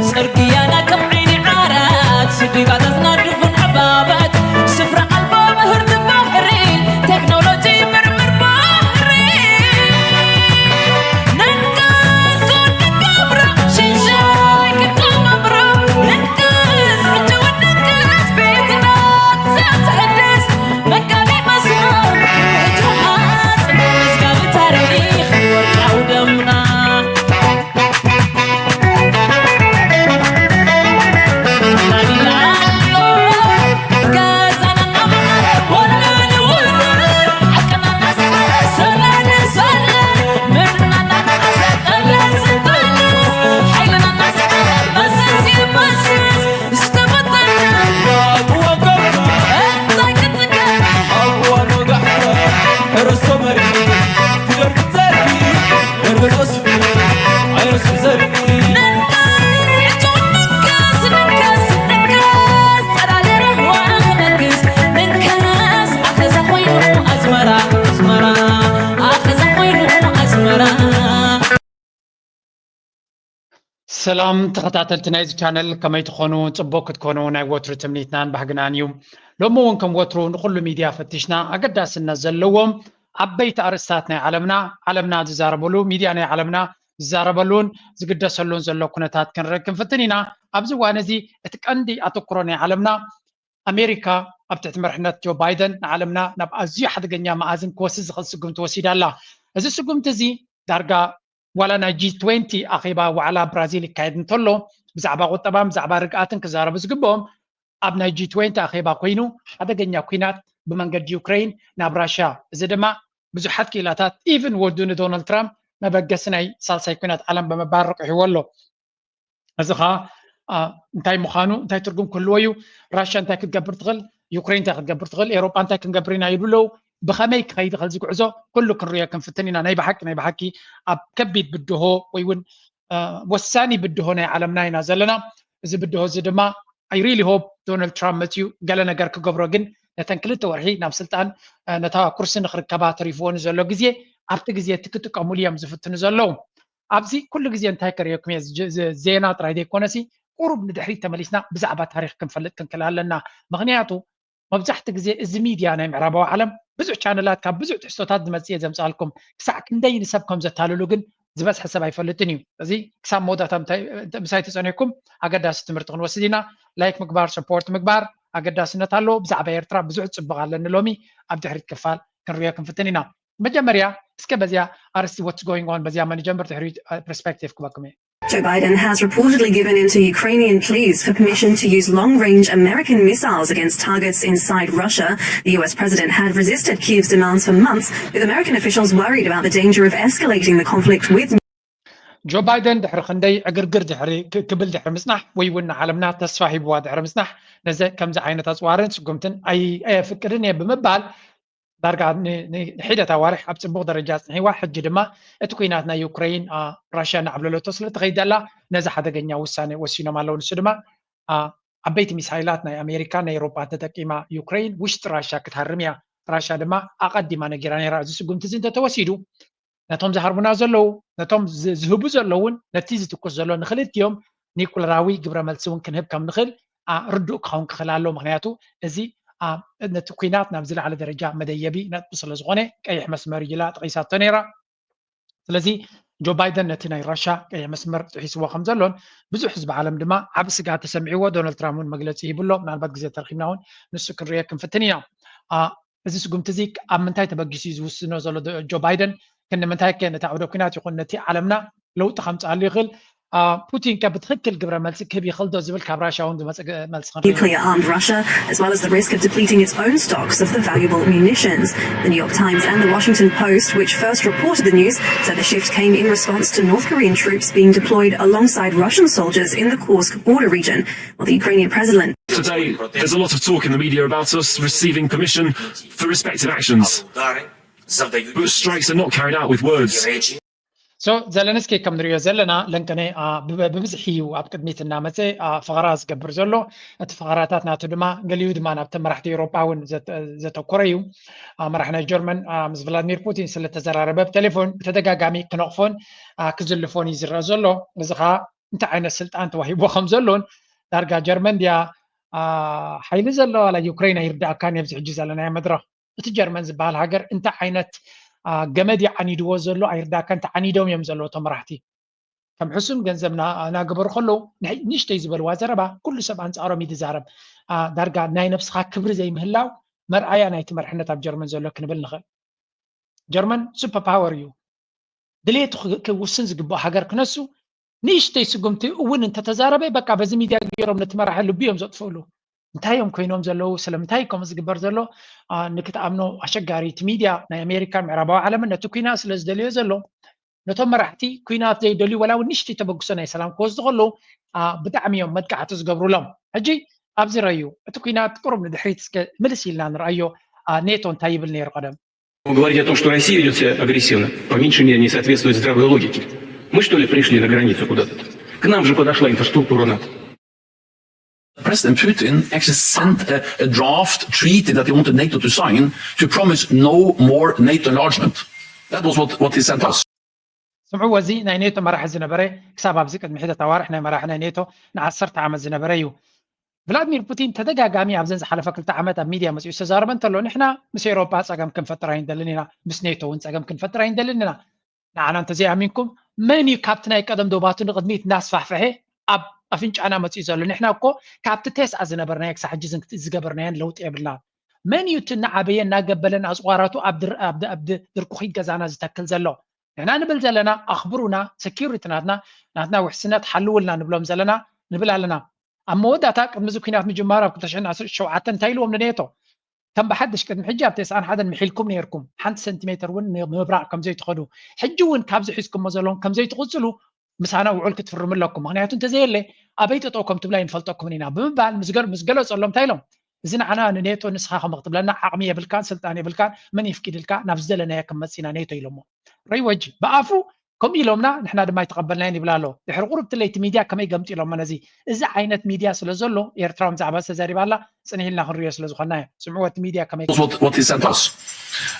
ጽርግያና ከም ዓይኒ ዓራት፣ ስዲቓታት ናድፉን ዕባባት፣ ስፍራ ኣልቦ ምህርቲ ባሕሪ፣ ቴክኖሎጂ ምርምር ባሕሪ። ነንጋሶ ንገብሮ፣ ሽንሻይ ክተማምሮ፣ ንንቀስ፣ ሕጂ እውን ንንቀስ፣ ቤትና ዘትሕድስ፣ መጋቢ መስመር፣ ሕጂ ሓጽ፣ መዝጋቢ ታሪኽ፣ ወርቃዊ ደምና። ሰላም ተኸታተልቲ ናይዚ ቻነል፣ ከመይ ትኾኑ? ጽቡቕ ክትኮኑ ናይ ወትሩ ትምኒትናን ባህግናን እዩ። ሎሚ እውን ከም ወትሩ ንኹሉ ሚድያ ፈቲሽና ኣገዳስነት ዘለዎም ዓበይቲ ኣርእስታት ናይ ዓለምና፣ ዓለምና ዝዛረበሉ፣ ሚድያ ናይ ዓለምና ዝዛረበሉን ዝግደሰሉን ዘሎ ኩነታት ክንርኢ ክንፍትን ኢና። ኣብዚ እዋን እዚ እቲ ቀንዲ ኣተኩሮ ናይ ዓለምና ኣሜሪካ ኣብ ትሕቲ መርሕነት ጆ ባይደን ንዓለምና ናብ ኣዝዩ ሓደገኛ መኣዝን ክወስድ ዝኽእል ስጉምቲ ወሲዳ ኣላ። እዚ ስጉምቲ እዚ ዳርጋ ዋላ ናይ ጂ ትዌንቲ ኣኼባ ዋዕላ ብራዚል ይካየድ እንተሎ ብዛዕባ ቁጠባን ብዛዕባ ርግኣትን ክዛረቡ ዝግብኦም ኣብ ናይ ጂ ትዌንቲ ኣኼባ ኮይኑ ሓደገኛ ኲናት ብመንገዲ ዩክሬን ናብ ራሽያ፣ እዚ ድማ ብዙሓት ክኢላታት ኢቭን ወዱ ንዶናልድ ትራምፕ መበገሲ ናይ ሳልሳይ ኲናት ዓለም ብምባል ረቂሕዎ ኣሎ። እዚ ኸዓ እንታይ ምዃኑ እንታይ ትርጉም ክህልዎ እዩ? ራሽያ እንታይ ክትገብር ትኽእል? ዩክሬን እንታይ ክትገብር ትኽእል? ኤውሮጳ እንታይ ክንገብር ኢና ይብሉ ኣለዉ። ብኸመይ ክኸይድ ይኽእል እዚ ጉዕዞ? ኩሉ ክንሪኦ ክንፍትን ኢና። ናይ ብሓቂ ናይ ብሓቂ ኣብ ከቢድ ብድሆ ወይ እውን ወሳኒ ብድሆ ናይ ዓለምና ኢና ዘለና። እዚ ብድሆ እዚ ድማ I really hope ዶናልድ ትራምፕ መፅዩ ገለ ነገር ክገብሮ፣ ግን ነተን ክልተ ወርሒ ናብ ስልጣን ነታ ኩርሲ ንክርከባ ተሪፍዎ ንዘሎ ግዜ ኣብቲ ግዜ እቲ ክጥቀሙሉ እዮም ዝፍትኑ ዘለዉ። ኣብዚ ኩሉ ግዜ እንታይ ከርእየኩም እየ፣ ዜና ጥራይ ዘይኮነሲ ቁሩብ ንድሕሪት ተመሊስና ብዛዕባ ታሪክ ክንፈልጥ ክንክእል ኣለና። ምክንያቱ መብዛሕቲ ግዜ እዚ ሚድያ ናይ ምዕራባዊ ዓለም ብዙሕ ቻነላት ካብ ብዙሕ ትሕዝቶታት ዝመፅእ እየ ዘምፅኣልኩም። ክሳዕ ክንደይ ንሰብ ከም ዘታልሉ ግን ዝበዝሐ ሰብ ኣይፈልጥን እዩ። እዚ ክሳብ መወዳእታ ምሳይ ተፀኒሕኩም ኣገዳሲ ትምህርቲ ክንወስድ ኢና። ላይክ ምግባር፣ ሰፖርት ምግባር ኣገዳስነት ኣለዎ። ብዛዕባ ኤርትራ ብዙሕ ፅብቕ ኣለኒ ሎሚ ኣብ ድሕሪት ክፋል ክንሪኦ ክንፍትን ኢና። መጀመርያ እስከ በዚያ ኣርእስቲ what's going on በዚያ መን ጀምር ድሕሪ ፐርስፔክቲቭ ክበኩም እየ። Joe Biden has reportedly given in to Ukrainian pleas for permission to use long range American missiles against targets inside Russia. The U S president had resisted Kiev's demands for months, with American officials worried about the danger of escalating the conflict with ጆ ባይደን ድሕሪ ክንደይ ዕግርግር ድሕሪ ክብል ድሕሪ ምጽናሕ ወይ እውን ንዓለምና ተስፋ ሂብዋ ድሕሪ ምጽናሕ ነዚ ከምዚ ዓይነት ኣጽዋርን ስጉምትን ኣየፍቅድን እየ ብምባል ዳርጋ ንሒደት ኣዋርሕ ኣብ ጽቡቕ ደረጃ ኣጽኒሕዋ። ሕጂ ድማ እቲ ኲናት ናይ ዩክረይን ራሽያ እናዓብለለቶ ስለ ትኸይድ ዘላ ነዚ ሓደገኛ ውሳነ ወሲኖም ኣለዉ። ንሱ ድማ ዓበይቲ ሚሳይላት ናይ ኣሜሪካ ናይ ኤውሮጳ ተጠቂማ ዩክረይን ውሽጢ ራሽያ ክትሃርም እያ። ራሽያ ድማ ኣቐዲማ ነጊራ ነይራ። እዚ ስጉምቲ እዚ እንተተወሲዱ ነቶም ዝሃርሙና ዘለዉ ነቶም ዝህቡ ዘለውን ነቲ ዝትኩስ ዘሎ ንክልቲኦም ኒኩለራዊ ግብረ መልሲ እውን ክንህብ ከም ንኽእል ርዱእ ክኸውን ክኽእል ኣለዎ። ምክንያቱ እዚ ነቲ ኲናት ናብ ዝለዓለ ደረጃ መደየቢ ነጥቢ ስለ ዝኾነ ቀይሕ መስመር እዩ ኢላ ጠቒሳቶ ነይራ። ስለዚ ጆ ባይደን ነቲ ናይ ራሻ ቀይሕ መስመር ጥሒስዎ ከም ዘሎን ብዙሕ ህዝቢ ዓለም ድማ ዓቢ ስግኣት ተሰሚዕዎ ዶናልድ ትራምፕ እውን መግለፂ ሂቡ ኣሎ። ምናልባት ግዜ ተረኪብና እውን ንሱ ክንርእዮ ክንፍትን ኢና። እዚ ስጉምቲ እዚ ኣብ ምንታይ ተበጊሱ እዩ ዝውስኖ ዘሎ ጆ ባይደን? ክንዲ ምንታይ ከ ነቲ ኣውደ ኲናት ይኹን ነቲ ዓለምና ለውጢ ከምፅኣሉ ይኽእል? ፑቲን ከ ብትኽክል ግብረ መልሲ ክህብ ይኽእል ዶ ዝብል ካብ ራሽያ እውን ዝመፀ መልሲ ክንርኢ። Nuclear armed Russia, as well as the risk of depleting its own stocks of the valuable munitions. The New York Times and the Washington Post, which first reported the news, said the shift came in response to North Korean troops being deployed alongside Russian soldiers in the Kursk border region, while the Ukrainian president Today, there's a lot of talk in the media about us receiving permission for respective actions. But strikes are not carried out with words. So ዘለንስኪ ከም ንሪኦ ዘለና ለንቀነ ብብዝሒ እዩ ኣብ ቅድሚት እናመፀ ፈኸራ ዝገብር ዘሎ። እቲ ፈኸራታት ናቱ ድማ ገሊኡ ድማ ናብቲ መራሕቲ ኤውሮጳ እውን ዘተኮረ እዩ። መራሕ ናይ ጀርመን ምስ ቭላድሚር ፑቲን ስለተዘራረበ ብቴሌፎን ብተደጋጋሚ ክነቕፎን ክዝልፎን እዩ ዝረአ ዘሎ። እዚ ከዓ እንታይ ዓይነት ስልጣን ተዋሂቦ ከም ዘሎን ዳርጋ ጀርመን ድያ ሓይሊ ዘለዋ ላ ዩክሬን ኣይርዳእካን ኣብዚ ሕጂ ዘለናዮ መድረኽ። እቲ ጀርመን ዝበሃል ሃገር እንታይ ዓይነት ገመድ እዩ ዓኒድዎ ዘሎ ኣይርዳእካን። ተዓኒዶም እዮም ዘለዉ እቶም መራሕቲ ከም ሕሱም ገንዘብ እናገበሩ ከለዉ ንእሽተይ ዝበልዋ ዘረባ ኩሉ ሰብ ኣንፃሮም እዩ ዝዛረብ። ዳርጋ ናይ ነብስኻ ክብሪ ዘይምህላው መርኣያ ናይቲ መርሕነት ኣብ ጀርመን ዘሎ ክንብል ንኽእል። ጀርመን ሱፐር ፓወር እዩ። ድሌቱ ክውስን ዝግብኦ ሃገር ክነሱ ንእሽተይ ስጉምቲ እውን እንተተዛረበ በቃ በዚ ሚድያ ገይሮም ነቲ መራሒ ልቡ እዮም ዘጥፍእሉ። እንታይ እዮም ኮይኖም ዘለዉ? ስለምንታይ ከምኡ ዝግበር ዘሎ ንክትኣምኖ ኣሸጋሪ። እቲ ሚድያ ናይ ኣሜሪካን ምዕራባዊ ዓለምን ነቲ ኩናት ስለ ዝደልዮ ዘሎ ነቶም መራሕቲ ኩናት ዘይደልዩ ወላ እውን ንእሽተይ ተበግሶ ናይ ሰላም ክወስዱ ከለዉ ብጣዕሚ እዮም መጥቃዕቲ ዝገብሩሎም። ሕጂ ኣብዚ ረዩ እቲ ኩናት ቁሩብ ንድሕሪት እስከ ምልስ ኢልና ንርኣዮ። ኔቶ እንታይ ይብል ነይሩ ቀደም? Вы говорите о том, что Россия ведет себя агрессивно, по меньшей мере не соответствует здравой логике. Мы что ли пришли на границу куда-то? К нам же подошла инфраструктура НАТО. President Putin actually sent a, a draft treaty that he wanted NATO to sign to promise no more NATO enlargement. That was what, what he sent us. ስምዕዎ፣ እዚ ናይ ኔቶ መራሒ ዝነበረ ክሳብ ኣብዚ ቅድሚ ሒደት ኣዋርሕ ናይ መራሒ ናይ ኔቶ ንዓሰርተ ዓመት ዝነበረ እዩ። ቭላድሚር ፑቲን ተደጋጋሚ ኣብዘን ዝሓለፈ ክልተ ዓመት ኣብ ሚድያ መፂኡ ዝተዛረበ እንተሎ ንሕና ምስ ኤውሮጳ ፀገም ክንፈጥር ኣይንደልን ኢና፣ ምስ ኔቶ እውን ፀገም ክንፈጥር ኣይንደልን ኢና። ንዓና እንተዘይኣሚንኩም መን እዩ ካብቲ ናይ ቀደም ዶባቱ ንቕድሚት እናስፋሕፈሐ ኣብ ኣፍንጫና መፂኡ ዘሎ? ንሕና እኮ ካብቲ ቴስዓ ዝነበርናዮ ክሳብ ሕጂ ዝገበርናዮን ለውጢ የብልናን። መን እዩ እቲ እናዓበየ እናገበለን ኣፅዋራቱ ኣብ ድርኩኺት ገዛና ዝተክል ዘሎ? ንሕና ንብል ዘለና ኣኽብሩና፣ ሰኪሪቲ ናትና ናትና ውሕስነት ሓልውልና ንብሎም ዘለና ንብል ኣለና። ኣብ መወዳእታ ቅድሚ እዚ ኩናት ምጅማሩ ኣብ ክልተ ሽሕን ዓሰርተ ሸውዓተን እንታይ ኢልዎም ንኔቶ? ከም ብሓድሽ ቅድሚ ሕጂ ኣብ ተስዓን ሓደን ምሒልኩም ነይርኩም ሓንቲ ሰንቲሜተር እውን ንምብራቕ ከም ዘይትኸዱ ሕጂ እውን ካብዚ ሒዝኩሞ ዘለኹም ከም ዘይትቕፅሉ ምሳና ውዕል ክትፍርሙ ኣለኩም። ምክንያቱ እንተዘየለ ኣበይ ጠጠው ከም ትብሉ ኣይንፈልጠኩምን ኢና ብምባል ምስ ገለፀሎም እንታይ ኢሎም? እዚ ንዓና ንኔቶ ንስኻ ከምኡ ክትብለና ዓቕሚ የብልካን ስልጣን የብልካን መን ይፍቂድልካ ናብ ዝደለናዮ ክንመፅእ ኢና ኔቶ ኢሎሞ። ረይወጂ ብኣፉ ከምኡ ኢሎምና ንሕና ድማ ኣይተቐበልናዮን ይብል ኣሎ። ድሕሪ ቁሩብ እቲ ለይቲ ሚድያ ከመይ ገምጢሎሞ ነዚ? እዚ ዓይነት ሚድያ ስለ ዘሎ ኤርትራ ብዛዕባ ዝተዛሪባ ኣላ ፅንሕ ኢልና ክንሪኦ ስለ ዝኾንና እየ። ስምዕዎ እቲ ሚድያ ከመይ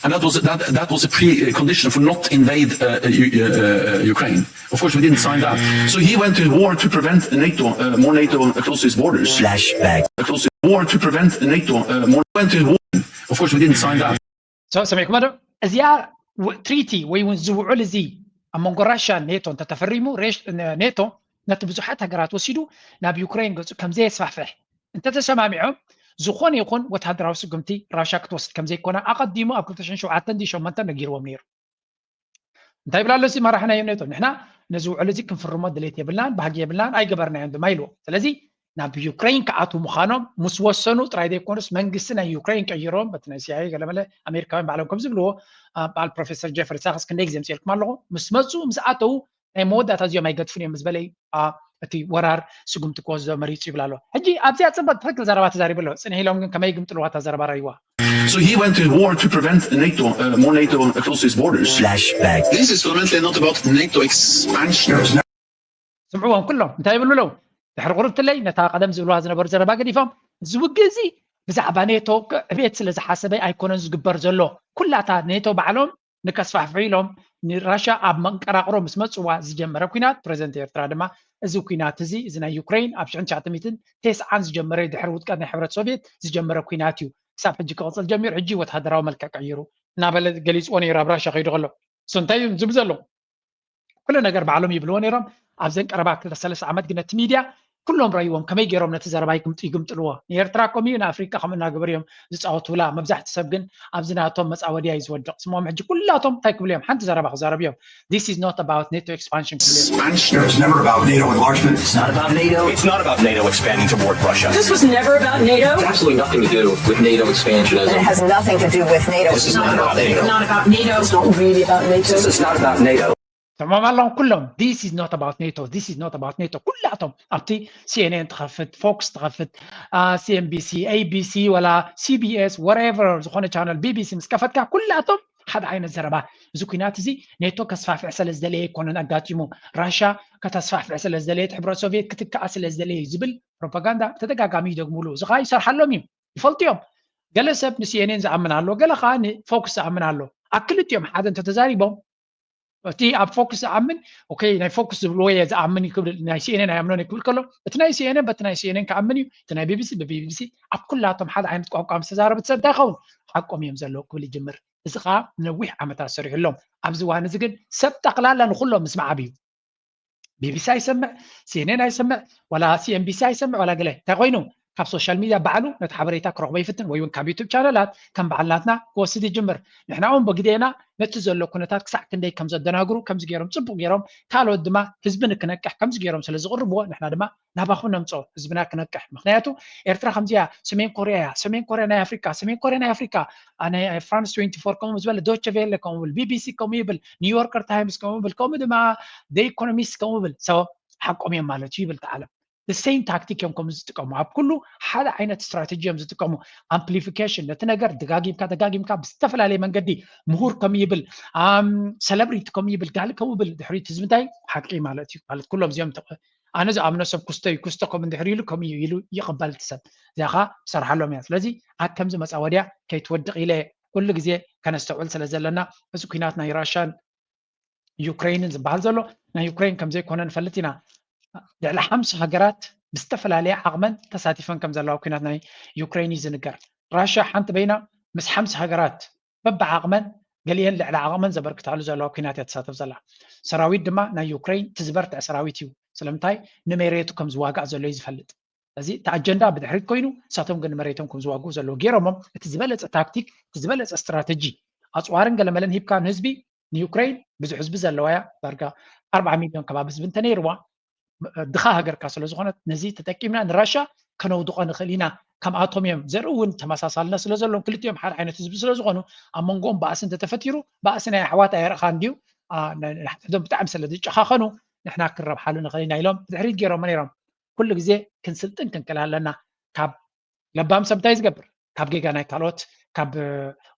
And that was that, that was a precondition for not invade uh, uh, Ukraine. Of course, we didn't sign that. So he went to war to prevent NATO, uh, more NATO close to his borders. Flashback. Close to war to prevent NATO. Uh, more went to war. Of course, we didn't sign that. ሰሚዕኩሞ ዶ? እዚኣ ትሪቲ ወይ እውን ዝውዕል እዚ ኣብ መንጎ ራሽያን ኔቶ እንተተፈሪሙ ኔቶ ነቲ ብዙሓት ሃገራት ወሲዱ ናብ ዩክሬን ገፁ ከምዘየስፋሕፍሕ እንተተሰማሚዖም ዝኾነ ይኹን ወታደራዊ ስጉምቲ ራሽያ ክትወስድ ከምዘይኮነ ኣቐዲሙ ኣብ ክልተ ሽሕን ሸውዓተን ድዩ ሸሞንተን ነጊርዎም ነይሩ። እንታይ ይብላ ኣሎ እዚ መራሒ ናይ ኔቶ? ንሕና ነዚ ውዕል እዚ ክንፍርሞ ድሌት የብልናን ባህጊ የብልናን ኣይገበርናዮን ድማ ኢልዎ። ስለዚ ናብ ዩክሬን ክኣትዉ ምዃኖም ምስ ወሰኑ ጥራይ ዘይኮኑስ መንግስቲ ናይ ዩክሬን ቀይሮም በቲ ናይ ሲኣይኤ ገለመለ ኣሜሪካውያን ባዕሎም ከም ዝብልዎ በዓል ፕሮፌሰር ጀፍሪ ሳክስ ክንደይ ግዜ ምፅኤልኩም ኣለኹ ምስ መፁ ምስ ኣተዉ ናይ መወዳእታ እዚኦም ኣይገድፉን እዮም ምስ በለ እቲ ወራር ስጉምቲ ክወስዶ መሪፁ ይብል ኣሎ። ሕጂ ኣብዚኣ ፅብቅ ትክክል ዘረባ ተዛሪቡ ኣሎ። ፅንሕ ኢሎም ግን ከመይ ግምጥልዋ እታ ዘረባ ረይዋ። So he went to war to prevent NATO, uh, more NATO close to his borders. Flashback. This is fundamentally not about NATO expansion. ስምዕዎም ኩሎም እንታይ ይብሉ ኣለዉ? ድሕሪ ቁርብትለይ ነታ ቀደም ዝብልዋ ዝነበሩ ዘረባ ገዲፎም እዚ ውግእ እዚ ብዛዕባ ኔቶ ዕቤት ስለ ዝሓሰበ ኣይኮነን ዝግበር ዘሎ። ኩላታ ኔቶ ባዕሎም ንከስፋሕፍሑ ኢሎም ንራሽያ ኣብ መንቀራቕሮ ምስ መፅዋ ዝጀመረ ኩናት ፕረዚደንት ኤርትራ ድማ እዚ ኩናት እዚ እዚ ናይ ዩክሬን ኣብ ሽሕን ትሽዓተ ሚእትን ተስዓን ዝጀመረ ድሕሪ ውድቀት ናይ ሕብረት ሶቪየት ዝጀመረ ኩናት እዩ። ክሳብ ሕጂ ክቕፅል ጀሚሩ ሕጂ ወታደራዊ መልክዕ ቀይሩ እናበለ ገሊፅዎ ነይሩ ኣብ ራሽያ ከይዱ ከሎ። እሱ እንታይ እዩ ዝብል ዘሎ? ኩሉ ነገር ባዕሎም ይብልዎ ነይሮም። ኣብዘን ቀረባ ክልተ ሰለስተ ዓመት ግን እቲ ሚድያ ኩሎም ረይዎም ከመይ ገይሮም ነቲ ዘረባ ይግምጥልዎ። ንኤርትራ ከምኡ እዩ ንኣፍሪቃ ከምኡ እናገበሩ እዮም ዝፃወቱላ። መብዛሕቲ ሰብ ግን ኣብዚ ናቶም መፃወድያ እዩ ዝወድቕ። ስሞም ሕጂ ኩላቶም እንታይ ክብሉ እዮም? ሓንቲ ዘረባ ክዛረቡ እዮም። This is not about NATO expansion ክብሉ እዮም። Expansion. It's never about NATO enlargement. It's not about NATO. It's not about NATO expanding toward Russia. This was never about NATO. It's absolutely nothing to do with NATO expansionism. It has nothing to do with NATO. This is not about NATO. Not about NATO. It's not really about NATO. This is not about NATO. ሰሞም ኣለዎም ኩሎም this is not about NATO, this is not about NATO። ኩላቶም ኣብቲ ሲኤንኤን ትኸፍት፣ ፎክስ ትኸፍት፣ ሲኤንቢሲ፣ ኤቢሲ ወላ ሲቢኤስ whatever ዝኾነ ቻነል ቢቢሲ ምስ ከፈትካ ኩላቶም ሓደ ዓይነት ዘረባ። እዚ ኩናት እዚ ኔቶ ከስፋፍሕ ስለ ዝደለየ ኣይኮነን ኣጋጢሙ፣ ራሻ ከተስፋፍሕ ስለ ዝደለየት፣ ሕብረት ሶቪየት ክትከኣ ስለ ዝደለየ እዩ ዝብል ፕሮፓጋንዳ ብተደጋጋሚ ይደግሙሉ። እዚ ከዓ ይሰርሓሎም እዩ፣ ይፈልጡ እዮም። ገለ ሰብ ንሲኤንኤን ዝኣምን ኣሎ፣ ገለ ከዓ ንፎክስ ዝኣምን ኣሎ። ኣብ ክልቲኦም ሓደ እንተተዛሪቦም፣ እቲ ኣብ ፎክስ ዝኣምን፣ ኦኬ፣ ናይ ፎክስ ዝብልዎ እየ ዝኣምን እዩ ክብል፣ ናይ ሲኤንኤን ኣይኣምኖን እየ ክብል ከሎ፣ እቲ ናይ ሲኤንኤን በቲ ናይ ሲኤንኤን ክኣምን እዩ፣ እቲ ናይ ቢቢሲ ብቢቢሲ፣ ኣብ ኩላቶም ሓደ ዓይነት ቋንቋ ምስ ተዛረብት ሰብ እንታይ ይኸውን? ሓቆም እዮም ዘለዉ ክብል ይጅምር። እዚ ከዓ ነዊሕ ዓመታት ሰሪሕሎም። ኣብዚ እዋን እዚ ግን ሰብ ጠቕላላ ንኩሎም ምስማዕ ኣብዩ። ቢቢሲ ኣይሰምዕ፣ ሲኤንኤን ኣይሰምዕ፣ ዋላ ሲኤንቢሲ ኣይሰምዕ፣ ዋላ ገለ እንታይ ኮይኑ ካብ ሶሻል ሚድያ ባዕሉ ነቲ ሓበሬታ ክረኽቦ ይፍትን፣ ወይ እውን ካብ ዩቱብ ቻነላት ከም በዓል ናትና ክወስድ ይጅምር። ንሕና እውን ብግዜና ነቲ ዘሎ ኩነታት ክሳዕ ክንደይ ከም ዘደናግሩ ከምዚ ገይሮም ጽቡቕ ገይሮም፣ ካልኦት ድማ ህዝቢ ንክነቅሕ ከምዚ ገይሮም ስለ ዝቕርብዎ፣ ንሕና ድማ ናባኹም ነምጽኦ፣ ህዝብና ክነቅሕ። ምኽንያቱ ኤርትራ ከምዚኣ፣ ሰሜን ኮርያ እያ፣ ሰሜን ኮርያ ናይ ኣፍሪቃ፣ ሰሜን ኮርያ ናይ ኣፍሪቃ፣ አ፣ ናይ ፍራንስ ትዌንቲ ፎር ከምኡ ዝበለ፣ ዶቸ ቬለ ከምኡ ይብል፣ ቢቢሲ ከምኡ ይብል፣ ኒውዮርከር ታይምስ ከምኡ ይብል፣ ከምኡ ድማ ደ ኢኮኖሚስት ከምኡ ይብል። ሰው ሓቆም እዮም ማለት እዩ ይብል እቲ ዓለም። ሴም ታክቲክ እዮም ከምኡ ዝጥቀሙ። ኣብ ኩሉ ሓደ ዓይነት ስትራቴጂ እዮም ዝጥቀሙ። ኣምፕሊፊኬሽን፣ ነቲ ነገር ደጋጊምካ ደጋጊምካ ብዝተፈላለየ መንገዲ፣ ምሁር ከም ይብል፣ ኣም፣ ሰለብሪቲ ከም ይብል፣ ጋል ከም ይብል፣ ድሕሪት ህዝቢ እንታይ ሓቂ ማለት እዩ ማለት ኩሎም እዚኦም ተቐ-፣ ኣነ ዝኣምኖ ሰብ ኩስቶ እዩ፣ ኩስቶ ከም እንድሕር ኢሉ ከም እዩ ኢሉ ይቕበል እቲ ሰብ። እዚኣ ኸዓ ትሰርሓሎም እያ። ስለዚ ኣብ ከምዚ መፃወድያ ከይትወድቕ ኢለ ኩሉ ግዜ ከነስተውዕል ስለ ዘለና፣ እዚ ኩናት ናይ ራሻን ዩክሬንን ዝበሃል ዘሎ ናይ ዩክሬን ከም ዘይኮነ ንፈልጥ ኢና። ልዕሊ ሓምሳ ሃገራት ብዝተፈላለየ ዓቕመን ተሳቲፈን ከም ዘለዋ ኩናት ናይ ዩክሬን እዩ ዝንገር። ራሽያ ሓንቲ በይና ምስ ሓምሳ ሃገራት በብዓቕመን፣ ገሊአን ልዕሊ ዓቕመን ዘበርክታሉ ዘለዋ ኩናት እያ ትሳተፍ ዘላ። ሰራዊት ድማ ናይ ዩክሬን እቲ ዝበርትዐ ሰራዊት እዩ። ስለምንታይ? ንመሬቱ ከም ዝዋጋእ ዘሎ እዩ ዝፈልጥ። እዚ እቲ ኣጀንዳ ብድሕሪት ኮይኑ፣ ንሳቶም ግን ንመሬቶም ከም ዝዋግኡ ዘለዉ ገይሮሞም። እቲ ዝበለጸ ታክቲክ፣ እቲ ዝበለጸ ስትራተጂ፣ ኣጽዋርን ገለመለን ሂብካ ንህዝቢ፣ ንዩክሬን ብዙሕ ህዝቢ ዘለዋ እያ፣ ዳርጋ ኣርብዓ ሚልዮን ከባቢ ህዝቢ እንተነይርዋ፣ ድኻ ሃገር እካ ስለ ዝኾነት፣ ነዚ ተጠቂምና ንራሻ ከነውድቖ ንኽእል ኢና። ከምኣቶም እዮም። ዘርኢ እውን ተመሳሳልነት ስለ ዘለዎም፣ ክልቲኦም ሓደ ዓይነት ህዝቢ ስለ ዝኾኑ፣ ኣብ መንጎኦም ባእሲ እንተተፈጢሩ፣ ባእሲ ናይ ኣሕዋት ኣየርኣኻን ድዩ? አ፣ ን-፣ ንሓድሕዶም ብጣዕሚ ስለ ዝጨኻኸኑ፣ ንሕና ክንረብሓሉ ንኽእል ኢና ኢሎም ብድሕሪት ገይሮሞ ነይሮም። ኩሉ ግዜ ክንስልጥን ክንክእል ኣለና። ካብ ለባም ሰብ እንታይ ዝገብር? ካብ ጌጋ ናይ ካልኦት፣ ካብ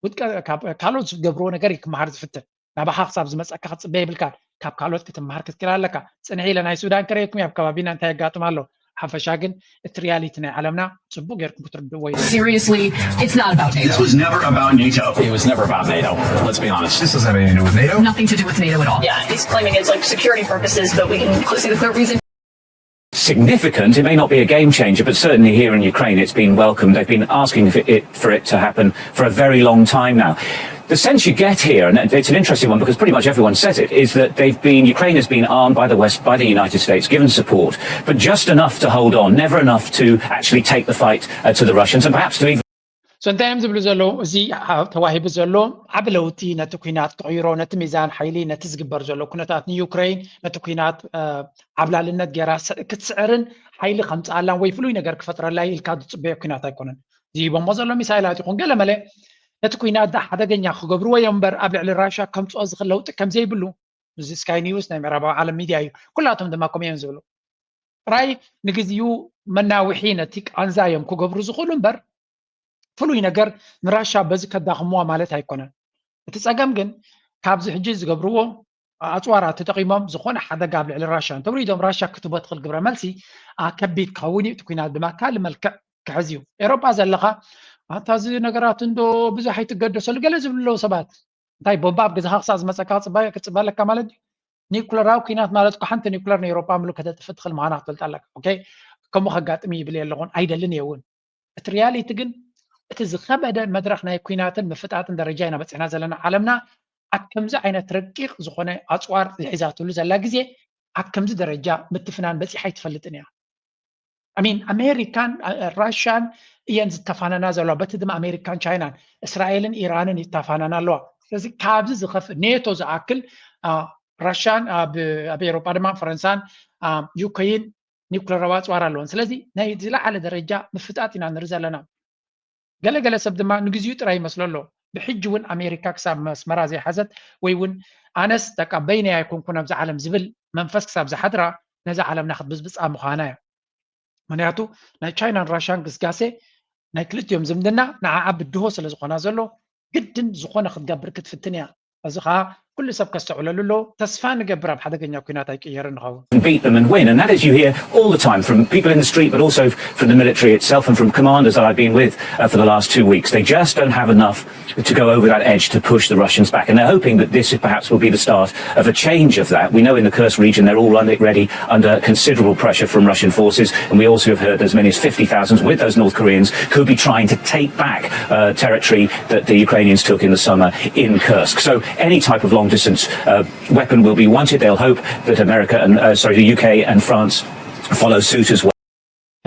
ውድቀ-፣ ካብ ካልኦት ዝገብርዎ ነገር እዩ ክመሃር ዝፍትን። ናባኻ ክሳብ ዝመፀካ ክትፅበ የብልካን። ካብ ካልኦት ክትመሃር ክትክእል ኣለካ። ፅንሕ ኢለ ናይ ሱዳን ከርእየኩም እየ፣ ኣብ ከባቢና እንታይ የጋጥም ኣሎ። ሓፈሻ ግን እቲ ሪያሊቲ ናይ ዓለምና ፅቡቅ ጌርኩም ክትርድእዎ እዩ። Seriously, it's not about This NATO. was never about NATO. It was never about NATO. Let's be honest. This doesn't have anything to do with NATO. Nothing to do with NATO at all. Yeah, he's claiming it's like security purposes, but we can see the clear reason. Significant. It may not be a game changer, but certainly here in Ukraine, it's been welcomed. They've been asking for it, for it to happen for a very long time now. The sense you get here, and it's an interesting one because pretty much everyone says it, is that they've been, Ukraine has been armed by the West, by the United States, given support, but just enough to hold on, never enough to actually take the fight uh, to the Russians and perhaps to even So እንታይ እዮም ዝብሉ ዘለዉ? እዚ ተዋሂቡ ዘሎ ዓቢ ለውጢ ነቲ ኩናት ክቕይሮ፣ ነቲ ሚዛን ሓይሊ፣ ነቲ ዝግበር ዘሎ ኩነታት ንዩክሬን፣ ነቲ ኩናት ዓብላልነት ገይራ ክትስዕርን ሓይሊ ከምፅኣላን ወይ ፍሉይ ነገር ክፈጥረላ ኢልካ ዝፅበዮ ኩናት ኣይኮነን። ዝሂቦሞ ዘሎ ሚሳይላት ይኹን ገለ መለ ነቲ ኩናት ሓደገኛ ክገብርዎ እዮም እምበር ኣብ ልዕሊ ራሻ ከምፅኦ ዝኽእል ለውጢ ከምዘይብሉ እዚ ስካይ ኒውስ ናይ ምዕራባዊ ዓለም ሚድያ እዩ። ኩላቶም ድማ ከምኡ እዮም ዝብሉ። ጥራይ ንግዚኡ መናውሒ ነቲ ቃንዛ እዮም ክገብሩ ዝኽእሉ እምበር ፍሉይ ነገር ንራሻ በዚ ከዳኽምዋ ማለት ኣይኮነን። እቲ ፀገም ግን ካብዚ ሕጂ ዝገብርዎ ኣፅዋራት ተጠቒሞም ዝኾነ ሓደጋ ኣብ ልዕሊ ራሻ እንተውሪዶም ራሻ ክትቦ ትኽእል ግብረ መልሲ ከቢድ ክኸውን እዩ። እቲ ኩናት ድማ ካልእ መልክዕ ክሕዝ እዩ። ኤሮጳ ዘለኻ ኣታ እዚ ነገራት እንዶ ብዙሕ ኣይትገደሰሉ ገለ ዝብሉ ኣለዉ ሰባት። እንታይ ቦምባ ኣብ ገዛኻ ክሳብ ዝመፀካ ክትፅበ ኣለካ ማለት ድዩ? ኒኩለራዊ ኩናት ማለት እኮ ሓንቲ ኒኩለር ንኤሮጳ ምሉ ከተጥፍእ ትኽእል ምዃና ክትፈልጥ ኣለካ። ኦኬ፣ ከምኡ ከጋጥም ይብል የለኹን ኣይደልን እየ እውን። እቲ ሪያሊቲ ግን እቲ ዝኸበደ መድረኽ ናይ ኩናትን ምፍጣጥን ደረጃ ኢና በፂሕና ዘለና። ዓለምና ኣብ ከምዚ ዓይነት ረቂቕ ዝኾነ ኣፅዋር ዝሒዛትሉ ዘላ ግዜ ኣብ ከምዚ ደረጃ ምትፍናን በፂሓ ኣይትፈልጥን እያ። ኣሚን ኣሜሪካን ራሽያን እየን ዝተፋነና ዘለዋ። በቲ ድማ ኣሜሪካን ቻይናን እስራኤልን ኢራንን ይተፋነና ኣለዋ። ስለዚ ካብዚ ዝኸፍእ ኔቶ ዝኣክል ራሽያን ኣብ ኤሮጳ ድማ ፈረንሳን ዩከይን ኒኩለራዊ ኣፅዋር ኣለወን። ስለዚ ናይ ዝለዓለ ደረጃ ምፍጣጥ ኢና ንርኢ ዘለና። ገለገለ ሰብ ድማ ንግዚኡ ጥራይ ይመስሎ ኣሎ። ብሕጂ እውን ኣሜሪካ ክሳብ መስመራ ዘይሓዘት ወይ እውን ኣነስ በቃ በይነይ ኣይኮንኩን ኣብዚ ዓለም ዝብል መንፈስ ክሳብ ዝሓድራ ነዛ ዓለምና ክትብዝብፃ ምዃና እያ። ምክንያቱ ናይ ቻይናን ራሽያን ግስጋሴ ናይ ክልቲኦም ዝምድና ንዓዓ ብድሆ ስለ ዝኾና ዘሎ ግድን ዝኾነ ክትገብር ክትፍትን እያ። እዚ ከዓ ኩሉ ሰብ ከስተውዕለሉ ኣለዎ። ተስፋ ንገብር ኣብ ሓደገኛ ኩናት ኣይቅየርን ንኸውን። Beat them and win. And that is, you hear all the time from people in the street, but also from the military itself and from commanders that I've been with uh, for the last two weeks. They just don't have enough to go over that edge to push the Russians back. And they're hoping that this perhaps will be the start of a change of that. We know in the Kursk region they're all running ready under considerable pressure from Russian forces. And we also have heard as many as fifty thousand with those North Koreans could be trying to take back uh, territory that the Ukrainians took in the summer in Kursk. So any type of long distance uh, weapon will be wanted. They'll hope that America and, uh, sorry, the U K and France follow suit as well.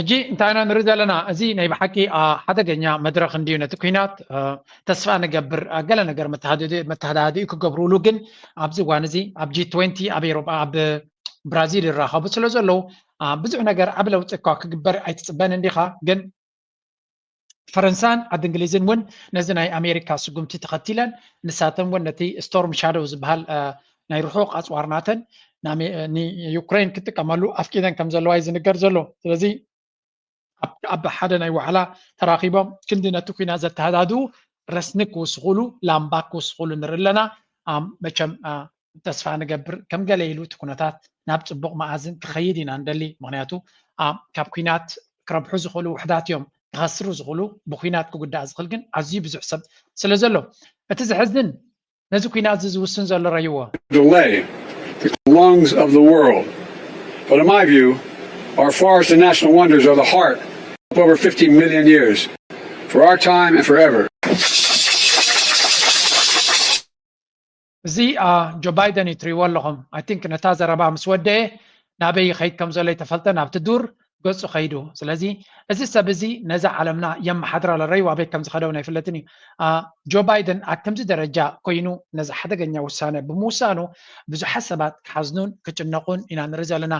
ሕጂ እንታይ ኢና ንርኢ ዘለና? እዚ ናይ ብሓቂ ሓደገኛ መድረኽ እንድዩ። ነቲ ኩናት ተስፋ ንገብር ገለ ነገር መተሃዳድኡ ክገብሩሉ፣ ግን ኣብዚ እዋን እዚ ኣብ ጂ ትወንቲ ኣብ ኤሮጳ ኣብ ብራዚል ይራኸቡ ስለ ዘለዉ ብዙሕ ነገር ዓቢ ለውጢ እኳ ክግበር ኣይትጽበን እንዲኻ። ግን ፈረንሳን ዓዲ እንግሊዝን እውን ነዚ ናይ ኣሜሪካ ስጉምቲ ተኸቲለን ንሳተን እውን ነቲ ስቶርም ሻዶው ዝበሃል ናይ ርሑቕ ኣፅዋር ናተን ንዩክሬን ክጥቀመሉ ኣፍቂደን ከም ዘለዋ እዩ ዝንገር ዘሎ። ስለዚ ኣብ ሓደ ናይ ዋዕላ ተራኺቦም ክንዲ ነቲ ኩናት ዘተሃዳድኡ ረስኒ ክውስኹሉ፣ ላምባ ክውስኹሉ ንርኢ ኣለና። መቸም ተስፋ ንገብር ከም ገለ ኢሉ እቲ ኩነታት ናብ ፅቡቕ መኣዝን ክኸይድ ኢና ንደሊ። ምክንያቱ ካብ ኩናት ክረብሑ ዝኽእሉ ውሕዳት እዮም። ክኸስሩ ዝኽእሉ፣ ብኩናት ክጉዳእ ዝኽእል ግን ኣዝዩ ብዙሕ ሰብ ስለ ዘሎ። እቲ ዘሕዝን ነዚ ኩናት እዚ ዝውስን ዘሎ ረይዎ። Delay the lungs of the world. But in my view, our forests and national wonders are the heart of over fifty million years, for our time and forever. እዚ ጆ ባይደን እዩ ትሪእዎ ኣለኹም። I think ነታ ዘረባ ምስ ወደአ ናበይ ይኸይድ ከም ዘሎ ይተፈልጠ፣ ናብቲ ዱር ገፁ ኸይዱ። ስለዚ እዚ ሰብ እዚ ነዛ ዓለምና የመሓድራ ኣሎ። ረይዎ ኣበይ ከም ዝኸደው ናይ ፍለጥን እዩ። ጆ ባይደን ኣብ ከምዚ ደረጃ ኮይኑ ነዚ ሓደገኛ ውሳነ ብምውሳኑ ብዙሓት ሰባት ክሓዝኑን ክጭነቑን ኢና ንርኢ ዘለና።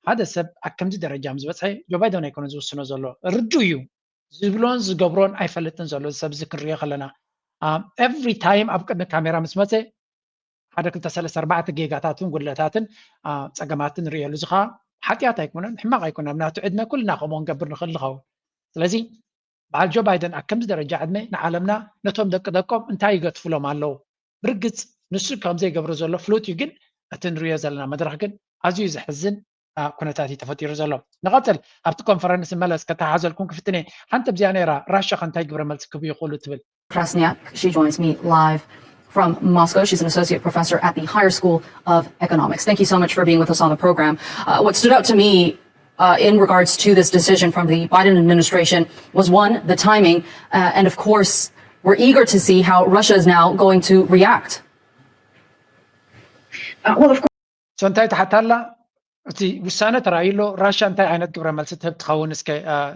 ሓደ ሰብ ኣብ ከምዚ ደረጃ ምስ በፅሐ ጆ ባይደን ኣይኮነ ዝውስኖ ዘሎ፣ ርዱ እዩ። ዝብሎን ዝገብሮን ኣይፈልጥን ዘሎ እዚ ሰብ እዚ ክንሪኦ ከለና every time ኣብ ቅድሚ ካሜራ ምስ መፀ ሓደ ክልተ ሰለስተ ኣርባዕተ ጌጋታትን ጉድለታትን ፀገማትን ንሪእየሉ። እዚ ከዓ ሓጢኣት ኣይኮነን፣ ሕማቕ ኣይኮነን። ኣብ ናቱ ዕድመ ኩልና ከምኡ ክንገብር ንኽእል ንኸውን። ስለዚ በዓል ጆ ባይደን ኣብ ከምዚ ደረጃ ዕድመ ንዓለምና ነቶም ደቂ ደቆም እንታይ ይገትፍሎም ኣለዉ? ብርግፅ ንሱ ከም ዘይገብሮ ዘሎ ፍሉጥ እዩ፣ ግን እቲ ንሪኦ ዘለና መድረኽ ግን ኣዝዩ ዘሕዝን ኩነታት እዩ ተፈጢሩ ዘሎ። ንቐፅል፣ ኣብቲ ኮንፈረንስ መለስ ከተሓዘልኩም ክፍትን እየ። ሓንቲ ኣብዚኣ ነይራ፣ ራሻ ከ እንታይ ግብረ መልሲ ክህቡ ይኽእሉ ትብል። Krasniak. She joins me live from Moscow. She's an associate professor at the Higher School of Economics. Thank you so much for being with us on the program. Uh, what stood out to me uh, in regards to this decision from the Biden administration was, one, the timing, uh, and of course, we're eager to see how Russia is now going to react. Uh, well, of course. So እንታይ ትሓታ ኣላ? እቲ ውሳነ ተራእዩ ኣሎ። ራሻ እንታይ ዓይነት ግብረ መልሲ ትህብ ትኸውን? እስከ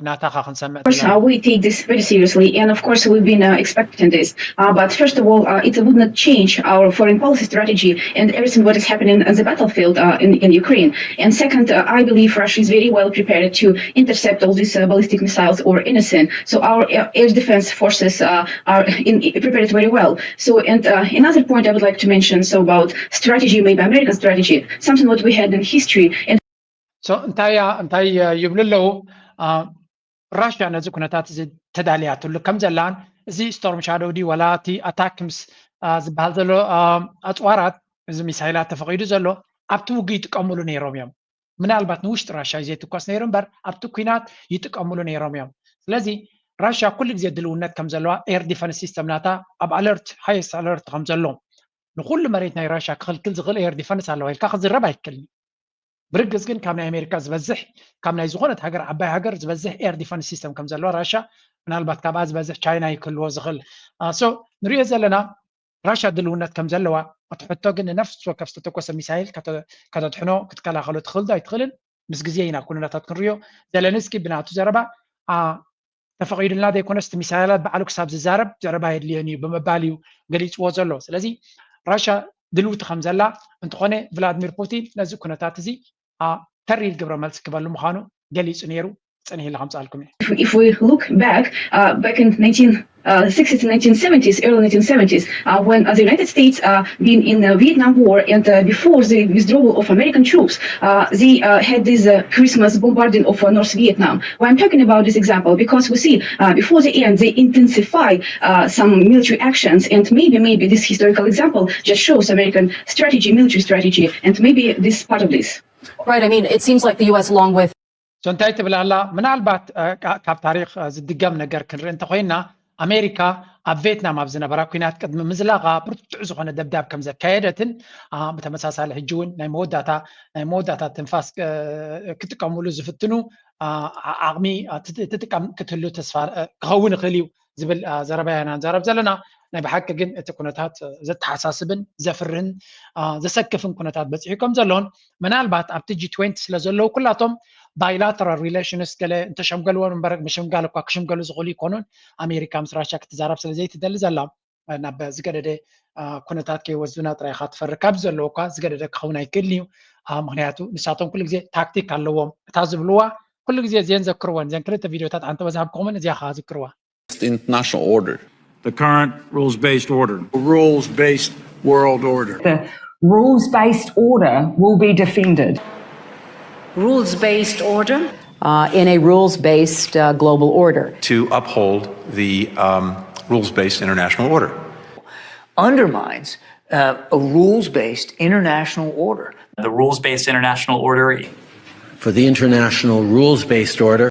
ናታኻ ክንሰምዕ። Of course, uh, we take this very seriously, and of course, we've been uh, expecting this. Uh, but first of all, uh, it would not change our foreign policy strategy and everything what is happening on the battlefield uh, in, in Ukraine. And second, uh, I believe Russia is very well prepared to intercept all these uh, ballistic missiles or anything. So our air, air defense forces uh, are in, prepared very well. So, and uh, another point I would like to mention, so about strategy, maybe American strategy, something what we had in history. And So እንታይ እንታይ ይብሉ ኣለዉ? ራሽያ ነዚ ኩነታት እዚ ተዳልያትሉ ከም ዘላን፣ እዚ ስቶርም ሻዶው ድዩ ወላ እቲ ኣታክምስ ዝበሃል ዘሎ ኣፅዋራት፣ እዚ ሚሳይላት ተፈቒዱ ዘሎ ኣብቲ ውግእ ይጥቀምሉ ነይሮም እዮም። ምናልባት ንውሽጢ ራሽያ እዩ ዘይትኮስ ነይሩ እምበር ኣብቲ ኩናት ይጥቀምሉ ነይሮም እዮም። ስለዚ ራሽያ ኩሉ ግዜ ድልውነት ከም ዘለዋ፣ ኤር ዲፈንስ ሲስተም ናታ ኣብ ኣለርት፣ ሃይስት ኣለርት ከም ዘሎ፣ ንኩሉ መሬት ናይ ራሽያ ክኽልክል ዝኽእል ኤር ዲፈንስ ኣለዋ ኢልካ ክዝረብ ኣይክእልን። ብርግፅ ግን ካብ ናይ ኣሜሪካ ዝበዝሕ፣ ካብ ናይ ዝኾነት ሃገር፣ ዓባይ ሃገር ዝበዝሕ ኤር ዲፈንስ ሲስተም ከም ዘለዋ ራሽያ፣ ምናልባት ካብኣ ዝበዝሕ ቻይና እዩ ክህልዎ ዝኽእል። ሶ ንሪኦ ዘለና ራሽያ ድልውነት ከም ዘለዋ፣ እቲ ሕቶ ግን ንነፍሲ ወከፍ ዝተተኮሰ ሚሳይል ከተድሕኖ ክትከላኸሎ ትኽእል ዶ ኣይትኽእልን ምስ ግዜ ኢና ኩነታት ክንሪኦ። ዘለንስኪ ብናቱ ዘረባ ተፈቒዱልና ዘይኮነስ እቲ ሚሳይላት ባዕሉ ክሳብ ዝዛረብ ዘረባ የድልየኒ እዩ ብምባል እዩ ገሊፅዎ ዘሎ። ስለዚ ራሽያ ድልውቲ ከም ዘላ፣ እንተኾነ ቭላድሚር ፑቲን ነዚ ኩነታት እዚ ተሪር ግብረ መልሲ ክበሉ ምዃኑ ገሊፁ ነይሩ። ጽንሕ ኢለ ከምጻልኩም እየ። If we look back, uh, back in nineteen uh, sixties and nineteen seventies, early nineteen seventies, uh, when uh, the United States uh, been in the Vietnam War and uh, before the withdrawal of American troops, uh, they uh, had this uh, Christmas bombarding of uh, North Vietnam. Why I'm talking about this example? Because we see uh, before the end, they intensify uh, some military actions, and maybe, maybe this historical example just shows American strategy, military strategy, and maybe this part of this. Right. I mean, it seems like the U S, along with So እንታይ ትብል ኣላ? ምናልባት ካብ ታሪክ ዝድገም ነገር ክንርኢ እንተኮይና፣ ኣሜሪካ ኣብ ቬትናም ኣብ ዝነበራ ኩናት ቅድሚ ምዝላቃ ብርቱዕ ዝኮነ ደብዳብ ከም ዘካየደትን ብተመሳሳሊ ሕጂ እውን ናይ መወዳእታ ናይ መወዳእታ ትንፋስ ክጥቀምሉ ዝፍትኑ ዓቕሚ ትጥቀም ክትህሉ ተስፋ ክኸውን ይኽእል እዩ ዝብል ዘረባ ኢና ንዛረብ ዘለና። ናይ ብሓቂ ግን እቲ ኩነታት ዘተሓሳስብን ዘፍርህን ዘሰክፍን ኩነታት በፂሑ ከም ዘሎን ምናልባት ኣብቲ ጂ ትዌንቲ ስለ ዘለዉ ኩላቶም bilateral relations ገለ እንተሸምገልዎም እምበር ምሽምጋል እኳ ክሽምገሉ ዝኽእሉ ይኮኑን። ኣሜሪካ ምስ ራሻ ክትዛረብ ስለ ዘይትደሊ ዘላ ናብ ዝገደደ ኩነታት ከይወስዱና ጥራይ ኢኻ ትፈርህ። ካብ ዘለዎ እኳ ዝገደደ ክኸውን ኣይክእልን እዩ። ምክንያቱ ንሳቶም ኩሉ ግዜ ታክቲክ ኣለዎም። እታ ዝብልዋ ኩሉ ግዜ እዚአን ዘክርወን እዘን ክልተ ቪድዮታት ኣንተ ወዛሃብኩምን እዚኣ ከዓ ዝክርዋ። International order. The current rules-based order. Rules-based world order. The rules-based order will be defended. Rules-based order. Uh, in a rules-based uh, global order. To uphold the um, rules-based international order. Undermines uh, a rules-based international order. The rules-based international order. For the international rules-based order.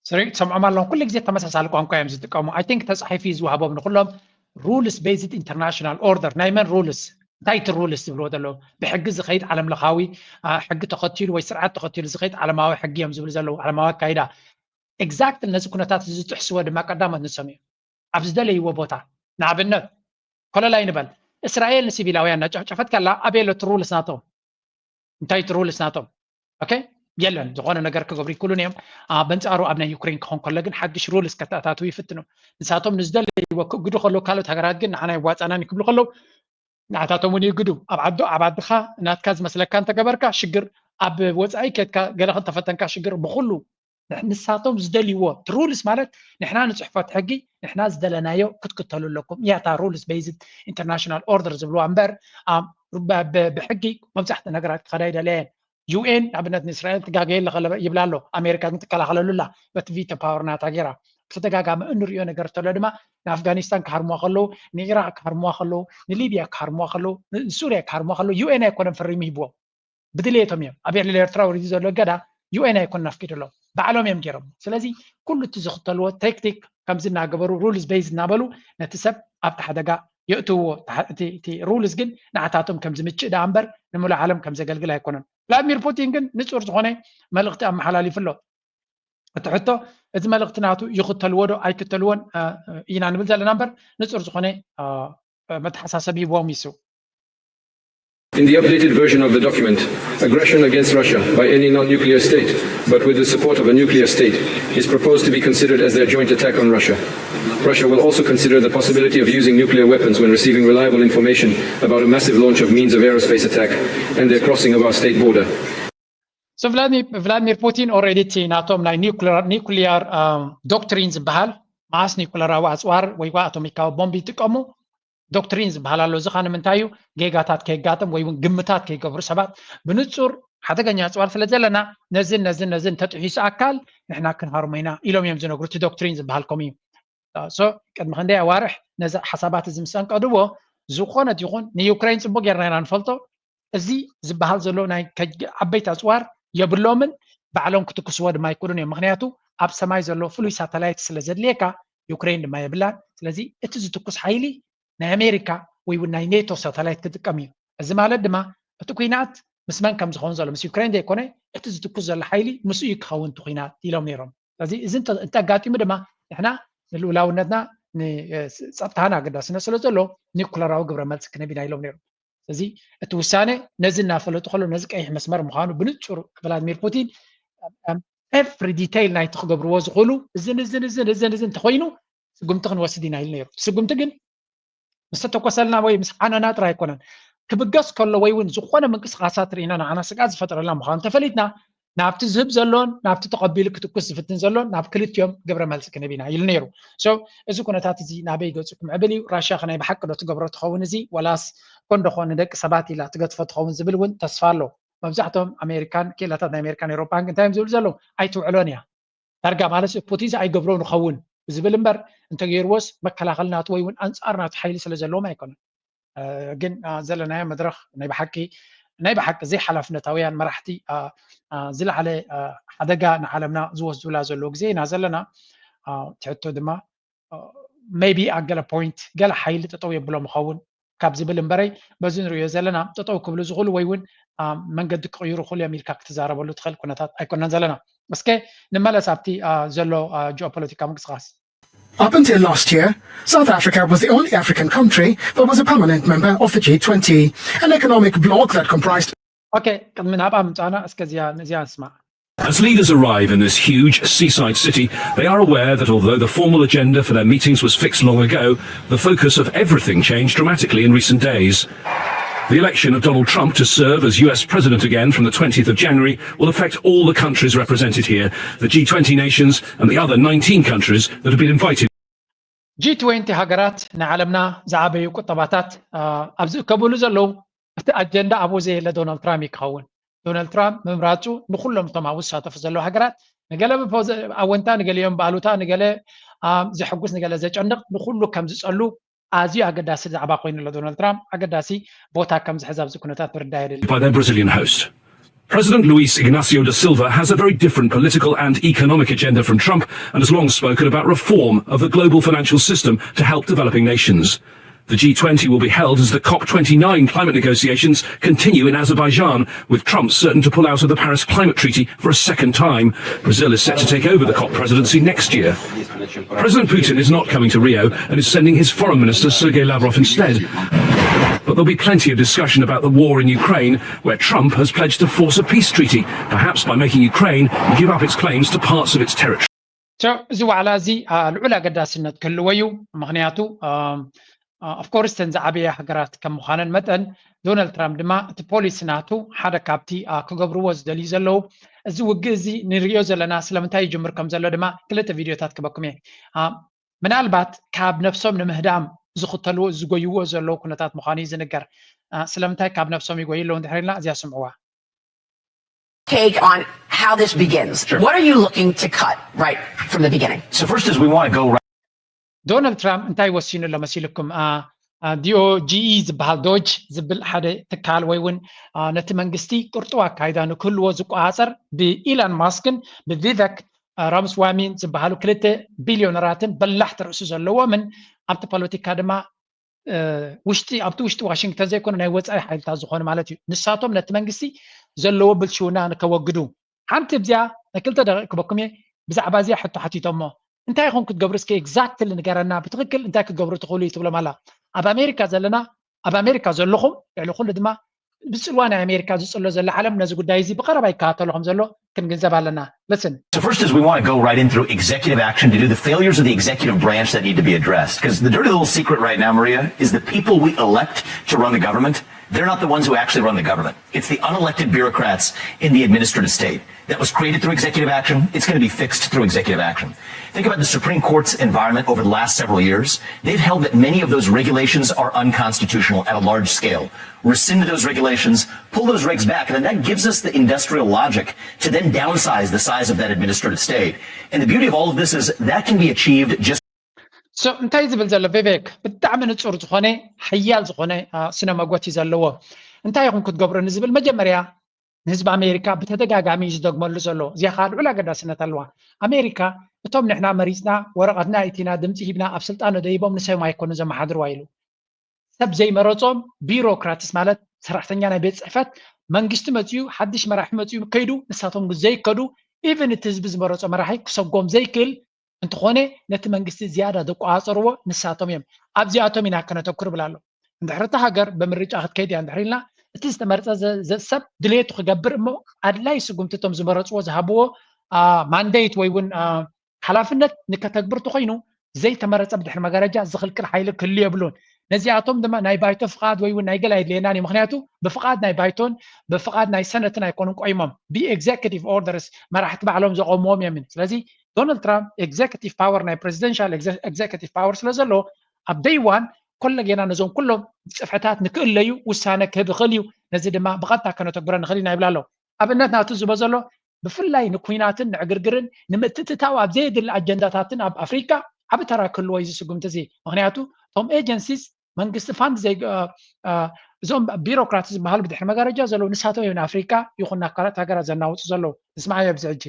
ስሪ ትሰምዖም ኣለኹም ኩሉ ግዜ ተመሳሳሊ ቋንቋ እዮም ዝጥቀሙ። I think ተጻሒፉ እዩ ዝወሃቦም ንኩሎም። Rules-based international order ናይ መን rules? እንታይ እቲ rules ዝብልዎ ዘለዉ? ብሕጊ ዝኸይድ ዓለም ለኻዊ ሕጊ ተኸቲሉ ወይ ስርዓት ተኸቲሉ ዝኸይድ ዓለማዊ ሕጊ እዮም ዝብሉ ዘለዉ። ዓለማዊ ኣካይዳ። Exactly ነዚ ኩነታት እዚ ዝጥሕስዎ ድማ ቀዳሞት ንሶም እዮም። ኣብ ዝደለይዎ ቦታ ንኣብነት ኮለላይ ንበል እስራኤል ንሲቪላውያን እናጨፍጨፈት ከላ ኣበይ ኣሎ እቲ rules ናቶም? እንታይ እቲ rules ናቶም? ኦኬ የለን ዝኾነ ነገር ክገብሩ ይክእሉን እዮም። በንፃሩ ኣብ ናይ ዩክሬን ክኾን ከሎ ግን ሓድሽ rules ከተኣታትዉ ይፍትኑ። ንሳቶም ንዝደለይዎ ክእግዱ ከለዉ ካልኦት ሃገራት ግን ንዓና ይዋፃናን ክብሉ ከለዉ ንዓታቶም እውን ይእግዱ። ኣብ ዓዶ ኣብ ዓድኻ ናትካ ዝመስለካ እንተገበርካ ሽግር፣ ኣብ ወፃኢ ከድካ ገለ ክንተፈተንካ ሽግር ብኩሉ ንሳቶም ዝደልይዎ እቲ rules ማለት ንሕና ንፅሕፈት ሕጊ ንሕና ዝደለናዮ ክትክተሉ ኣለኩም እያ እታ rules-based international order ዝብልዋ እምበር ብሕጊ መብዛሕትኡ ነገራት ክኸዳ ይደለየን። ዩ ኤን ንኣብነት ንእስራኤል ትጋገየ ኣለኸ ይብላ ኣሎ ኣሜሪካ ግን ትከላኸለሉ ኣላ በቲ veto power ናታ ገይራ። ብተደጋጋሚ እንሪኦ ነገር ተሎ ድማ ንኣፍጋኒስታን ክሃርምዋ ከለዉ ንኢራቅ ክሃርምዋ ከለዉ ንሊብያ ክሃርምዋ ከለዉ ንሱርያ ክሃርምዋ ከለዉ ዩ ኤን ኣይኮነን ፈሪሙ ሂብዎም ብድሌቶም እዮም ኣብ ልዕሊ ኤርትራ ወሪዱ ዘሎ እገዳ ዩ ኤን ኣይኮነን ኣፍቂዱሎም ባዕሎም እዮም ገይሮሞ ስለዚ ኩሉ እቲ ዝኽተልዎ ታክቲክ ከምዚ እናገበሩ rules-based እናበሉ ነቲ ሰብ ኣብቲ ሓደጋ የእትውዎ እቲ rules ግን ንዓታቶም ከም ዝምችእ ደኣ እምበር ንምሉእ ዓለም ከም ዘገልግል ኣይኮነን ቭላድሚር ፑቲን ግን ንጹር ዝኾነ መልእኽቲ ኣመሓላሊፉ ኣሎ እቲ ሕቶ እዚ መልእኽቲ ናቱ ይኽተልዎ ዶ ኣይክተልዎን ኢና ንብል ዘለና እምበር ንጹር ዝኾነ መተሓሳሰቢ ሂብዎም ይስው In the updated version of the document, aggression against Russia by any non-nuclear state, but with the support of a nuclear state, is proposed to be considered as their joint attack on Russia. Russia will also consider the possibility of using nuclear weapons when receiving reliable information about a massive launch of means of aerospace attack and their crossing of our state border. So ቭላድሚር ፑቲን already እቲ ናቶም ናይ nuclear doctrine ዝበሃል መዓስ ኒኩለራዊ ኣፅዋር ወይ ኣቶሚካዊ ቦምብ ይጥቀሙ doctrine ዝበሃል ኣሎ። እዚ ከዓ ንምንታይ እዩ? ጌጋታት ከየጋጥም ወይ እውን ግምታት ከይገብሩ ሰባት ብንፁር ሓደገኛ ኣፅዋር ስለ ዘለና ነዝን ነዝን ነዝን እንተጥሒሱ ኣካል ንሕና ክንሃርሞ ኢና ኢሎም እዮም ዝነግሩ። እቲ doctrine ዝበሃል ከምኡ እዩ። So ቅድሚ ክንደይ ኣዋርሕ ነዚ ሓሳባት እዚ ምስ ኣንቀድዎ ዝኾነት ይኹን ንዩክሬን ፅቡቅ ጌርና ኢና ንፈልጦ እዚ ዝበሃል ዘሎ ናይ ዓበይቲ ኣፅዋር የብሎምን ባዕሎም ክትኩስዎ ድማ ኣይክእሉን እዮም ምክንያቱ ኣብ ሰማይ ዘሎ ፍሉይ ሳተላይት ስለ ዘድልየካ ዩክሬን ድማ የብላን ስለዚ እቲ ዝትኩስ ሓይሊ ናይ ኣሜሪካ ወይ እውን ናይ ኔቶ ሳተላይት ክጥቀም እዩ እዚ ማለት ድማ እቲ ኩናት ምስ መን ከም ዝኸውን ዘሎ ምስ ዩክሬን ዘይኮነ እቲ ዝትኩስ ዘሎ ሓይሊ ምስኡ እዩ ክኸውን እቲ ኩናት ኢሎም ነይሮም ስለዚ እዚ እንተጋጢሙ ድማ ንሕና ንልኡላውነትና ንፀጥታና ኣገዳስነት ስለ ዘሎ ኒኩለራዊ ግብረ መልሲ ክንህብ ኢና ኢሎም ነይሮም ስለዚ እቲ ውሳነ ነዚ እናፈለጡ ከሎ ነዚ ቀይሕ መስመር ምዃኑ ብንፁር ቭላድሚር ፑቲን every detail ናይቲ ክገብርዎ ዝኽእሉ እዝን እዝን እዝን እዝን እዝን እንተኮይኑ ስጉምቲ ክንወስድ ኢና ኢሉ ነይሩ ስጉምቲ ግን ምስ ተተኮሰልና ወይ ምስ ሓነና ጥራይ ኣይኮነን ክብገስ ከሎ ወይ እውን ዝኾነ ምንቅስቃሳት ርኢና ንዓና ስግኣት ዝፈጥረልና ምዃኑ ተፈሊጥና ናብቲ ዝህብ ዘሎን ናብቲ ተቐቢሉ ክትኩስ ዝፍትን ዘሎን ናብ ክልቲኦም ግብረ መልሲ ክንህብ ኢና ኢሉ ነይሩ። So እዚ ኩነታት እዚ ናበይ ገጹ ክምዕብል እዩ? ራሽያ ከ ናይ ብሓቂ ዶ ትገብሮ ትኸውን እዚ፣ ወላስ ኮን ዶ ኮን ንደቂ ሰባት ኢላ ትገድፎ ትኸውን ዝብል እውን ተስፋ ኣሎ። መብዛሕትኦም ኣሜሪካን ክኢላታት ናይ ኣሜሪካን ኤውሮጳን እንታይ እዮም ዝብሉ ዘለዉ? ኣይትውዕሎን እያ። ዳርጋ ማለት ፑቲን ኣይገብሮ ንኸውን ዝብል እምበር፣ እንተገይርዎስ መከላኸሊ ናቱ ወይ እውን ኣንጻር ናቱ ሓይሊ ስለ ዘለዎም ኣይኮነን። ግን ዘለናዮ መድረኽ ናይ ብሓቂ ናይ ብሓቂ ዘይሓላፍነታውያን መራሕቲ ዝለዓለ ሓደጋ ንዓለምና ዝወስዱላ ዘለዉ ግዜ ኢና ዘለና። ትሕቶ ድማ maybe ኣብ ገለ point ገለ ሓይሊ ጠጠው የብሎም ይኸውን ካብ ዝብል እምበረይ፣ በዚ ንሪኦ ዘለና ጠጠው ክብሉ ዝኽእሉ ወይ እውን መንገዲ ክቕይሩ ይኽእሉ እዮም ኢልካ ክትዛረበሉ ትኽእል ኩነታት ኣይኮነን ዘለና። እስከ ንመለስ ኣብቲ ዘሎ ጂኦፖለቲካ ምንቅስቃስ። Up until last year, South Africa was the only African country that was a permanent member of the G twenty, an economic bloc that comprised Okay, ቅድሚ ናብኣ ምምጻእና እስከ እዚኣ እዚኣ ንስማዕ። As leaders arrive in this huge seaside city, they are aware that although the formal agenda for their meetings was fixed long ago, the focus of everything changed dramatically in recent days. The election of Donald Trump to serve as U S president again from the twentieth of January will affect all the countries represented here, the G twenty nations and the other nineteen countries that have been invited. ጂ ትዌንቲ ሃገራት ናይ ዓለምና ዝዓበዩ ቁጠባታት ኣብ ዝእከብሉ ዘለዉ፣ እቲ ኣጀንዳ ኣብኡ ዘየለ ዶናልድ ትራምፕ እዩ ክኸውን። ዶናልድ ትራምፕ ምምራፁ ንኩሎም እቶም ኣብኡ ዝሳተፉ ዘለዉ ሃገራት፣ ንገለ ብኣወንታ፣ ንገሊኦም ብኣሉታ፣ ንገለ ዘሐጉስ፣ ንገለ ዘጨንቕ፣ ንኩሉ ከም ዝፀሉ ኣዝዩ ኣገዳሲ ዛዕባ ኮይኑ ኣሎ። ዶናልድ ትራምፕ ኣገዳሲ ቦታ ከም ዝሕዝ ኣብዚ ኩነታት ምርዳእ የድሊ። By their Brazilian host. President Luis Ignacio da Silva has a very different political and economic agenda from Trump and has long spoken about reform of the global financial system to help developing nations. The G twenty will be held as the COP twenty-nine climate negotiations continue in Azerbaijan, with Trump certain to pull out of the Paris Climate Treaty for a second time. Brazil is set to take over the COP presidency next year. President Putin is not coming to Rio and is sending his foreign minister Sergei Lavrov instead. But there'll be plenty of discussion about the war in Ukraine, where Trump has pledged to force a peace treaty, perhaps by making Ukraine give up its claims to parts of its territory. እዚ ዋዕላ እዚ ልዑል ኣገዳስነት ክህልዎ እዩ። ምክንያቱ of course እተን ዝዓበያ ሃገራት ከም ምዃነን መጠን፣ ዶናልድ ትራምፕ ድማ እቲ ፖሊሲ ናቱ ሓደ ካብቲ ክገብርዎ ዝደልዩ ዘለዉ፣ እዚ ውግእ እዚ ንሪኦ ዘለና ስለምንታይ ይጅምር ከም ዘሎ ድማ ክልተ ቪድዮታት ክበኩም እየ። ምናልባት ካብ ነፍሶም ንምህዳም ዝኽተልዎ ዝጎይዎ ዘለዉ ኩነታት ምዃኑ እዩ ዝንገር። ስለምንታይ ካብ ነፍሶም ይጎዩ ኣለዉ እንድሕር ኢልና እዚኣ ስምዕዋ። Take on how this begins. What are you looking to cut right from the beginning? So first is we want to go right. ዶናልድ ትራምፕ እንታይ ወሲኑ ኣሎ መሲልኩም? ዲኦጂኢ ዝበሃል ዶጅ ዝብል ሓደ ትካል ወይ እውን ነቲ መንግስቲ ቅርጡው ኣካይዳ ንክህልዎ ዝቆፃፀር ብኢላን ማስክን ብቪቨክ ራምስዋሚን ዝበሃሉ ክልተ ቢልዮነራትን በላሕቲ ርእሲ ዘለዎምን ኣብቲ ፖለቲካ ድማ ውሽጢ ኣብቲ ውሽጢ ዋሽንግተን ዘይኮነ ናይ ወፃኢ ሓይልታት ዝኾኑ ማለት እዩ። ንሳቶም ነቲ መንግስቲ ዘለዎ ብልሽውና ንከወግዱ ሓንቲ እዚኣ ናይ ክልተ ደቂቕ ክበኩም እየ። ብዛዕባ እዚኣ ሕቶ ሓቲቶሞ እንታይ ኢኹም ክትገብሩ እስኪ exactly ንገረና፣ ብትኽክል እንታይ ክትገብሩ ትኽእሉ እዩ ትብሎም ኣላ። ኣብ ኣሜሪካ ዘለና ኣብ ኣሜሪካ ዘለኹም ልዕሊ ኩሉ ድማ ብፅልዋ ናይ ኣሜሪካ ዝፅሎ ዘሎ ዓለም ነዚ ጉዳይ እዚ ብቐረባ ይከታተሎ ከም ዘሎ ክንግንዘብ ኣለና። Listen. So first is we want to go right in through executive action to do the failures of the executive branch that need to be addressed. Because the dirty little secret right now, Maria, is the people we elect to run the government, they're not the ones who actually run the government. It's the unelected bureaucrats in the administrative state that was created through executive action. It's going to be fixed through executive action. Think about the Supreme Court's environment over the last several years. They've held that many of those regulations are unconstitutional at a large scale. Rescind those regulations, pull those regs back, and then that gives us the industrial logic to then downsize the size of that administrative state. And the beauty of all of this is that can be achieved just So እንታይ ዝብል ዘሎ ቪቬክ ብጣዕሚ ንጹር ዝኾነ ሓያል ዝኾነ ስነ መጎት እዩ ዘለዎ። እንታይ ኢኹም ክትገብሩ ንዝብል መጀመርያ ንህዝቢ ኣሜሪካ ብተደጋጋሚ እዩ ዝደግመሉ ዘሎ። እዚኣ ከዓ ልዑል ኣገዳስነት ኣለዋ። ኣሜሪካ እቶም ንሕና መሪፅና ወረቐትና እቲና ድምፂ ሂብና ኣብ ስልጣን ደይቦም ንሰዮም ኣይኮኑ ዘመሓድርዋ ኢሉ። ሰብ ዘይመረፆም ቢሮክራትስ ማለት ሰራሕተኛ ናይ ቤት ፅሕፈት መንግስቲ መፅኡ ሓድሽ መራሒ መፅኡ ከይዱ ንሳቶም ዘይከዱ ኢቨን እቲ ህዝቢ ዝመረፆ መራሒ ክሰጎም ዘይክእል እንተኾነ ነቲ መንግስቲ ዝያዳ ዘቋፃፀርዎ ንሳቶም እዮም። ኣብዚኣቶም ኢና ከነተኩር ይብል ኣሎ። እንድሕር እታ ሃገር ብምርጫ ክትከይድ እያ እንድሕር ኢልና እቲ ዝተመርፀ ሰብ ድሌቱ ክገብር እሞ ኣድላይ ስጉምቲ እቶም ዝመረፅዎ ዝሃብዎ ማንዴት ወይ እውን ሓላፍነት ንከተግብር ተኾይኑ ዘይተመረፀ ብድሕሪ መጋረጃ ዝኽልክል ሓይሊ ክህሉ የብሉን። ነዚኣቶም ድማ ናይ ባይቶ ፍቓድ ወይ እውን ናይ ገለ ኣይድልየናን እዩ። ምክንያቱ ብፍቓድ ናይ ባይቶን ብፍቓድ ናይ ሰነትን ኣይኮኑን ቆይሞም፣ ብኤግዜክቲቭ ኦርደርስ መራሕቲ ባዕሎም ዘቆምዎም እዮም። ስለዚ ዶናልድ ትራምፕ ኤግዜክቲቭ ፓወር ናይ ፕሬዚደንሻል ኤግዜክቲቭ ፓወር ስለ ዘለዎ ኣብ ደይ ዋን ኮለ ጌና ነዞም ኩሎም ፅፍሕታት ንክእለዩ ውሳነ ክህብ ይኽእል እዩ። ነዚ ድማ ብቐጥታ ከነተግብሮ ንኽእል ኢና ይብል ኣሎ። ኣብነት ናቱ ዝቦ ዘሎ ብፍላይ ንኩናትን ንዕግርግርን ንምትእትታው ኣብ ዘየድሊ ኣጀንዳታትን ኣብ ኣፍሪካ ዓብ ተራ ክህልዎ እዩ ዝስጉምቲ እዚ። ምክንያቱ እቶም ኤጀንሲስ መንግስቲ ፋንድ ዘይ እዞም ቢሮክራት ዝበሃሉ ብድሕሪ መጋረጃ ዘለዉ ንሳቶም እዮም ንኣፍሪካ ይኹን ናካላት ሃገራት ዘናውፁ ዘለዉ። ንስማዓዮ ኣብዚ ሕጂ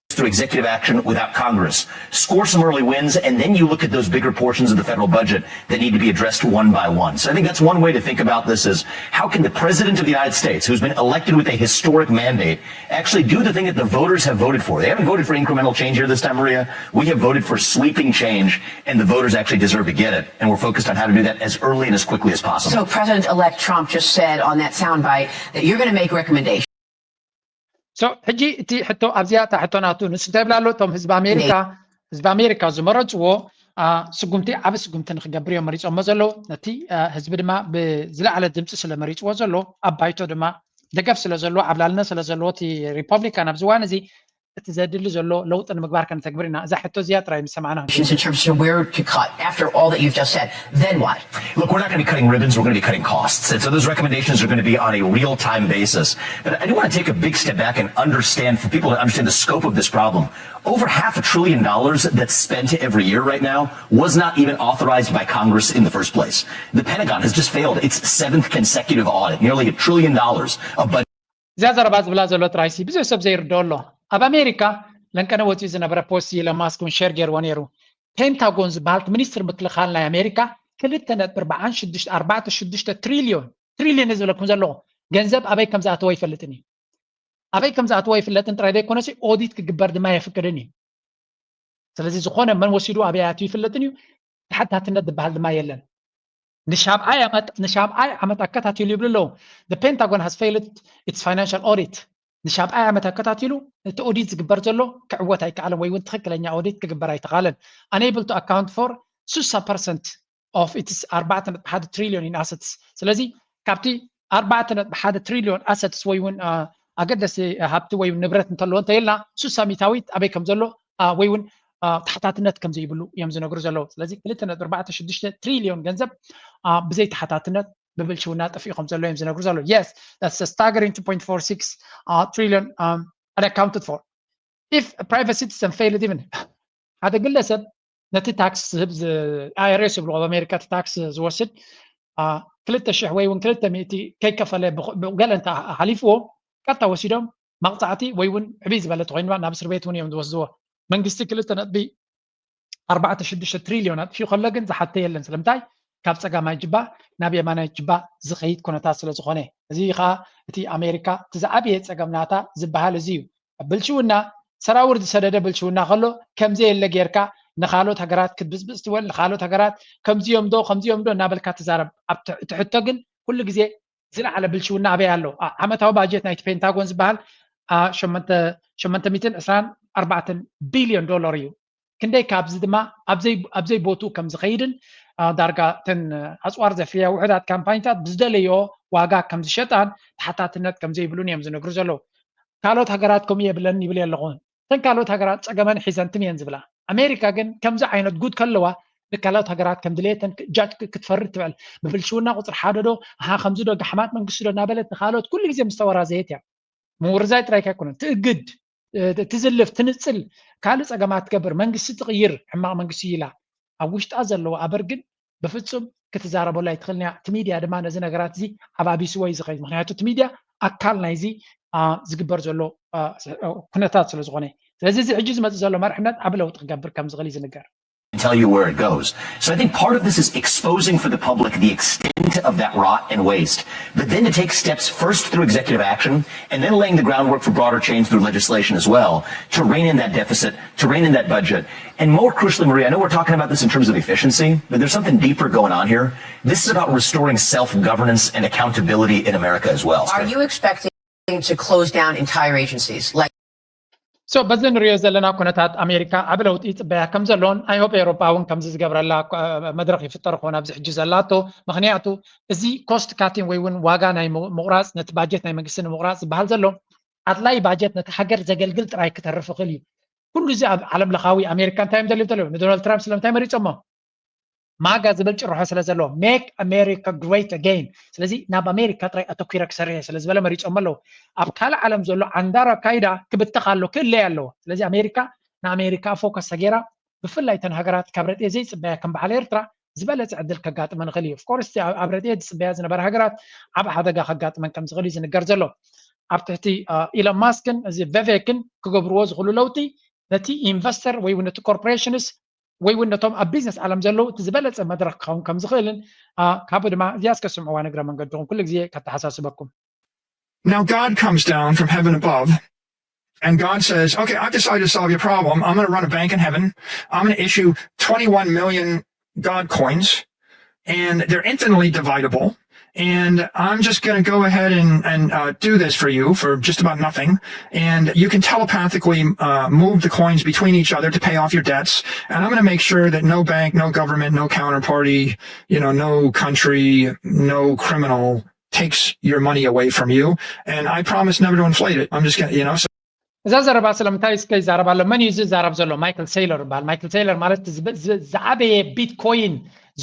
through executive action without Congress. Score some early wins, and then you look at those bigger portions of the federal budget that need to be addressed one by one. So I think that's one way to think about this is how can the president of the United States, who's been elected with a historic mandate, actually do the thing that the voters have voted for? They haven't voted for incremental change here this time, Maria. We have voted for sweeping change, and the voters actually deserve to get it. And we're focused on how to do that as early and as quickly as possible. So President-elect Trump just said on that soundbite that you're going to make recommendations. ሕጂ እቲ ሕቶ ኣብዚኣ እታ ሕቶ ናቱ ንሱ እንታይ ይብላ ኣሎ? እቶም ህዝቢ ኣሜሪካ ህዝቢ ኣሜሪካ ዝመረፅዎ ስጉምቲ ዓብ ስጉምቲ ንክገብር እዮም መሪፆሞ ዘለዉ። ነቲ ህዝቢ ድማ ብዝለዓለ ድምፂ ስለ መሪፅዎ ዘሎ ኣብ ባይቶ ድማ ደገፍ ስለ ዘሎ ዓብላልነት ስለ ዘለዎ እቲ ሪፐብሊካን ኣብዚ እዋን እዚ እቲ ዘድሊ ዘሎ ለውጢ ንምግባር ከነተግብር ኢና። እዛ ሕቶ እዚኣ ጥራይ ምስ ሰማዕና in terms of where to cut after all that you've just said, then what? Look, we're not going to be cutting ribbons, we're going to be cutting costs. And so those recommendations are going to be on a real time basis. But I do want to take a big step back and understand, for people to understand the scope of this problem. Over half a trillion dollars that's spent every year right now was not even authorized by Congress in the first place. The Pentagon has just failed its seventh consecutive audit, nearly a trillion dollars of budget. እዛ ዘረባ ዝብላ ዘሎ ጥራይሲ ብዙሕ ሰብ ዘይርድኦ ኣሎ። ኣብ ኣሜሪካ ለንቀነ ወፂኡ ዝነበረ ፖስት ኢሎን ማስክ እውን ሸር ገይርዎ ነይሩ። ፔንታጎን ዝበሃል እቲ ሚኒስትር ምክልኻል ናይ ኣሜሪካ ክልተ ነጥቢ ኣርባዓን ሽዱሽተ ኣርባዕተ ሽዱሽተ ትሪልዮን ትሪልዮን እየ ዝብለኩም ዘለኹ ገንዘብ ኣበይ ከም ዝኣተወ ኣይፈልጥን እዩ። ኣበይ ከም ዝኣተወ ኣይፍለጥን ጥራይ ዘይኮነሲ ኦዲት ክግበር ድማ የፍቅድን እዩ። ስለዚ ዝኾነ መን ወሲዱ ኣበይ ኣትዩ ይፍለጥን እዩ። ተሓታትነት ዝበሃል ድማ የለን። ንሻብዓይ ዓመት ንሻብዓይ ዓመት ኣከታቲሉ ይብሉ ኣለዉ። The Pentagon has failed its financial audit። ንሻብዓይ ዓመት ኣከታቲሉ እቲ ኦዲት ዝግበር ዘሎ ክዕወት ኣይከኣለን ወይ እውን ትኽክለኛ ኦዲት ክግበር ኣይተኻለን። Unable to account for ስሳ ፐርሰንት of its ኣርባዕተ ነጥቢ ሓደ ትሪልዮን in assets። ስለዚ ካብቲ ኣርባዕተ ነጥቢ ሓደ ትሪልዮን ኣሰትስ ወይ እውን ኣገደሲ ሃብቲ ወይ ንብረት እንተለዎ እንተይልና ስሳ ሚታዊት ኣበይ ከም ዘሎ ወይ እውን ተሓታትነት ከም ዘይብሉ እዮም ዝነግሩ ዘለዉ። ስለዚ ክልተ ነጥቢ ኣርባዕተ ሽዱሽተ ትሪልዮን ገንዘብ ብዘይ ተሓታትነት ብብልሽውና ጠፊኡ ከም ዘሎ እዮም ዝነግሩ ዘለዉ። Yes, that's a staggering two point four six trillion unaccounted for. If a private citizen failed even ሓደ ግለሰብ ነቲ ታክስ ዝህብ IRS ይብልዎ ኣብ ኣሜሪካ እቲ ታክስ ዝወስድ ክልተ ሽሕ ወይ እውን ክልተ ሚእቲ ከይከፈለ ገለ እንተ ሓሊፍዎ ቀጥታ ወሲዶም መቕፃዕቲ ወይ እውን ዕብይ ዝበለ ተኮይኑ ናብ እስር ቤት እውን እዮም ዝወስድዎ። መንግስቲ ክልተ ነጥቢ ኣርባዕተ ሽዱሽተ ትሪልዮን ኣጥፊኡ ከሎ ግን ዝሓተ የለን። ስለምንታይ? ካብ ፀጋማይ ጅባ ናብ የማናይ ጅባ ዝኸይድ ኩነታት ስለ ዝኾነ። እዚ ከዓ እቲ ኣሜሪካ እቲ ዝዓበየ ፀገም ናታ ዝበሃል እዚ እዩ። ብልሽውና ሰራውር ዝሰደደ ብልሽውና ከሎ ከምዘየለ ጌርካ ንካልኦት ሃገራት ክትብፅብፅ ትበል ንካልኦት ሃገራት ከምዚኦም ዶ ከምዚኦም ዶ እናበልካ ትዛረብ። እቲ ሕቶ ግን ኩሉ ግዜ ዝለዓለ ብልሽውና ኣበይ ኣሎ? ዓመታዊ ባጀት ናይቲ ፔንታጎን ዝበሃል ሸመንተ ሚእትን ዕስራን ኣርባዕተን ቢልዮን ዶላር እዩ። ክንደይ ካብዚ ድማ ኣብዘይ ቦትኡ ከም ዝኸይድን ዳርጋ እተን ኣፅዋር ዘፍርያ ውሑዳት ካምፓኒታት ብዝደለዮ ዋጋ ከም ዝሸጣን ተሓታትነት ከም ዘይብሉን እዮም ዝነግሩ ዘለዉ። ካልኦት ሃገራት ከምኡ የብለን ይብል ኣለኹ። እተን ካልኦት ሃገራት ፀገመን ሒዘንትን እየን ዝብላ። ኣሜሪካ ግን ከምዚ ዓይነት ጉድ ከለዋ ንካልኦት ሃገራት ከም ድሌተን ጃጅ ክትፈርድ ትበል። ብብልሽውና ቁፅሪ ሓደ ዶ ሃ ከምዚ ዶ ጋሕማት መንግስቲ ዶ እናበለት ንካልኦት ኩሉ ግዜ ምስ ተወራዘየት እያ። ምውርዛይ ጥራይካ ኣይኮነን ትእግድ ትዝልፍ ትንፅል ካልእ ፀገማት ትገብር መንግስቲ ትቕይር ሕማቕ መንግስቲ እዩ ኢላ ኣብ ውሽጣ ዘለዎ ኣበር ግን ብፍፁም ክትዛረበሉ ኣይትኽእልን እያ። እቲ ሚድያ ድማ ነዚ ነገራት እዚ ዓባቢስዎ እዩ ዝኸይድ። ምክንያቱ እቲ ሚድያ ኣካል ናይዚ ዝግበር ዘሎ ኩነታት ስለ ዝኾነ ስለዚ እዚ ሕጂ ዝመፅእ ዘሎ መርሕነት ዓብ ለውጢ ክገብር ከም ዝኽእል እዩ ዝንገር። Tell you where it goes. So I think part of this is exposing for the public the extent of that rot and waste, but then to take steps first through executive action and then laying the groundwork for broader change through legislation as well to rein in that deficit, to rein in that budget. And more crucially, Maria, I know we're talking about this in terms of efficiency, but there's something deeper going on here. This is about restoring self-governance and accountability in America as well. Are you expecting to close down entire agencies like So በዚ ንሪኦ ዘለና ኩነታት ኣሜሪካ ዓቢ ለውጢ ይጽበያ ከም ዘሎን፣ I hope ኤውሮጳ እውን ከምዚ ዝገብረላ መድረኽ ይፍጠር ክኾን ኣብዚ ሕጂ ዘላቶ። ምኽንያቱ እዚ cost cutting ወይ እውን ዋጋ ናይ ምቑራጽ፣ ነቲ ባጀት ናይ መንግስቲ ንምቑራጽ ዝበሃል ዘሎ ኣድላይ ባጀት ነቲ ሃገር ዘገልግል ጥራይ ክተርፍ ይኽእል እዩ። ኩሉ እዚ ኣብ ዓለም ለኻዊ ኣሜሪካ እንታይ እዮም ደልዮም ዘለዉ? ንዶናልድ ትራምፕ ስለምንታይ መሪጾሞ? ማጋ ዝብል ጭርሖ ስለ ዘለዎ make America great again። ስለዚ ናብ ኣሜሪካ ጥራይ ኣተኲረ ክሰርሕ ስለ ዝበለ መሪጾሞ ኣለዉ። ኣብ ካልእ ዓለም ዘሎ ዓንዳር ኣካይዳ ክብተኽ ኣሎ ክእለይ ኣለዎ። ስለዚ ኣሜሪካ ንኣሜሪካ ፎከስ ተገይራ ብፍላይ ተን ሃገራት ካብ ረድኤት ዘይጽበያ ከም በዓል ኤርትራ ዝበለጸ ዕድል ከጋጥመን ይኽእል እዩ። Of course ኣብ ረድኤት ዝጽበያ ዝነበረ ሃገራት ዓብ ሓደጋ ከጋጥመን ከም ዝኽእል እዩ ዝንገር ዘሎ። ኣብ ትሕቲ ኢሎን ማስክን እዚ ቨቬክን ክገብርዎ ዝኽእሉ ለውጢ ነቲ ኢንቨስተር ወይ እውን ነቲ ኮርፖሬሽንስ ወይ እውን ነቶም ኣብ ቢዝነስ ዓለም ዘለዉ እቲ ዝበለጸ መድረኽ ክኸውን ከም ዝኽእልን ካብኡ ድማ እዚኣ እስከ ስምዕዋ ንግረ መንገድኹም ኩሉ ግዜ ከተሓሳስበኩም። Now God comes down from heaven above and God says, okay, I've decided to solve your problem. I'm going to run a bank in heaven. I'm going to issue twenty-one million God coins and they're infinitely dividable. And I'm just going to go ahead and, and uh, do this for you for just about nothing. And you can telepathically uh, move the coins between each other to pay off your debts. And I'm going to make sure that no bank, no government, no counterparty, you know, no country, no criminal takes your money away from you. And I promise never to inflate it. I'm just going to, you know. So እዛ ዘረባ ስለምንታይ እስከ ይዛረብ ኣሎ? መን እዩ ዝዛረብ ዘሎ? ማይክል ሴይለር ይበሃል። ማይክል ሴይለር ማለት ዝዓበየ ቢትኮይን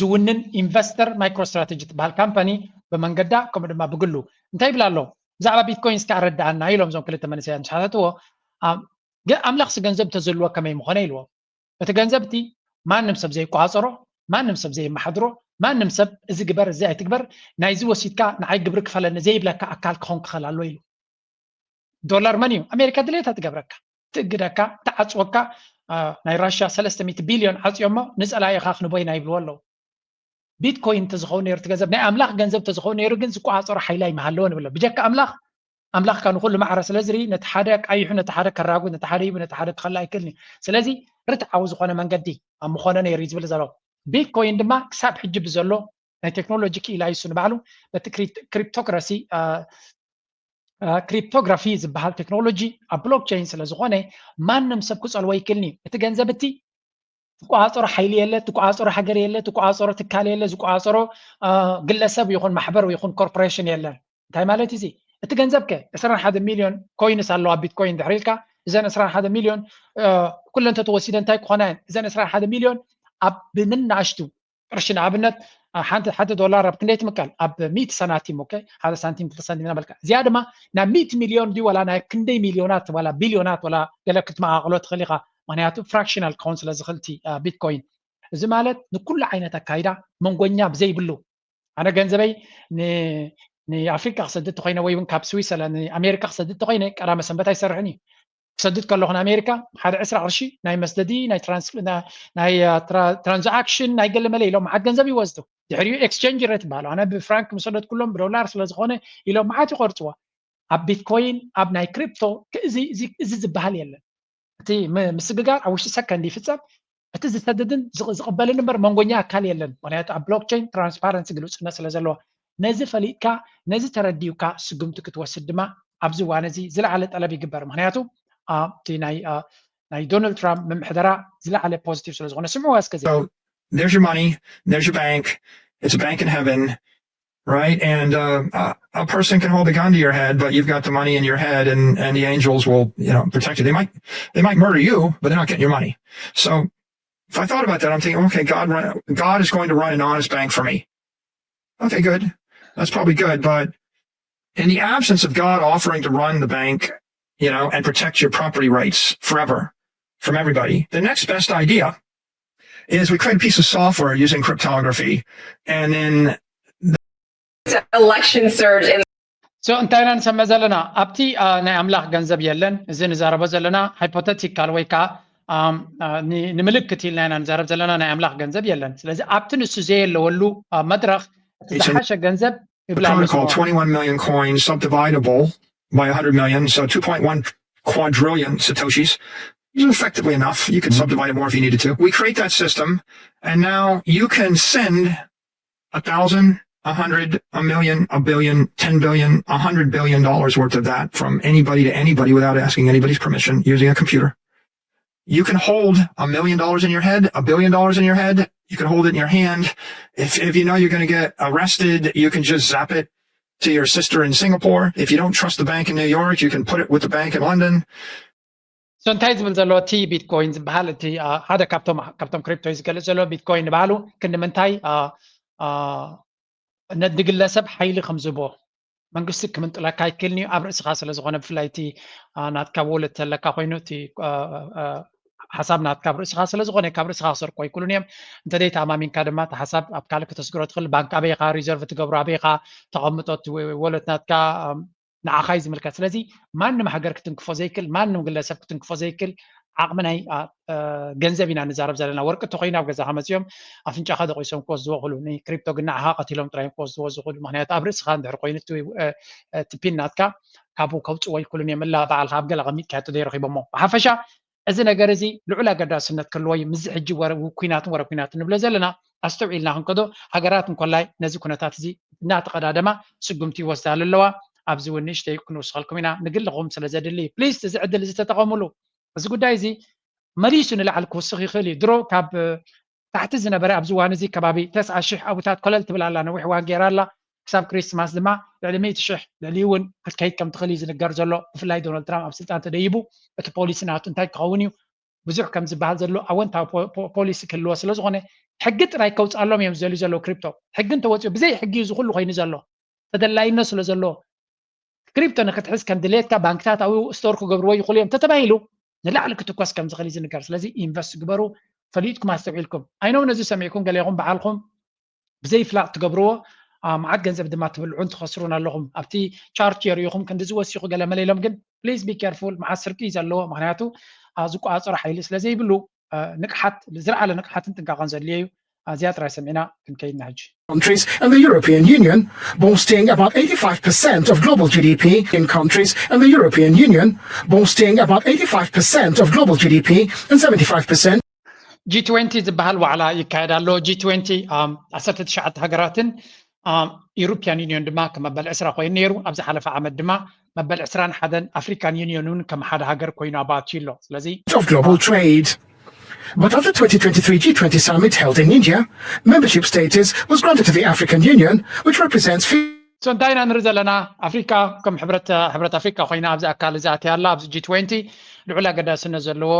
ዝውንን ኢንቨስተር ማይክሮ ስትራቴጂ ትበሃል ካምፓኒ ብመንገዳ ከምኡ ድማ ብግሉ እንታይ ይብል ኣሎ? ብዛዕባ ቢትኮይን እስከ ኣረድኣና ኢሎም እዞም ክልተ መንእሰያት ምስ ሓተትዎ ኣምላኽሲ ገንዘብ እንተዝህልዎ ከመይ ምኾነ ኢልዎ። እቲ ገንዘብ እቲ ማንም ሰብ ዘይቋፀሮ፣ ማንም ሰብ ዘይመሓድሮ፣ ማንም ሰብ እዚ ግበር እዚ ኣይትግበር ናይዚ ወሲድካ ንዓይ ግብሪ ክፈለኒ ዘይብለካ ኣካል ክኾን ክኽእል ኣሎ ኢሉ። ዶላር መን እዩ ኣሜሪካ ድሌታ ትገብረካ፣ ትእግደካ፣ ትዓፅወካ። ናይ ራሽያ ሰለስተ ሚእቲ ቢልዮን ዓፅዮሞ ንፀላኢኻ ክንቦይና ይብልዎ ኣለዉ። ቢትኮይን እንተዝኸውን ነይሩ እቲ ገንዘብ ናይ ኣምላኽ ገንዘብ እንተዝኸውን ነይሩ ግን ዝቋፀሮ ሓይሊ ኣይምሃለወን ይብሎ። ብጀካ ኣምላኽ ኣምላኽካ ንኩሉ ማዕረ ስለ ዝርኢ ነቲ ሓደ ኣቃይሑ ነቲ ሓደ ከራጉ ነቲ ሓደ ሂቡ ነቲ ሓደ ክኸልእ ኣይክእልን እዩ። ስለዚ ርትዓዊ ዝኾነ መንገዲ ኣብ ምኾነ ነይሩ እዩ ዝብል ዘሎ። ቢትኮይን ድማ ክሳብ ሕጂ ብዘሎ ናይ ቴክኖሎጂ ክኢላ እዩ ንባዕሉ በቲ ክሪፕቶክራሲ ክሪፕቶግራፊ ዝበሃል ቴክኖሎጂ ኣብ ብሎክቸይን ስለ ዝኾነ ማንም ሰብ ክፀልዎ ኣይክእልን እዩ። እቲ ገንዘብ እቲ ትቋፀሮ ሓይሊ የለ፣ ትቋፀሮ ሃገር የለ፣ ትቋፀሮ ትካል የለ፣ ዝቋፀሮ ግለሰብ ይኹን ማሕበር ይኹን ኮርፖሬሽን የለን። እንታይ ማለት እዚ? እቲ ገንዘብ ከ ዕስራን ሓደ ሚልዮን ኮይንስ ኣለዋ ቢትኮይን ድሕሪ ኢልካ እዘን ዕስራን ሓደ ሚልዮን ኩለን ተተወሲደ እንታይ ክኾና እየን? እዘን ዕስራን ሓደ ሚልዮን ኣብ ብንናሽቱ ቅርሺ ንኣብነት ሓንቲ ሓደ ዶላር ኣብ ክንደይ ትምቀል? ኣብ ሚእቲ ሰናቲም ኦኬ፣ ሓደ ሳንቲም ክልተ ሳንቲም እናበልካ እዚኣ ድማ ናብ ሚእቲ ሚልዮን ድዩ ዋላ ናይ ክንደይ ሚልዮናት ዋላ ቢልዮናት ዋላ ገለ ክትመቓቕሎ ትኽእል ኢኻ። ምክንያቱ ፍራክሽናል ክኸውን ስለ ዝኽእል እቲ ቢትኮይን። እዚ ማለት ንኩሉ ዓይነት ኣካይዳ መንጎኛ ብዘይብሉ ኣነ ገንዘበይ ንኣፍሪካ ክሰድድ ተኮይነ ወይ እውን ካብ ስዊሰርላንድ ንኣሜሪካ ክሰድድ ተኮይነ ቀዳመ ሰንበት ኣይሰርሕን እዩ። ክሰድድ ከለኹ ንኣሜሪካ ሓደ ዕስራ ቅርሺ ናይ መስደዲ ናይ ትራንዛክሽን ናይ ገለመለ ኢሎም መዓት ገንዘብ ይወስዱ። ድሕሪኡ ኤክስቸንጅ ሬት ይበሃሉ ኣነ ብፍራንክ ምሰደድኩሎም ብዶላር ስለዝኮነ ኢሎም መዓት ይቆርፅዎ። ኣብ ቢትኮይን ኣብ ናይ ክሪፕቶ እዚ ዝበሃል የለን። እቲ ምስግጋር ኣብ ውሽጢ ሰከንድ ይፍፀም። እቲ ዝሰድድን ዝቕበልን እምበር መንጎኛ ኣካል የለን። ምክንያቱ ኣብ ብሎክቸይን ትራንስፓረንሲ ግልፅነት ስለ ዘለዎ ነዚ ፈሊጥካ ነዚ ተረዲኡካ ስጉምቲ ክትወስድ ድማ ኣብዚ እዋን እዚ ዝለዓለ ጠለብ ይግበር። ምክንያቱ እቲ ናይ ዶናልድ ትራምፕ ምምሕደራ ዝለዓለ ፖዚቲቭ ስለ ዝኾነ ስምዕዋ እስከ There's your money, there's your bank, it's a bank in heaven, right? And uh, a person can hold a gun to your head, but you've got the money in your head, and, and the angels will, you know, protect you. They might, they might murder you, but they're not getting your money. So if I thought about that, I'm thinking, okay, God, run, God is going to run an honest bank for me. Okay, good. That's probably good, but in the absence of God offering to run the bank, you know, and protect your property rights forever from everybody, the next best idea is we create a piece of software using cryptography, and then election surge and so እንታይ ኢና ንሰምዕ ዘለና ኣብቲ ናይ ኣምላኽ ገንዘብ የለን። እዚ ንዛረቦ ዘለና ሃይፖተቲካል ወይ ከዓ ንምልክት ኢልና ኢና ንዛረብ ዘለና። ናይ ኣምላኽ ገንዘብ የለን። ስለዚ ኣብቲ ንሱ ዘየለወሉ መድረኽ ዝሓሸ ገንዘብ ይብላ protocol twenty-one million coins subdividable by one hundred million, so two point one quadrillion satoshis is effectively enough. You could subdivide it more if you needed to. We create that system, and now you can send a thousand, a hundred, a million, a billion, ten billion, a hundred billion dollars worth of that from anybody to anybody without asking anybody's permission using a computer. You can hold a million dollars in your head, a billion dollars in your head. You can hold it in your hand. If, if you know you're going to get arrested, you can just zap it to your sister in Singapore. If you don't trust the bank in New York, you can put it with the bank in London. So እንታይ ዝብል ዘሎ እቲ ቢትኮይን ዝበሃል እቲ ሓደ ካብቶም ካብቶም ክሪፕቶ ዝገልጽ ዘሎ ቢትኮይን ዝበሃሉ ክንዲ ምንታይ ንግለሰብ ሓይሊ ከም ዝቦ መንግስቲ ክምንጥለካ ኣይክእልን እዩ ኣብ ርእስኻ ስለ ዝኾነ ብፍላይ እቲ ናትካ ወለት ተለካ ኮይኑ እቲ ሓሳብ ናትካ ኣብ ርእስኻ ስለ ዝኾነ ካብ ርእስኻ ክሰርቆ ኣይክእሉን እዮም። እንተደይ ተኣማሚንካ ድማ እቲ ሓሳብ ኣብ ካልእ ከተስግሮ ትኽእል። ባንክ ኣበይኻ ሪዘርቭ ትገብሮ ኣበይኻ ተቐምጦ ወለት ናትካ ንዓኻ እዩ ዝምልከት። ስለዚ ማንም ሃገር ክትንክፎ ዘይክእል፣ ማንም ግለሰብ ክትንክፎ ዘይክእል ዓቕሚ ናይ ገንዘብ ኢና ንዛረብ ዘለና። ወርቂ እንተኮይኑ ኣብ ገዛኻ መፂኦም ኣፍንጫኻ ደቂሶም ክወስድዎ ይኽእሉ። ንክሪፕቶ ግን ንዓኻ ቀቲሎም ጥራይ ክወስድዎ ዝኽእሉ። ምክንያቱ ኣብ ርእስኻ እንድሕር ኮይኑ እቲ ፒን ናትካ ካብኡ ከውፅዎ ይኽእሉን እዮም። እላ በዓልካ ኣብ ገለ ኣቐሚጥካዮ ተዘይረኺቦሞ። ብሓፈሻ እዚ ነገር እዚ ልዑል ኣገዳስነት ክህልዎ እዩ። ምስዚ ሕጂ ወረ ኩናትን ወረ ኩናትን ንብሎ ዘለና ኣስተውዒልና ክንከዶ ሃገራት እንኮላይ ነዚ ኩነታት እዚ እናተቐዳደማ ስጉምቲ ይወስዳሉ ኣለዋ። ኣብዚ እውን ንእሽተይ ክንውስኸልኩም ኢና። ንግልኹም ስለ ዘድሊ ፕሊስ እዚ ዕድል እዚ ተጠቐሙሉ። እዚ ጉዳይ እዚ መሊሱ ንላዕሊ ክውስኽ ይኽእል እዩ። ድሮ ካብ ታሕቲ ዝነበረ ኣብዚ እዋን እዚ ከባቢ ተስዓ ሽሕ ኣቡታት ኮለል ትብል ኣላ ነዊሕ እዋን ገይራ ኣላ። ክሳብ ክሪስማስ ድማ ልዕሊ ሚእቲ ሽሕ ልዕሊ እውን ክትከይድ ከም ትኽእል እዩ ዝንገር ዘሎ። ብፍላይ ዶናልድ ትራምፕ ኣብ ስልጣን ተደይቡ እቲ ፖሊሲ ናቱ እንታይ ክኸውን እዩ ብዙሕ ከም ዝበሃል ዘሎ ኣወንታዊ ፖሊሲ ክህልዎ ስለ ዝኾነ ሕጊ ጥራይ ከውፅኣሎም እዮም ዝደልዩ ዘለዉ ክሪፕቶ። ሕጊ እንተወፂኡ ብዘይ ሕጊ እዩ ዝኩሉ ኮይኑ ዘሎ ተደላይነት ስለ ዘለዎ ክሪፕቶ ንክትሕዝ ከም ድሌትካ ባንክታት ኣብኡ ስቶር ክገብርዎ ይኽእሉ እዮም ተተባሂሉ ንላዕሊ ክትኮስ ከም ዝኽእል እዩ ዝንገር። ስለዚ ኢንቨስት ግበሩ ፈሊጥኩም ኣስተውዒልኩም። ኣይኖም ነዚ ሰሚዕኩም ገሌኹም በዓልኩም ብዘይ ፍላጥ ትገብርዎ መዓት ገንዘብ ድማ ትብልዑን ትኸስሩን ኣለኹም። ኣብቲ ቻርት የርእኹም ክንዲ ዝወሲኹ ገለ መለ ኢሎም ግን please be careful መዓት ስርቂ እዩ ዘለዎ ምክንያቱ ዝቆፃፀሮ ሓይሊ ስለ ዘይብሉ ንቅሓት ዝለዓለ ንቅሓትን ጥንቃቐን ዘድልዮ እዩ። እዚኣ ጥራይ ሰሚዕና ክንከይድና ሕጂ። countries and the European Union, boasting about eighty-five percent of global G D P in countries and the European Union, boasting about eighty-five percent of global G D P and seventy-five percent ጂ ትዌንቲ ዝበሃል ዋዕላ ይካየድ ኣሎ። ጂ ትዌንቲ ዓሰርተ ትሽዓተ ሃገራትን ዩሮፒያን ዩኒዮን ድማ ከም መበል ዕስራ ኮይኑ ነይሩ። ኣብ ዝሓለፈ ዓመት ድማ መበል ዕስራን ሓደን ኣፍሪካን ዩኒዮን እውን ከም ሓደ ሃገር ኮይኑ ኣባትዩ ኣሎ። ስለዚ of global trade. But after twenty twenty-three G twenty summit held in India, membership status was granted to the African Union, which represents so እንታይ ኢና ንርኢ ዘለና? ኣፍሪካ ከም ሕብረት ኣፍሪካ ኮይና ኣብዚ ኣካል እዚ ኣትያ ኣላ። ኣብዚ ጂ ትዌንቲ ልዑል ኣገዳስነት ዘለዎ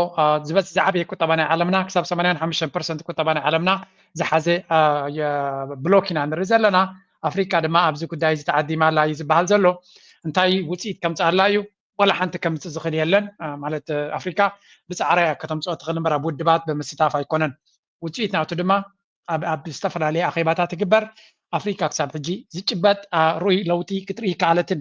ዝበፅ ዝዓበየ ቁጠባ ናይ ዓለምና ክሳብ ሰማንያን ሓሙሽተን ፐርሰንት ቁጠባ ናይ ዓለምና ዝሓዘ ብሎክ ኢና ንርኢ ዘለና። ኣፍሪካ ድማ ኣብዚ ጉዳይ እዚ ተዓዲማ ኣላ እዩ ዝበሃል ዘሎ። እንታይ ውፅኢት ከምፅኣላ እዩ? ዋላ ሓንቲ ከምፅእ ዝኽእል የለን። ማለት ኣፍሪካ ብፃዕራ እያ ከተምፅኦ ትኽእል እምበር ኣብ ውድባት ብምስታፍ ኣይኮነን። ውፅኢት ናቱ ድማ ኣብ ዝተፈላለየ ኣኼባታት ይግበር። ኣፍሪካ ክሳብ ሕጂ ዝጭበጥ ርኡይ ለውጢ ክትርኢ ይከኣለትን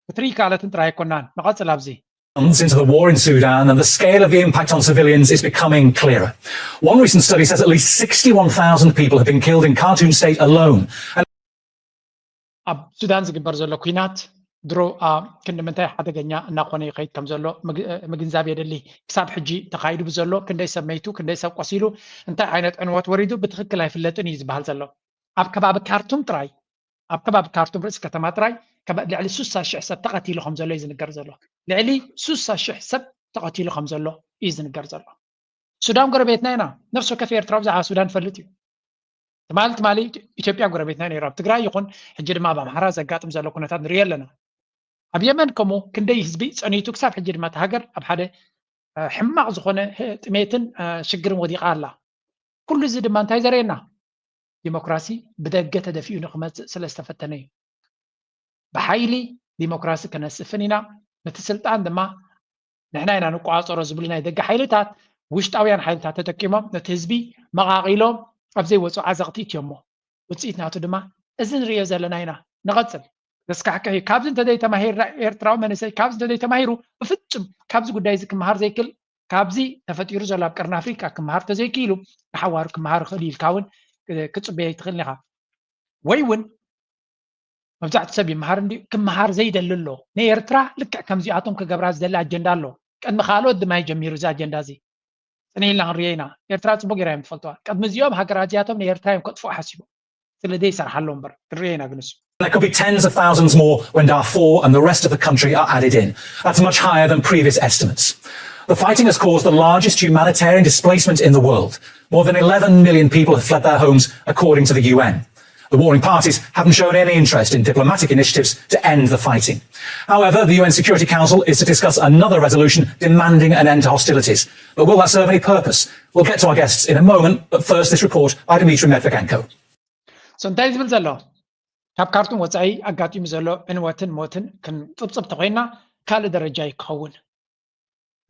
ክትርኢ ይከኣለትን ጥራይ ኣይኮናን። ንቐፅል ኣብዚ months into the war in Sudan, and the scale of the impact on civilians is becoming clearer. One recent study says at least sixty-one thousand people have been killed in Khartoum state alone. ኣብ ሱዳን ዝግበር ዘሎ ኩናት ድሮ ክንዲ ምንታይ ሓደገኛ እናኾነ ይኸይድ ከም ዘሎ ምግንዛብ የደሊ። ክሳብ ሕጂ ተኻይዱ ብዘሎ ክንደይ ሰብ መይቱ፣ ክንደይ ሰብ ቆሲሉ፣ እንታይ ዓይነት ዕንወት ወሪዱ ብትኽክል ኣይፍለጥን እዩ ዝበሃል ዘሎ። ኣብ ከባቢ ካርቱም ጥራይ ኣብ ከባቢ ካርቱም ርእሲ ከተማ ጥራይ ልዕሊ ሱሳ ሽሕ ሰብ ተቐቲሉ ከም ዘሎ እዩ ዝንገር ዘሎ። ልዕሊ ሱሳ ሽሕ ሰብ ተቐቲሉ ከም ዘሎ እዩ ዝንገር ዘሎ። ሱዳን ጎረቤትና ኢና። ነፍሲ ወከፍ ኤርትራዊ ብዛዕባ ሱዳን ይፈልጥ እዩ። ትማሊ ትማሊ ኢትዮጵያ ጎረቤትና ነይሩ ኣብ ትግራይ ይኹን ሕጂ ድማ ኣብ ኣምሓራ ዘጋጥም ዘሎ ኩነታት ንሪኦ ኣለና። ኣብ የመን ከምኡ ክንደይ ህዝቢ ፀኒቱ ክሳብ ሕጂ ድማ እቲ ሃገር ኣብ ሓደ ሕማቕ ዝኾነ ጥሜትን ሽግርን ወዲቓ ኣላ። ኩሉ እዚ ድማ እንታይ ዘርእየና? ዲሞክራሲ ብደገ ተደፊኡ ንክመፅእ ስለ ዝተፈተነ እዩ። ብሓይሊ ዲሞክራሲ ከነስፍን ኢና። ነቲ ስልጣን ድማ ንሕና ኢና ንቆፃፀሮ ዝብሉ ናይ ደገ ሓይልታት ውሽጣውያን ሓይልታት ተጠቂሞም ነቲ ህዝቢ መቓቒሎም ኣብ ዘይወፁ ዓዘቕቲ እትዮሞ። ውፅኢት ናቱ ድማ እዚ ንሪኦ ዘለና ኢና። ንቐፅል። ዘስካሕክሕ እዩ። ካብዚ እንተዘይተማሂርና ኤርትራዊ መንእሰይ ካብዚ እንተዘይተማሂሩ ብፍፁም ካብዚ ጉዳይ እዚ ክመሃር ዘይክእል ካብዚ ተፈጢሩ ዘሎ ኣብ ቀርኒ ኣፍሪቃ ክመሃር ተዘይክኢሉ ንሓዋሩ ክመሃር ይኽእል እዩ ኢልካ እውን ክፅበዮ ኣይትኽእልን ኢኻ። ወይ እውን መብዛሕትኡ ሰብ ይመሃር እንድዩ ክመሃር ዘይደሊ ኣሎ። ንኤርትራ ልክዕ ከምዚኣቶም ክገብራ ዝደሊ ኣጀንዳ ኣሎ። ቅድሚ ካልኦት ድማ እዩ ጀሚሩ እዚ ኣጀንዳ እዚ። ፅንሕ ኢልና ክንሪኦ ኢና። ኤርትራ ፅቡቅ ጌራ እዮም ትፈልጥዋ። ቅድሚ እዚኦም ሃገራት እዚኣቶም ንኤርትራ እዮም ከጥፍኡ ሓሲቦም። ክልደ ይሰርሓ ኣሎ እምበር ክንርዮ ኢና ግን እሱ There could be tens of thousands more when Darfur and the rest of the country are added in. That's much higher than previous estimates. The fighting has caused the largest humanitarian displacement in the world. More than eleven million people have fled their homes, according to the U N. The warring parties haven't shown any interest in diplomatic initiatives to end the fighting. However, the U N Security Council is to discuss another resolution demanding an end to hostilities. But will that serve any purpose? We'll get to our guests in a moment, but first, this report by Dmitry Medvedenko. So እንታይ ዝብል ዘሎ ካብ ካርቱም ወፃኢ ኣጋጢሙ ዘሎ ዕንወትን ሞትን ክንፅብፅብ ተኮይና ካልእ ደረጃ እዩ ክኸውን።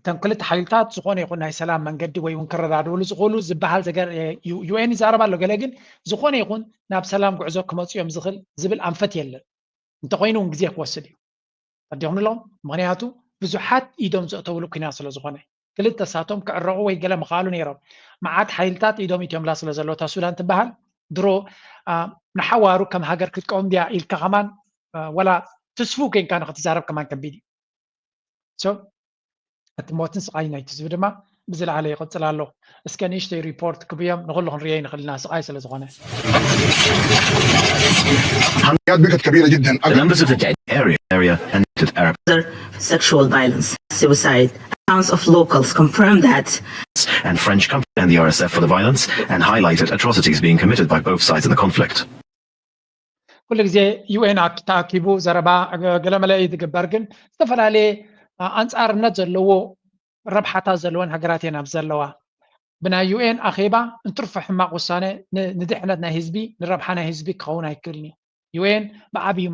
እተን ክልተ ሓይልታት ዝኾነ ይኹን ናይ ሰላም መንገዲ ወይ እውን ክረዳድእሉ ዝኽእሉ ዝበሃል ዘገር ዩኤን ይዛረብ ኣሎ። ገለ ግን ዝኾነ ይኹን ናብ ሰላም ጉዕዞ ክመፁ እዮም ዝኽእል ዝብል ኣንፈት የለን። እንተኮይኑ እውን ግዜ ክወስድ እዩ። ተረዲኹም ኣለኹም? ምክንያቱ ብዙሓት ኢዶም ዘእተውሉ ኩናት ስለ ዝኾነ ክልተ ሳቶም ክዕረቑ ወይ ገለ ምኽኣሉ ነይሮም። መዓት ሓይልታት ኢዶም ኢትዮምላ ስለ ዘሎ እታ ሱዳን ትበሃል ድሮ ንሓዋሩ ከም ሃገር ክትቀውም ድያ ኢልካ ከማን ወላ ትስፉ ኮይንካ ንክትዛረብ ከማን ከቢድ እዩ። እቲ ሞትን ስቃይ ናይቲ ህዝቢ ድማ ብዝለዓለ ይቕፅል ኣሎ። እስከ ንእሽተይ ሪፖርት ክብዮም ንኩሉ ክንርዮ ይንኽእል ኢና ስቃይ ስለ ዝኾነ። عمليات بقت كبيره جدا The numbers of the dead area area and the Arab sexual violence, suicide. Accounts of locals confirm that and French company and the R S F for the violence and highlighted atrocities being committed by both sides in the conflict. ኩሉ ግዜ ዩኤን ተኣኪቡ ዘረባ ገለመለ እዩ ዝግበር፣ ግን ዝተፈላለየ ኣንፃርነት ዘለዎ ረብሓታት ዘለወን ሃገራት እየን ኣብ ዘለዋ። ብናይ ዩኤን ኣኼባ እንትርፎ ሕማቕ ውሳነ ንድሕነት ናይ ህዝቢ ንረብሓ ናይ ህዝቢ ክኸውን ኣይክእልን እዩ። ዩኤን ብዓብዩ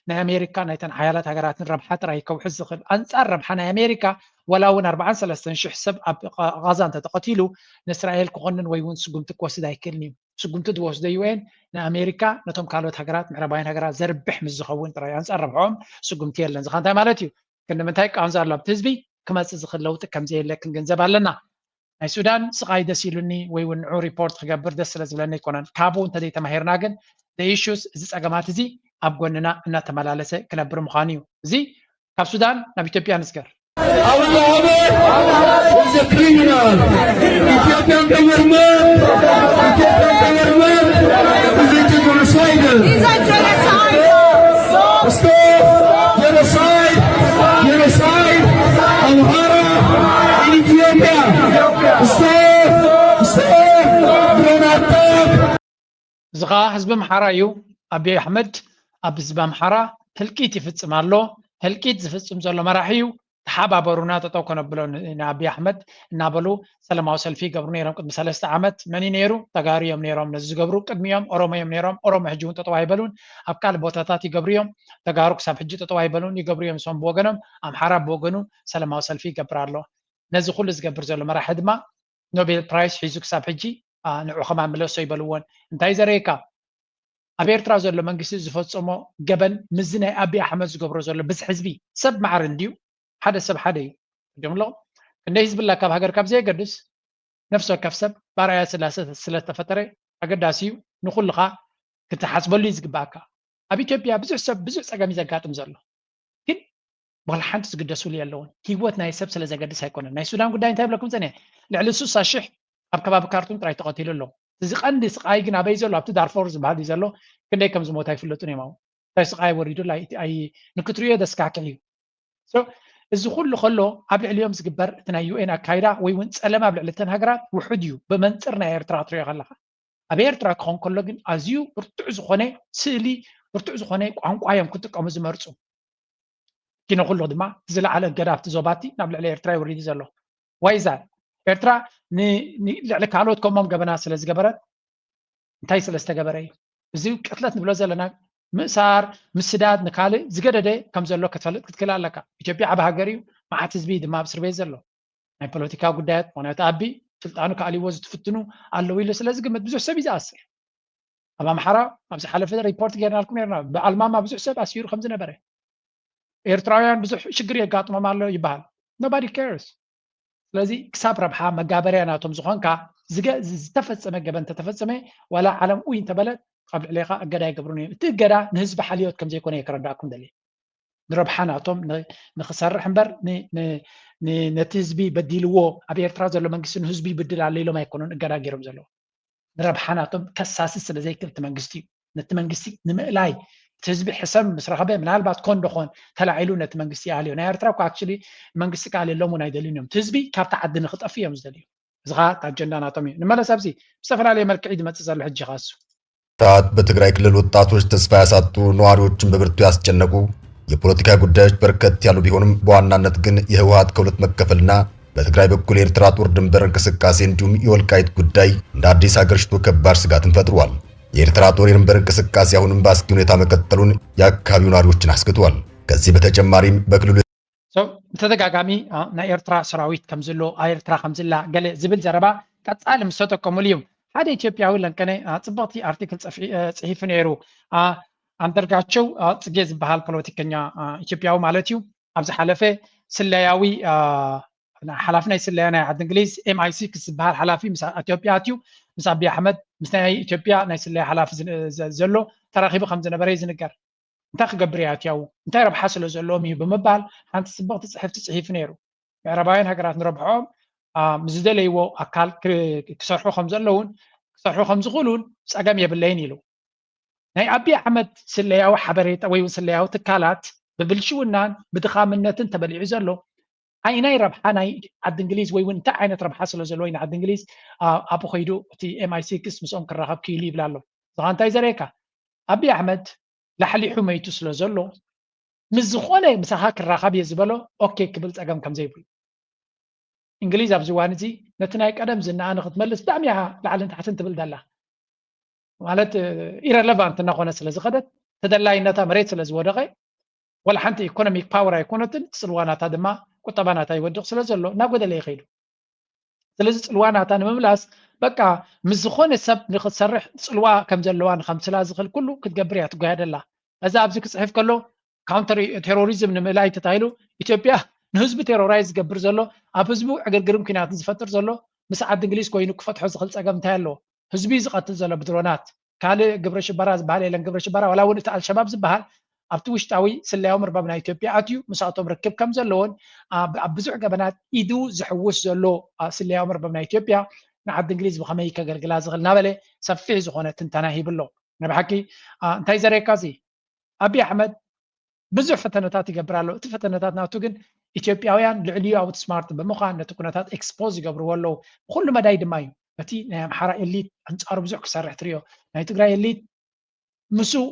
ናይ ኣሜሪካ ናይተን ሓያላት ሃገራትን ረብሓ ጥራይ ከውሕስ ዝኽእል ኣንፃር ረብሓ ናይ ኣሜሪካ ዋላ እውን ኣርባዓን ሰለስተን ሽሕ ሰብ ኣብ ቃዛ እንተተቐቲሉ ንእስራኤል ክኾንን ወይ እውን ስጉምቲ ክወስድ ኣይክእልን እዩ። ስጉምቲ ዝወስዶ ዩኤን ንኣሜሪካ ነቶም ካልኦት ሃገራት ምዕራባውያን ሃገራት ዘርብሕ ምስ ዝኸውን ጥራይ ኣንፃር ረብሖም ስጉምቲ የለን። ዝኻ እንታይ ማለት እዩ? ክንዲ ምንታይ ቃንዛ ኣሎ ኣብቲ ህዝቢ ክመፅእ ዝኽእል ለውጢ ከምዘየለ ክንግንዘብ ኣለና። ናይ ሱዳን ስቓይ ደስ ኢሉኒ ወይ እውን ንዑ ሪፖርት ክገብር ደስ ስለ ዝብለኒ ኣይኮነን። ካብኡ እንተዘይተማሂርና ግን the issues እዚ ፀገማት እዚ ኣብ ጎንና እናተመላለሰ ክነብር ምዃኑ እዩ። እዚ ካብ ሱዳን ናብ ኢትዮጵያ ንስገር። Abiy Ahmed is a criminal. Ethiopian government, Ethiopian government is a genocide. He's a genocide. Stop genocide, genocide, Amhara in Ethiopia. Stop, stop, drone attack. እዚ ኸዓ ህዝቢ ኣምሓራ እዩ። ኣቢይ ኣሕመድ ኣብ ህዝቢ ኣምሓራ ህልቂት ይፍፅም ኣሎ። ህልቂት ዝፍፅም ዘሎ መራሒ እዩ። ተሓባበሩና፣ ጠጠው ከነብሎ ንኣብይ ኣሕመድ እናበሉ ሰላማዊ ሰልፊ ይገብሩ ነይሮም። ቅድሚ ሰለስተ ዓመት መን እዩ ነይሩ? ተጋሩ እዮም ነይሮም ነዚ ዝገብሩ። ቅድሚኦም ኦሮሞ እዮም ነይሮም። ኦሮሞ ሕጂ እውን ጠጠው ኣይበሉን። ኣብ ካልእ ቦታታት ይገብሩ እዮም። ተጋሩ ክሳብ ሕጂ ጠጠው ኣይበሉን፣ ይገብሩ እዮም። እሶም ብወገኖም፣ ኣምሓራ ብወገኑ ሰላማዊ ሰልፊ ይገብር ኣሎ። ነዚ ኩሉ ዝገብር ዘሎ መራሒ ድማ ኖቤል ፕራይስ ሒዙ ክሳብ ሕጂ ንዑ ከማን ምለሶ ይበልዎን። እንታይ ዘረየካ? ኣብ ኤርትራ ዘሎ መንግስቲ ዝፈፀሞ ገበን ምስዚ ናይ ኣቢይ ኣሕመድ ዝገብሮ ዘሎ ብዝሒ ህዝቢ ሰብ መዓር እንድዩ። ሓደ ሰብ ሓደ እዩ። ጆምሎ ክንደይ ህዝቢ ላ ካብ ሃገር ካብ ዘየገድስ ነፍሲ ወከፍ ሰብ ባርኣያ ስላሴ ስለዝተፈጠረ ኣገዳሲ እዩ። ንኩልኻ ክትሓስበሉ እዩ ዝግባኣካ። ኣብ ኢትዮጵያ ብዙሕ ሰብ ብዙሕ ፀገም እዩ ዘጋጥም ዘሎ፣ ግን ዋላ ሓንቲ ዝግደስሉ የለውን። ህይወት ናይ ሰብ ስለ ዘገድስ ኣይኮነን። ናይ ሱዳን ጉዳይ እንታይ ይብለኩም ፀኒሐ? ልዕሊ ስሳ ሽሕ ኣብ ከባቢ ካርቱም ጥራይ ተቐቲሉ ኣሎ። እዚ ቀንዲ ስቃይ ግን ኣበይ ዘሎ? ኣብቲ ዳርፎር ዝበሃል እዩ ዘሎ። ክንደይ ከም ዝሞት ኣይፍለጡን እዮም። ኣብኡ እንታይ ስቃይ ወሪዱ ንክትሪኦ ዘስካክዕ እዩ። እዚ ኩሉ ከሎ ኣብ ልዕሊኦም ዝግበር እቲ ናይ ዩኤን ኣካይዳ ወይ እውን ፀለማ ኣብ ልዕሊ እተን ሃገራት ውሑድ እዩ ብመንፅር ናይ ኤርትራ ክትሪኦ ከለካ። ኣብ ኤርትራ ክኸውን ከሎ ግን ኣዝዩ ብርቱዕ ዝኾነ ስእሊ፣ ብርቱዕ ዝኾነ ቋንቋ እዮም ክጥቀሙ ዝመርፁ። ኪነ ኩሉ ድማ ዝለዓለ እገዳ ኣብቲ ዞባቲ ናብ ልዕሊ ኤርትራ ይወሪዱ ዘሎ። ዋይዛ ኤርትራ ልዕሊ ካልኦት ከምኦም ገበና ስለ ዝገበረት እንታይ ስለ ዝተገበረ እዩ? እዚ ቅትለት ንብሎ ዘለና ምእሳር፣ ምስዳድ ንካልእ ዝገደደ ከም ዘሎ ክትፈልጥ ክትክእል ኣለካ። ኢትዮጵያ ዓቢ ሃገር እዩ፣ መዓት ህዝቢ ድማ ኣብ እስር ቤት ዘሎ ናይ ፖለቲካ ጉዳያት፣ ምክንያቱ ኣቢ ስልጣኑ ክኣልይዎ ዝትፍትኑ ኣለዉ ኢሉ ስለ ዝግምት ብዙሕ ሰብ እዩ ዝኣስር። ኣብ ኣምሓራ ኣብ ዝሓለፈ ሪፖርት ጌርናልኩም ነርና፣ ብኣልማማ ብዙሕ ሰብ ኣሲሩ ከም ዝነበረ፣ ኤርትራውያን ብዙሕ ሽግር የጋጥሞም ኣሎ ይበሃል። Nobody cares። ስለዚ ክሳብ ረብሓ መጋበርያ ናቶም ዝኾንካ ዝተፈጸመ ገበን እንተተፈጸመ ዋላ ዓለም ኡይ እንተበለት ኣብ ልዕሌኻ እገዳ ይገብሩን እዮም። እቲ እገዳ ንህዝቢ ሓልዮት ከም ዘይኮነ እየ ክረዳእኩም ደልየ። ንረብሓ ናቶም ንክሰርሕ እምበር ነቲ ህዝቢ በዲልዎ ኣብ ኤርትራ ዘሎ መንግስቲ ንህዝቢ ይብድል ኣሎ ኢሎም ኣይኮኑን እገዳ ገይሮም ዘለዉ። ንረብሓ ናቶም ከሳሲ ስለ ዘይክእል እቲ መንግስቲ እዩ። ነቲ መንግስቲ ንምእላይ እቲ ህዝቢ ሕሰም ምስ ረኸበ ምናልባት ኮን ዶ ኮን ተላዒሉ ነቲ መንግስቲ ይኣልዮ። ናይ ኤርትራ እኮ ኣክቹሊ መንግስቲ ክኣልየሎም እውን ኣይደልዩን እዮም። እቲ ህዝቢ ካብቲ ዓዲ ንክጠፍእ እዮም ዝደልዩ። እዚ ኸዓ እቲ ኣጀንዳ ናቶም እዩ። ንመለስ ኣብዚ ብዝተፈላለየ መልክዕ እዩ ዝመፅእ ዘሎ ሕጂ ኸሱ። ስርዓት በትግራይ ክልል ወጣቶች ተስፋ ያሳጡ፣ ነዋሪዎችን በብርቱ ያስጨነቁ የፖለቲካ ጉዳዮች በርከት ያሉ ቢሆንም በዋናነት ግን የህወሓት ከሁለት መከፈልና በትግራይ በኩል የኤርትራ ጦር ድንበር እንቅስቃሴ እንዲሁም የወልቃይት ጉዳይ እንደ አዲስ አገርሽቶ ከባድ ስጋትን ፈጥሯል። የኤርትራ ጦር የድንበር እንቅስቃሴ አሁንም በአስጊ ሁኔታ መቀጠሉን የአካባቢው ነዋሪዎችን አስግቷል። ከዚህ በተጨማሪም በክልሉ So ብተደጋጋሚ አ፣ ናይ ኤርትራ ሰራዊት ከም ዘሎ አ፣ ኤርትራ ከም ዝላ ገለ ዝብል ዘረባ ቀጻሊ ምስ ተጠቀሙሉ እዩ። ሓደ ኢትዮጵያዊ ለንቀነ አ፣ ጽብቕቲ ኣርቲክል ጽፊ- አ፣ ጽሒፉ ነይሩ። አ፣ ኣንደርጋቸው አ፣ ጽጌ ዝበሃል ፖለቲከኛ አ፣ ኢትዮጵያዊ ማለት እዩ ኣብ ዝሓለፈ ስለያዊ አ፣ ሓላፊ ናይ ስለያ ናይ ዓዲ እንግሊዝ ኤም ኣይ ሲክስ ዝበሃል ሓላፊ ምስ ኢትዮጵያ ኣትዩ ምስ ኣብይ ኣሕመድ ምስ ናይ ኢትዮጵያ ናይ ስለያ ሓላፊ ዝን- ዘ- ዘሎ ተራኺቡ ከም ዝነበረ እዩ ዝንገር። እንታይ ክገብር እየ ኣትያው እንታይ ረብሓ ስለ ዘለዎም እዩ ብምባል ሓንቲ ፅብቕቲ ፅሕፍቲ ፅሒፉ ነይሩ። ምዕራባውያን ሃገራት ንረብሖም ምስ ዝደለይዎ ኣካል ክሰርሑ ከም ዘለውን ክሰርሑ ከም ዝኽእሉን ፀገም የብለይን ኢሉ። ናይ ኣብይ ኣሕመድ ስለያዊ ሓበሬታ ወይ እውን ስለያዊ ትካላት ብብልሽውናን ብድኻምነትን ተበሊዑ ዘሎ ኣይናይ ረብሓ ናይ ዓዲ እንግሊዝ ወይ እውን እንታይ ዓይነት ረብሓ ስለ ዘለዎ ናይ ዓዲ እንግሊዝ ኣብ ከይዱ እቲ ኤም ኣይ ሲክስ ምስኦም ክራኸብ ክኢሉ ይብል ኣሎ። እዚ እንታይ ዘርእየካ ኣብይ ኣሕመድ ላሕሊሑ መይቱ ስለ ዘሎ ምስ ዝኾነ ምሳኻ ክራኸብ እየ ዝበሎ ኦኬ ክብል ፀገም ከም ዘይብሉ። እንግሊዝ ኣብዚ እዋን እዚ ነቲ ናይ ቀደም ዝናኣ ንክትመልስ ብጣዕሚ እያ ላዕልን ታሕትን ትብል ዘላ። ማለት ኢረለቫንት እናኾነ ስለ ዝኸደት ተደላይነታ መሬት ስለ ዝወደቐ ወላ ሓንቲ ኢኮኖሚክ ፓወር ኣይኮነትን። ፅልዋ ናታ ድማ ቁጠባ ናታ ይወድቕ ስለ ዘሎ እናጎደለ ይኸይዱ። ስለዚ ፅልዋ ናታ ንምምላስ በቃ ምስ ዝኾነ ሰብ ንክትሰርሕ ፅልዋ ከም ዘለዋ ንከምስላ ዝኽእል ኩሉ ክትገብር እያ ትጓየደላ። እዚ ኣብዚ ክፅሕፍ ከሎ ካውንተር ቴሮሪዝም ንምእላይ ተታሂሉ ኢትዮጵያ ንህዝቢ ቴሮራይዝ ዝገብር ዘሎ ኣብ ህዝቡ ዕግርግርን ኩናትን ዝፈጥር ዘሎ ምስ ዓዲ እንግሊዝ ኮይኑ ክፈትሖ ዝኽእል ፀገም እንታይ ኣለዎ? ህዝቢ እዩ ዝቐትል ዘሎ ብድሮናት። ካልእ ግብረ ሽበራ ዝበሃል የለን። ግብረ ሽበራ ዋላ እውን እቲ ኣልሸባብ ዝበሃል ኣብቲ ውሽጣዊ ስለያዊ መርበብ ናይ ኢትዮጵያ ኣትዩ ምስኣቶም ርክብ ከም ዘለዎን ኣብ ኣብ ብዙሕ ገበናት ኢዱ ዝሕውስ ዘሎ አ፣ ስለያዊ መርበብ ናይ ኢትዮጵያ ንዓዲ እንግሊዝ ብኸመይ ከገልግላ ዝኽእል እናበለ ሰፊሕ ዝኾነ ትንተና ሂቡ ኣሎ። ናይ ብሓቂ አ፣ እንታይ ዘርእየካ እዚ ኣብይ ኣሕመድ ብዙሕ ፈተነታት ይገብር ኣሎ። እቲ ፈተነታት ናቱ ግን ኢትዮጵያውያን ልዕሊኡ ኣውትስማርት ብምዃን ነቲ ኩነታት ኤክስፖዝ ይገብርዎ ኣለዉ። ብኩሉ መዳይ ድማ እዩ። እቲ ናይ ኣምሓራ ኤሊት ኣንጻሩ ብዙሕ ክሰርሕ ትሪኦ። ናይ ትግራይ ኤሊት ምስኡ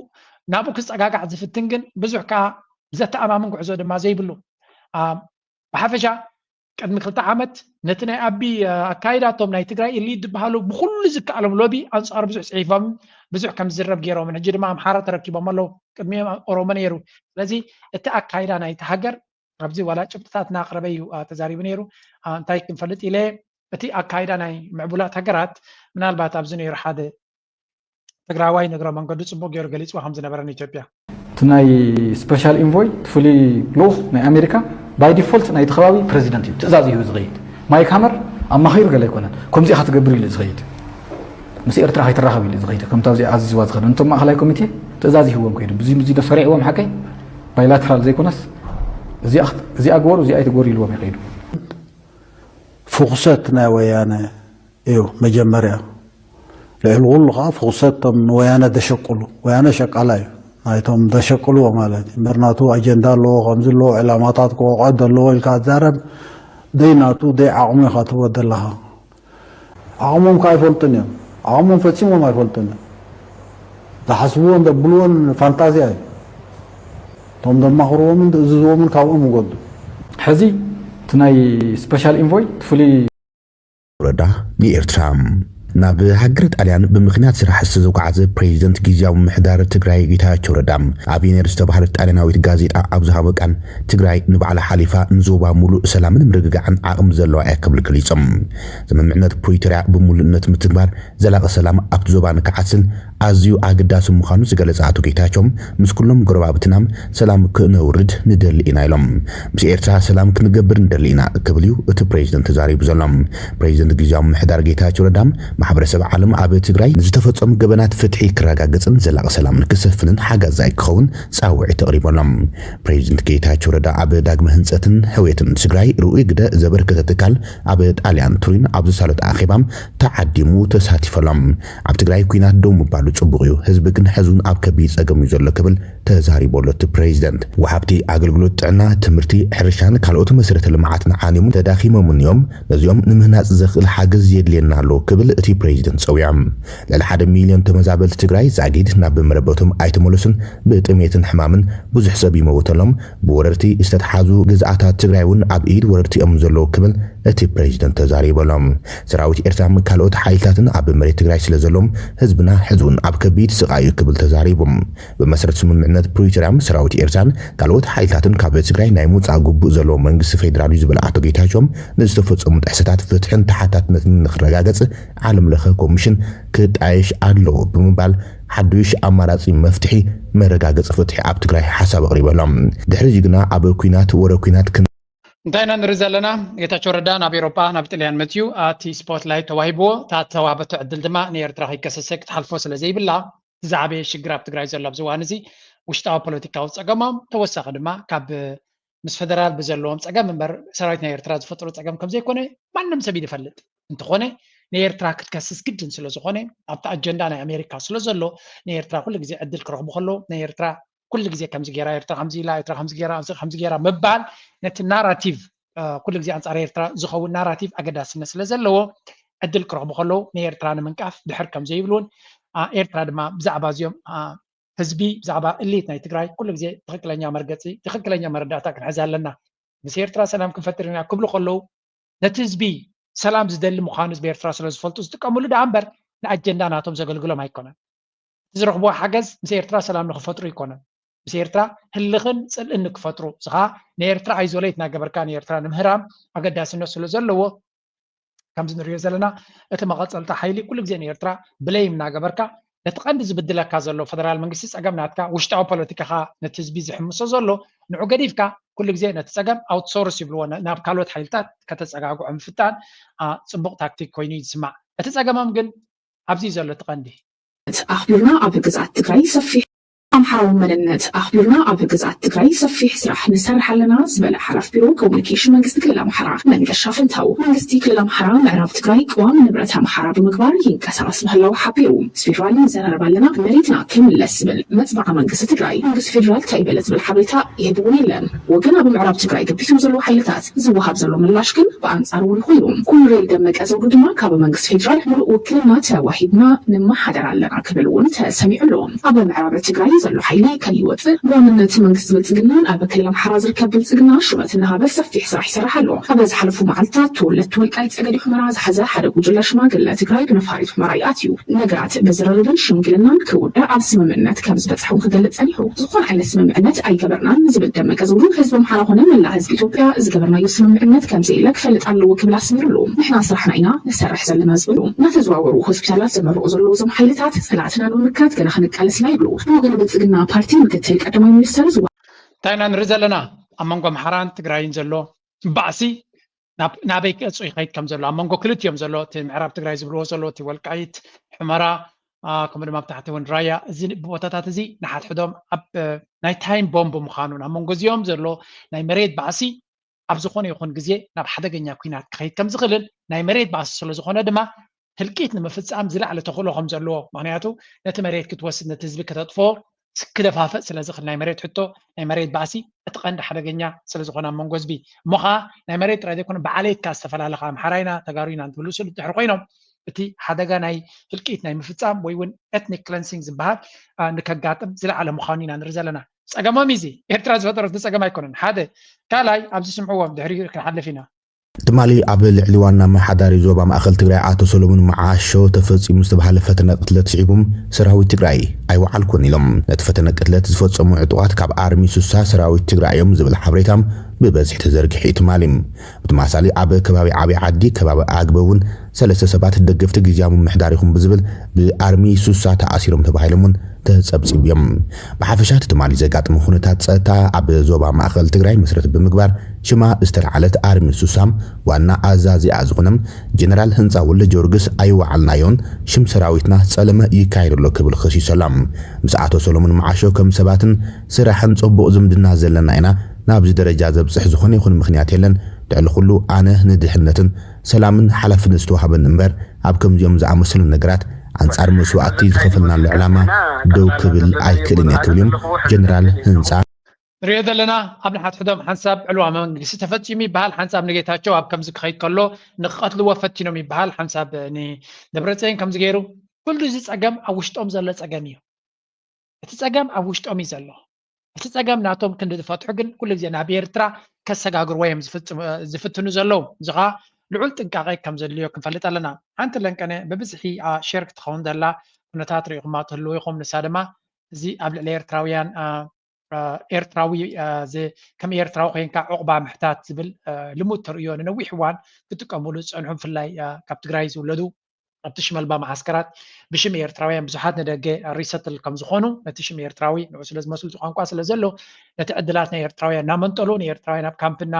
ናብኡ ክፀጋጋዕ ዝፍትን ግን ብዙሕ ከዓ ዘተኣማምን ጉዕዞ ድማ ዘይብሉ። አ፣ ብሓፈሻ ቅድሚ ክልተ ዓመት ነቲ ናይ ኣቢ ኣካይዳቶም ናይ ትግራይ ኤሊት ዝበሃሉ ብኩሉ ዝከኣሎም ሎቢ ኣንፃሩ ብዙሕ ፅሒፎም ብዙሕ ከም ዝዝረብ ገይሮምን ሕጂ ድማ ኣምሓራ ተረኪቦም ኣለዉ። ቅድሚኦም ኦሮሞ ነይሩ። ስለዚ እቲ ኣካይዳ ናይቲ ሃገር ኣብዚ ዋላ ጭብጥታት እናቕረበ እዩ አ፣ ተዛሪቡ ነይሩ። አ፣ እንታይ ክንፈልጥ ኢለ እቲ ኣካይዳ ናይ ምዕቡላት ሃገራት ምናልባት ኣብዚ ነይሩ ሓደ ትግራዋይ ንእግረ መንገዱ ፅቡቅ ገይሩ ገሊፅዎ ከም ዝነበረ ንኢትዮጵያ። እቲ ናይ ስፐሻል ኢንቮይ እቲ ፍሉይ ልኡኽ ናይ ኣሜሪካ ባይ ዲፎልት ናይቲ ከባቢ ፕረዚደንት እዩ ትእዛዝ ይህብ ዝኸይድ። ማይክ ሃመር ኣማኺሩ ገለ ኣይኮነን ከምዚ ኢኻ ትገብር ኢሉ ዝኸይድ። ምስ ኤርትራ ከይትራኸብ ኢሉ ዝኸይድ ከምታ እዚኣ ኣዚዝዋ ዝኸደ ነቶም ማእኸላይ ኮሚቴ ትእዛዝ ይህዎም ከይዱ ብዙ ብዙ ዶ ሰሪዕዎም ሓቀይ ባይላተራል ዘይኮነስ እዚኣ ግበሩ እዚኣ ኣይትግበሩ ኢልዎም ይኸይዱ። ፍኹሰት ናይ ወያነ እዩ መጀመርያ። ልዕሊ ኩሉ ከዓ ፍኹሰት እቶም ንወያነ ዘሸቅሉ፣ ወያነ ሸቃላ እዩ፣ ናይቶም ዘሸቅልዎ ማለት እዩ። እምበር ናቱ ኣጀንዳ ኣለዎ፣ ከምዚ ኣለዎ፣ ዕላማታት ክወቕዖ ዘለዎ ኢልካ ትዛረብ፣ ደይ ናቱ ደይ ዓቕሙ ኢኻ ትህቦ ዘለኻ። ዓቕሞም ከዓ ኣይፈልጡን እዮም፣ ዓቕሞም ፈፂሞም ኣይፈልጡን እዮም። ዝሓስብዎን ዘብልዎን ፋንታዝያ እዩ። እቶም ዘማኽርዎምን ዝእዝዝዎምን ካብኦም ይጎዱ። ሕዚ እቲ ናይ ስፐሻል ኢንቮይ እቲ ፍሉይ ረዳ ንኤርትራ ናብ ሃገረ ጣልያን ብምኽንያት ስራሕ ዝተዘጓዓዘ ፕሬዚደንት ግዝያዊ ምምሕዳር ትግራይ ጌታቸው ረዳ ኣቢነር ዝተባህለት ጣልያናዊት ጋዜጣ ኣብ ዝሃቦ ቃል ትግራይ ንባዕላ ሓሊፋ ንዞባ ሙሉእ ሰላምን ምርግጋዕን ዓቕሚ ዘለዋ እያ ክብል ገሊጾም። ስምምዕነት ፕሪቶርያ ብምሉእነት ምትግባር ዘላቒ ሰላም ኣብቲ ዞባ ንክዓስል ኣዝዩ ኣገዳሲ ምዃኑ ዝገለጸ ኣቶ ጌታቸው ምስ ኩሎም ጎረባብትና ሰላም ክነውርድ ንደሊ ኢና ኢሎም። ምስ ኤርትራ ሰላም ክንገብር ንደሊ ኢና ክብል እዩ እቲ ፕሬዚደንት ተዛሪቡ ዘሎ። ፕሬዚደንት ግዝያዊ ምምሕዳር ጌታቸው ረዳ ማሕበረሰብ ዓለም ኣብ ትግራይ ንዝተፈጸሙ ገበናት ፍትሒ ክረጋገጽን ዘላቒ ሰላም ንክሰፍንን ሓጋዛይ ክኸውን ጻውዒት ኣቕሪቦም። ፕሬዚደንት ጌታቸው ረዳ ኣብ ዳግመ ህንጸትን ሕውየትን ትግራይ ርኡይ ግደ ዘበርከተ ትካል ኣብ ጣልያን ቱሪን ኣብ ዝሳለጥ ኣኼባ ተዓዲሙ ተሳቲፉ ኣሎ። ኣብ ትግራይ ኲናት ደው ምባሉ ጽቡቕ እዩ፣ ህዝቢ ግን ሕዚ እውን ኣብ ከቢድ ጸገም እዩ ዘሎ ክብል ተዛሪቡ ኣሎ እቲ ፕሬዚደንት። ወሃብቲ ኣገልግሎት ጥዕና፣ ትምህርቲ፣ ሕርሻን ካልኦት መሰረተ ልምዓትን ዓንዮም ተዳኺሞምን እዮም፣ ነዚኦም ንምህናፅ ዘኽእል ሓገዝ የድልየና ኣሎ ክብል እቲ ፕሬዚደንት ፀዊዖም። ልዕሊ ሓደ ሚልዮን ተመዛበልቲ ትግራይ ዛጊድ ናብ መረበቶም ኣይተመለሱን፣ ብጥሜትን ሕማምን ብዙሕ ሰብ ይመውተሎም፣ ብወረርቲ ዝተተሓዙ ግዝኣታት ትግራይ እውን ኣብ ኢድ ወረርቲ እዮም ዘለዉ ክብል እቲ ፕሬዚደንት ተዛሪቡ ኣሎ። ሰራዊት ኤርትራን ካልኦት ሓይልታትን ኣብ መሬት ትግራይ ስለ ዘለዎም ህዝብና ሕዚ እውን ኣብ ከቢድ ስቓይ እዩ ክብል ተዛሪቡ። ብመሰረት ስምምዕነት ፕሪቶርያ ሰራዊት ኤርትራን ካልኦት ሓይልታትን ካብ ትግራይ ናይ ምውፃእ ግቡእ ዘለዎ መንግስቲ ፌዴራል እዩ ዝበለ ኣቶ ጌታቸው፣ ንዝተፈፀሙ ጥሕሰታት ፍትሕን ተሓታትነትን ንክረጋገፅ ዓለም ለኸ ኮሚሽን ክጣየሽ ኣለዎ ብምባል ሓዱሽ ኣማራፂ መፍትሒ መረጋገፂ ፍትሒ ኣብ ትግራይ ሓሳብ ኣቕሪቡ ኣሎ። ድሕሪ እዚ ግና ኣብ ኲናት ወረ ኲናት ክን እንታይ ኢና ንርኢ ዘለና? ጌታቸው ረዳ ናብ ኤውሮጳ ናብ ጥልያን መፅዩ፣ እቲ ስፖትላይት ተዋሂብዎ፣ እታ ተዋህበቶ ዕድል ድማ ንኤርትራ ከይከሰሰ ክትሓልፎ ስለ ዘይብላ፣ እቲ ዝዓበየ ሽግር ኣብ ትግራይ ዘሎ ኣብዚ እዋን እዚ ውሽጣዊ ፖለቲካዊ ፀገሞም፣ ተወሳኺ ድማ ካብ ምስ ፈደራል ብዘለዎም ፀገም እምበር ሰራዊት ናይ ኤርትራ ዝፈጥሮ ፀገም ከም ዘይኮነ ማንም ሰብ እዩ ዝፈልጥ። እንተኾነ ንኤርትራ ክትከስስ ግድን ስለ ዝኾነ ኣብቲ ኣጀንዳ ናይ ኣሜሪካ ስለ ዘሎ ንኤርትራ ኩሉ ግዜ ዕድል ክረኽቡ ከለዉ ናይ ኤርትራ ኩሉ ግዜ ከምዚ ገይራ ኤርትራ ከምዚ ኢላ ኤርትራ ከምዚ ገይራ እዚ ከምዚ ገይራ ምባል ነቲ ናራቲቭ ኩሉ ግዜ ኣንጻር ኤርትራ ዝኸውን ናራቲቭ ኣገዳስነት ስለ ዘለዎ ዕድል ክረኽቡ ከለዉ ንኤርትራ ንምንቃፍ ድሕር ከም ዘይብሉን ኤርትራ ድማ ብዛዕባ እዚኦም ህዝቢ ብዛዕባ እሊት ናይ ትግራይ ኩሉ ግዜ ትኽክለኛ መርገፂ ትኽክለኛ መረዳእታ ክንሕዝ ኣለና። ምስ ኤርትራ ሰላም ክንፈጥር ኢና ክብሉ ከለዉ ነቲ ህዝቢ ሰላም ዝደሊ ምዃኑ ህዝቢ ኤርትራ ስለ ዝፈልጡ ዝጥቀምሉ ደኣ እምበር ንኣጀንዳ ናቶም ዘገልግሎም ኣይኮነን። እቲ ዝረኽብዎ ሓገዝ ምስ ኤርትራ ሰላም ንክፈጥሩ ኣይኮነን፣ ምስ ኤርትራ ህልኽን ፅልእን ንክፈጥሩ። እዚ ከዓ ንኤርትራ ኣይዞሌት እናገበርካ ንኤርትራ ንምህራም ኣገዳስነት ስለ ዘለዎ ከምዚ ንሪኦ ዘለና እቲ መቐፀልታ ሓይሊ ኩሉ ግዜ ንኤርትራ ብለይም እናገበርካ ነቲ ቀንዲ ዝብድለካ ዘሎ ፈደራል መንግስቲ ፀገም ናትካ ውሽጣዊ ፖለቲካኻ ነቲ ህዝቢ ዝሕምሶ ዘሎ ንዑ ገዲፍካ ኩሉ ግዜ ነቲ ፀገም ኣውትሶርስ ይብልዎ ናብ ካልኦት ሓይልታት ከተፀጋግዖ ምፍታን ፅቡቕ ታክቲክ ኮይኑ እዩ ዝስማዕ። እቲ ፀገሞም ግን ኣብዚ እዩ ዘሎ እቲ ቀንዲ። ኣኽቢርና ኣብ ግዝኣት ትግራይ ሰፊሕ ኣምሓራዊ መንነት ኣኽቢርና ኣብ ግዝኣት ትግራይ ሰፊሕ ስራሕ ንሰርሕ ኣለና ዝበለ ሓላፊ ቢሮ ኮሙኒኬሽን መንግስቲ ክልል ኣምሓራ መንገሻ ፈንታው መንግስቲ ክልል ኣምሓራ ምዕራብ ትግራይ ቅዋም ንብረት ኣምሓራ ብምግባር ይንቀሳቐስ ምህላው ሓቢሩ። ምስ ፌዴራል ንዘራረብ ኣለና መሬትና ክምለስ ዝብል መፅባዓ መንግስቲ ትግራይ መንግስቲ ፌዴራል እንታይ ይበለ ዝብል ሓበሬታ ይህብ እውን የለን። ወገን ኣብ ምዕራብ ትግራይ ገቢቶም ዘለዉ ሓይልታት ዝወሃብ ዘሎ ምላሽ ግን ብኣንፃር እውን ኮይኑ። ኮሎኔል ደመቀ ዘውዱ ድማ ካብ መንግስቲ ፌዴራል ሙሉእ ውክልና ተዋሂብና ንመሓደር ኣለና ክብል እውን ተሰሚዑ ኣሎ። ኣብ ምዕራብ ትግራይ ዘሎ ሓይሊ ከይወፅእ ብዋንነት መንግስቲ ብልፅግናን ኣብ ክልል ኣምሓራ ዝርከብ ብልፅግና ሹመት እናሃበ ሰፊሕ ስራሕ ይሰርሕ ኣሎ። ኣብ ዝሓለፉ መዓልትታት ተወለድቲ ወልቃይት ፀገዴ ሑመራ ዝሓዘ ሓደ ጉጅለ ሽማግለ ትግራይ ብነፋሪት ሑመራ ይኣትዩ። ነገራት ብዝርርብን ሽምግልናን ክውዳእ ኣብ ስምምዕነት ከም ዝበፅሐ እውን ክገልፅ ፀኒሑ። ዝኾነ ዓይነት ስምምዕነት ኣይገበርናን ዝብል ደመቀ ዘውዱ ህዝቢ ኣምሓራ ኮነ መላእ ህዝቢ ኢትዮጵያ ዝገበርናዮ ስምምዕነት ከም ዘየለ ክፈልጥ ኣለዎ ክብል ኣስሚሩሉ። ንሕና ስራሕና ኢና ንሰርሕ ዘለና ዝበሉ እናተዘዋወሩ ሆስፒታላት ዘመርቑ ዘለዉ እዞም ሓይልታት ፀላእትና ንምምካት ገና ክንቃለስ ኢና ይብሉ። ብወገን ብልፅግና ፓርቲ ምክትል ቀዳማይ ሚኒስተር ዝዋ እንታይ ኢና ንርኢ ዘለና ኣብ መንጎ ኣምሓራን ትግራይን ዘሎ ባእሲ ናበይ ገፁ ይኸይድ ከም ዘሎ ኣብ መንጎ ክልቲኦም ዘሎ እቲ ምዕራብ ትግራይ ዝብልዎ ዘሎ እቲ ወልቃይት ሕመራ ከምኡ ድማ ብታሕቲ እውን ራያ እዚ ቦታታት እዚ ንሓድሕዶም ኣብ ናይ ታይም ቦምብ ምዃኑን ኣብ መንጎ እዚኦም ዘሎ ናይ መሬት ባእሲ ኣብ ዝኾነ ይኹን ግዜ ናብ ሓደገኛ ኲናት ክኸይድ ከም ዝኽእልን ናይ መሬት ባእሲ ስለ ዝኾነ ድማ ህልቂት ንምፍፃም ዝለዓለ ተኽእሎ ከም ዘለዎ ምክንያቱ ነቲ መሬት ክትወስድ ነቲ ህዝቢ ከተጥፎ ክደፋፍእ ስለ ዝኽእል ናይ መሬት ሕቶ ናይ መሬት ባእሲ እቲ ቀንዲ ሓደገኛ ስለ ዝኾነ ኣብ መንጎ ህዝቢ እሞ ከዓ ናይ መሬት ጥራይ ዘይኮነ ብዓሌትካ ዝተፈላለኻ ኣምሓራይና ተጋሩና እንትብሉ ስሉ ድሕሪ ኮይኖም እቲ ሓደጋ ናይ ህልቂት ናይ ምፍፃም ወይ እውን ኤትኒክ ክለንሲንግ ዝበሃል ንከጋጥም ዝለዓለ ምዃኑ ኢና ንርኢ ዘለና። ፀገሞም እዚ ኤርትራ ዝፈጠረቶ ፀገም ኣይኮነን ሓደ ካልኣይ ኣብዚ ስምዕዎም ድሕሪ ክንሓልፍ ኢና። ትማሊ ኣብ ልዕሊ ዋና ኣመሓዳሪ ዞባ ማእኸል ትግራይ ኣቶ ሰሎሙን መዓሾ ተፈፂሙ ዝተባሃለ ፈተነ ቅትለት ስዒቡ ሰራዊት ትግራይ ኣይወዓልኩን ኢሎም። ነቲ ፈተነ ቅትለት ዝፈፀሙ ዕጡቓት ካብ ኣርሚ ሱሳ ሰራዊት ትግራይ እዮም ዝብል ሓበሬታ ብበዝሒ ተዘርጊሑ እዩ ትማሊ። ብተመሳሳሊ ኣብ ከባቢ ዓብዪ ዓዲ ከባቢ ኣግበ እውን ሰለስተ ሰባት ደገፍቲ ግዝያዊ ምምሕዳር ኢኹም ብዝብል ብኣርሚ ሱሳ ተኣሲሮም ተባሂሎም እውን ተጸብጺቡ እዮም። ብሓፈሻ እቲ ትማሊ ዘጋጠመ ኩነታት ጸጥታ ኣብ ዞባ ማእኸል ትግራይ መሰረት ብምግባር ሽማ ዝተልዓለት ኣርሚ ሱሳም ዋና ኣዛዚኣ ዝኾነ ጀነራል ህንፃ ወልደ ጊዮርጊስ ኣይወዓልናዮን፣ ሽም ሰራዊትና ጸለመ ይካየድ ኣሎ ክብል ከሲሱ ኣሎ። ምስ ኣቶ ሰሎሞን መዓሾ ከም ሰባትን ስራሕን ጽቡቕ ዝምድና ዘለና ኢና፣ ናብዚ ደረጃ ዘብጽሕ ዝኾነ ይኹን ምኽንያት የለን። ልዕሊ ኩሉ ኣነ ንድሕነትን ሰላምን ሓላፍነት ዝተዋህበን እምበር ኣብ ከምዚኦም ዝኣመሰሉ ነገራት ኣንጻር መስዋእቲ ዝኸፈልናሉ ዕላማ ደው ክብል ኣይክእልን እየ ክብል እዮም ጀነራል ህንፃ ንሪኦ ዘለና ኣብ ንሓትሕዶም ሓንሳብ ዕልዋ መንግስቲ ተፈፂሙ ይበሃል፣ ሓንሳብ ንጌታቸው ኣብ ከምዚ ክኸይድ ከሎ ንክቐትልዎ ፈቲኖም ይበሃል፣ ሓንሳብ ንደብረፅዮን ከምዚ ገይሩ። ኩሉ እዚ ፀገም ኣብ ውሽጦም ዘሎ ፀገም እዩ። እቲ ፀገም ኣብ ውሽጦም እዩ ዘሎ። እቲ ፀገም ናቶም ክንዲ ዝፈትሑ ግን ኩሉ ግዜ ናብ ኤርትራ ከሰጋግርዎ እዮም ዝፍትኑ ዘለዉ። እዚ ከዓ ልዑል ጥንቃቄ ከም ዘድልዮ ክንፈልጥ ኣለና። ሓንቲ ለንቀነ ብብዝሒ ሸር ክትኸውን ዘላ ኩነታት ርኢኹማ ትህልዉ ኢኹም። ንሳ ድማ እዚ ኣብ ልዕሊ ኤርትራውያን ኤርትራዊ ከም ኤርትራዊ ኮይንካ ዑቕባ ምሕታት ዝብል ልሙድ ተርእዮ ንነዊሕ እዋን ክጥቀሙሉ ዝፀንሑ ብፍላይ ካብ ትግራይ ዝውለዱ ኣብቲ ሽመልባ መዓስከራት ብሽም ኤርትራውያን ብዙሓት ንደገ ሪሰትል ከም ዝኾኑ ነቲ ሽም ኤርትራዊ ንዑ ስለ ዝመስሉ እቲ ቋንቋ ስለ ዘሎ ነቲ ዕድላት ናይ ኤርትራውያን እናመንጠሉ ንኤርትራውያን ኣብ ካምፕና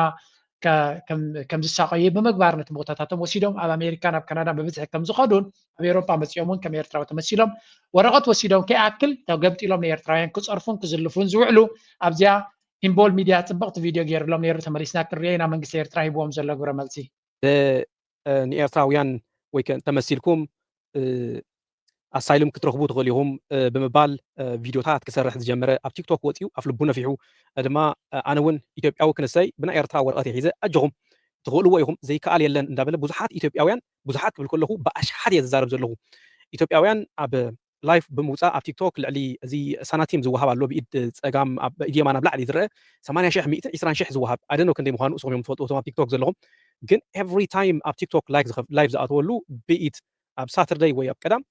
ከም ዝሳቐዩ ብምግባር ነቲ ቦታታቶም ወሲዶም ኣብ ኣሜሪካን ኣብ ካናዳን ብብዝሒ ከም ዝኸዱን ኣብ ኤውሮጳ መፂኦም እውን ከም ኤርትራዊ ተመሲሎም ወረቐት ወሲዶም ከይኣክል ተገምጢሎም ንኤርትራውያን ክፀርፉን ክዝልፉን ዝውዕሉ ኣብዚኣ ኢምቦል ሚድያ ፅብቕቲ ቪድዮ ገይርሎም ነይሩ። ተመሊስና ክንሪኦ ኢና መንግስቲ ኤርትራ ሂብዎም ዘሎ ግብረ መልሲ። ንኤርትራውያን ወይ ተመሲልኩም ኣሳይሉም ክትረኽቡ ትኽእሉ ኢኹም ብምባል ቪድዮታት ክሰርሕ ዝጀመረ ኣብ ቲክቶክ ወፂኡ ኣፍ ልቡ ነፊሑ ድማ ኣነ እውን ኢትዮጵያዊ ክንሰይ ብናይ ኤርትራ ወረቐት ሒዘ ኣጆኹም ትኽእልዎ ኢኹም ዘይከኣል የለን እንዳበለ ብዙሓት ኢትዮጵያውያን ብዙሓት ክብል ከለኹ ብኣሽሓት እየ ዝዛረብ ዘለኹ ኢትዮጵያውያን ኣብ ላይፍ ብምውፃእ ኣብ ቲክቶክ ልዕሊ እዚ ሳናቲም ዝወሃብ ኣሎ ብኢድ ፀጋም ኢድ የማን ኣብ ላዕሊ ዝረአ ሰማንያ ሺሕ ሚእትን ዕስራን ሺሕ ዝወሃብ ኣደኖ ክንደይ ምዃኑ እስኹም እዮም ትፈልጡ እቶም ኣብ ቲክቶክ ዘለኹም ግን ኤቭሪ ታይም ኣብ ቲክቶክ ላይፍ ዝኣተወሉ ብኢድ ኣብ ሳተርደይ ወይ ኣብ ቀዳም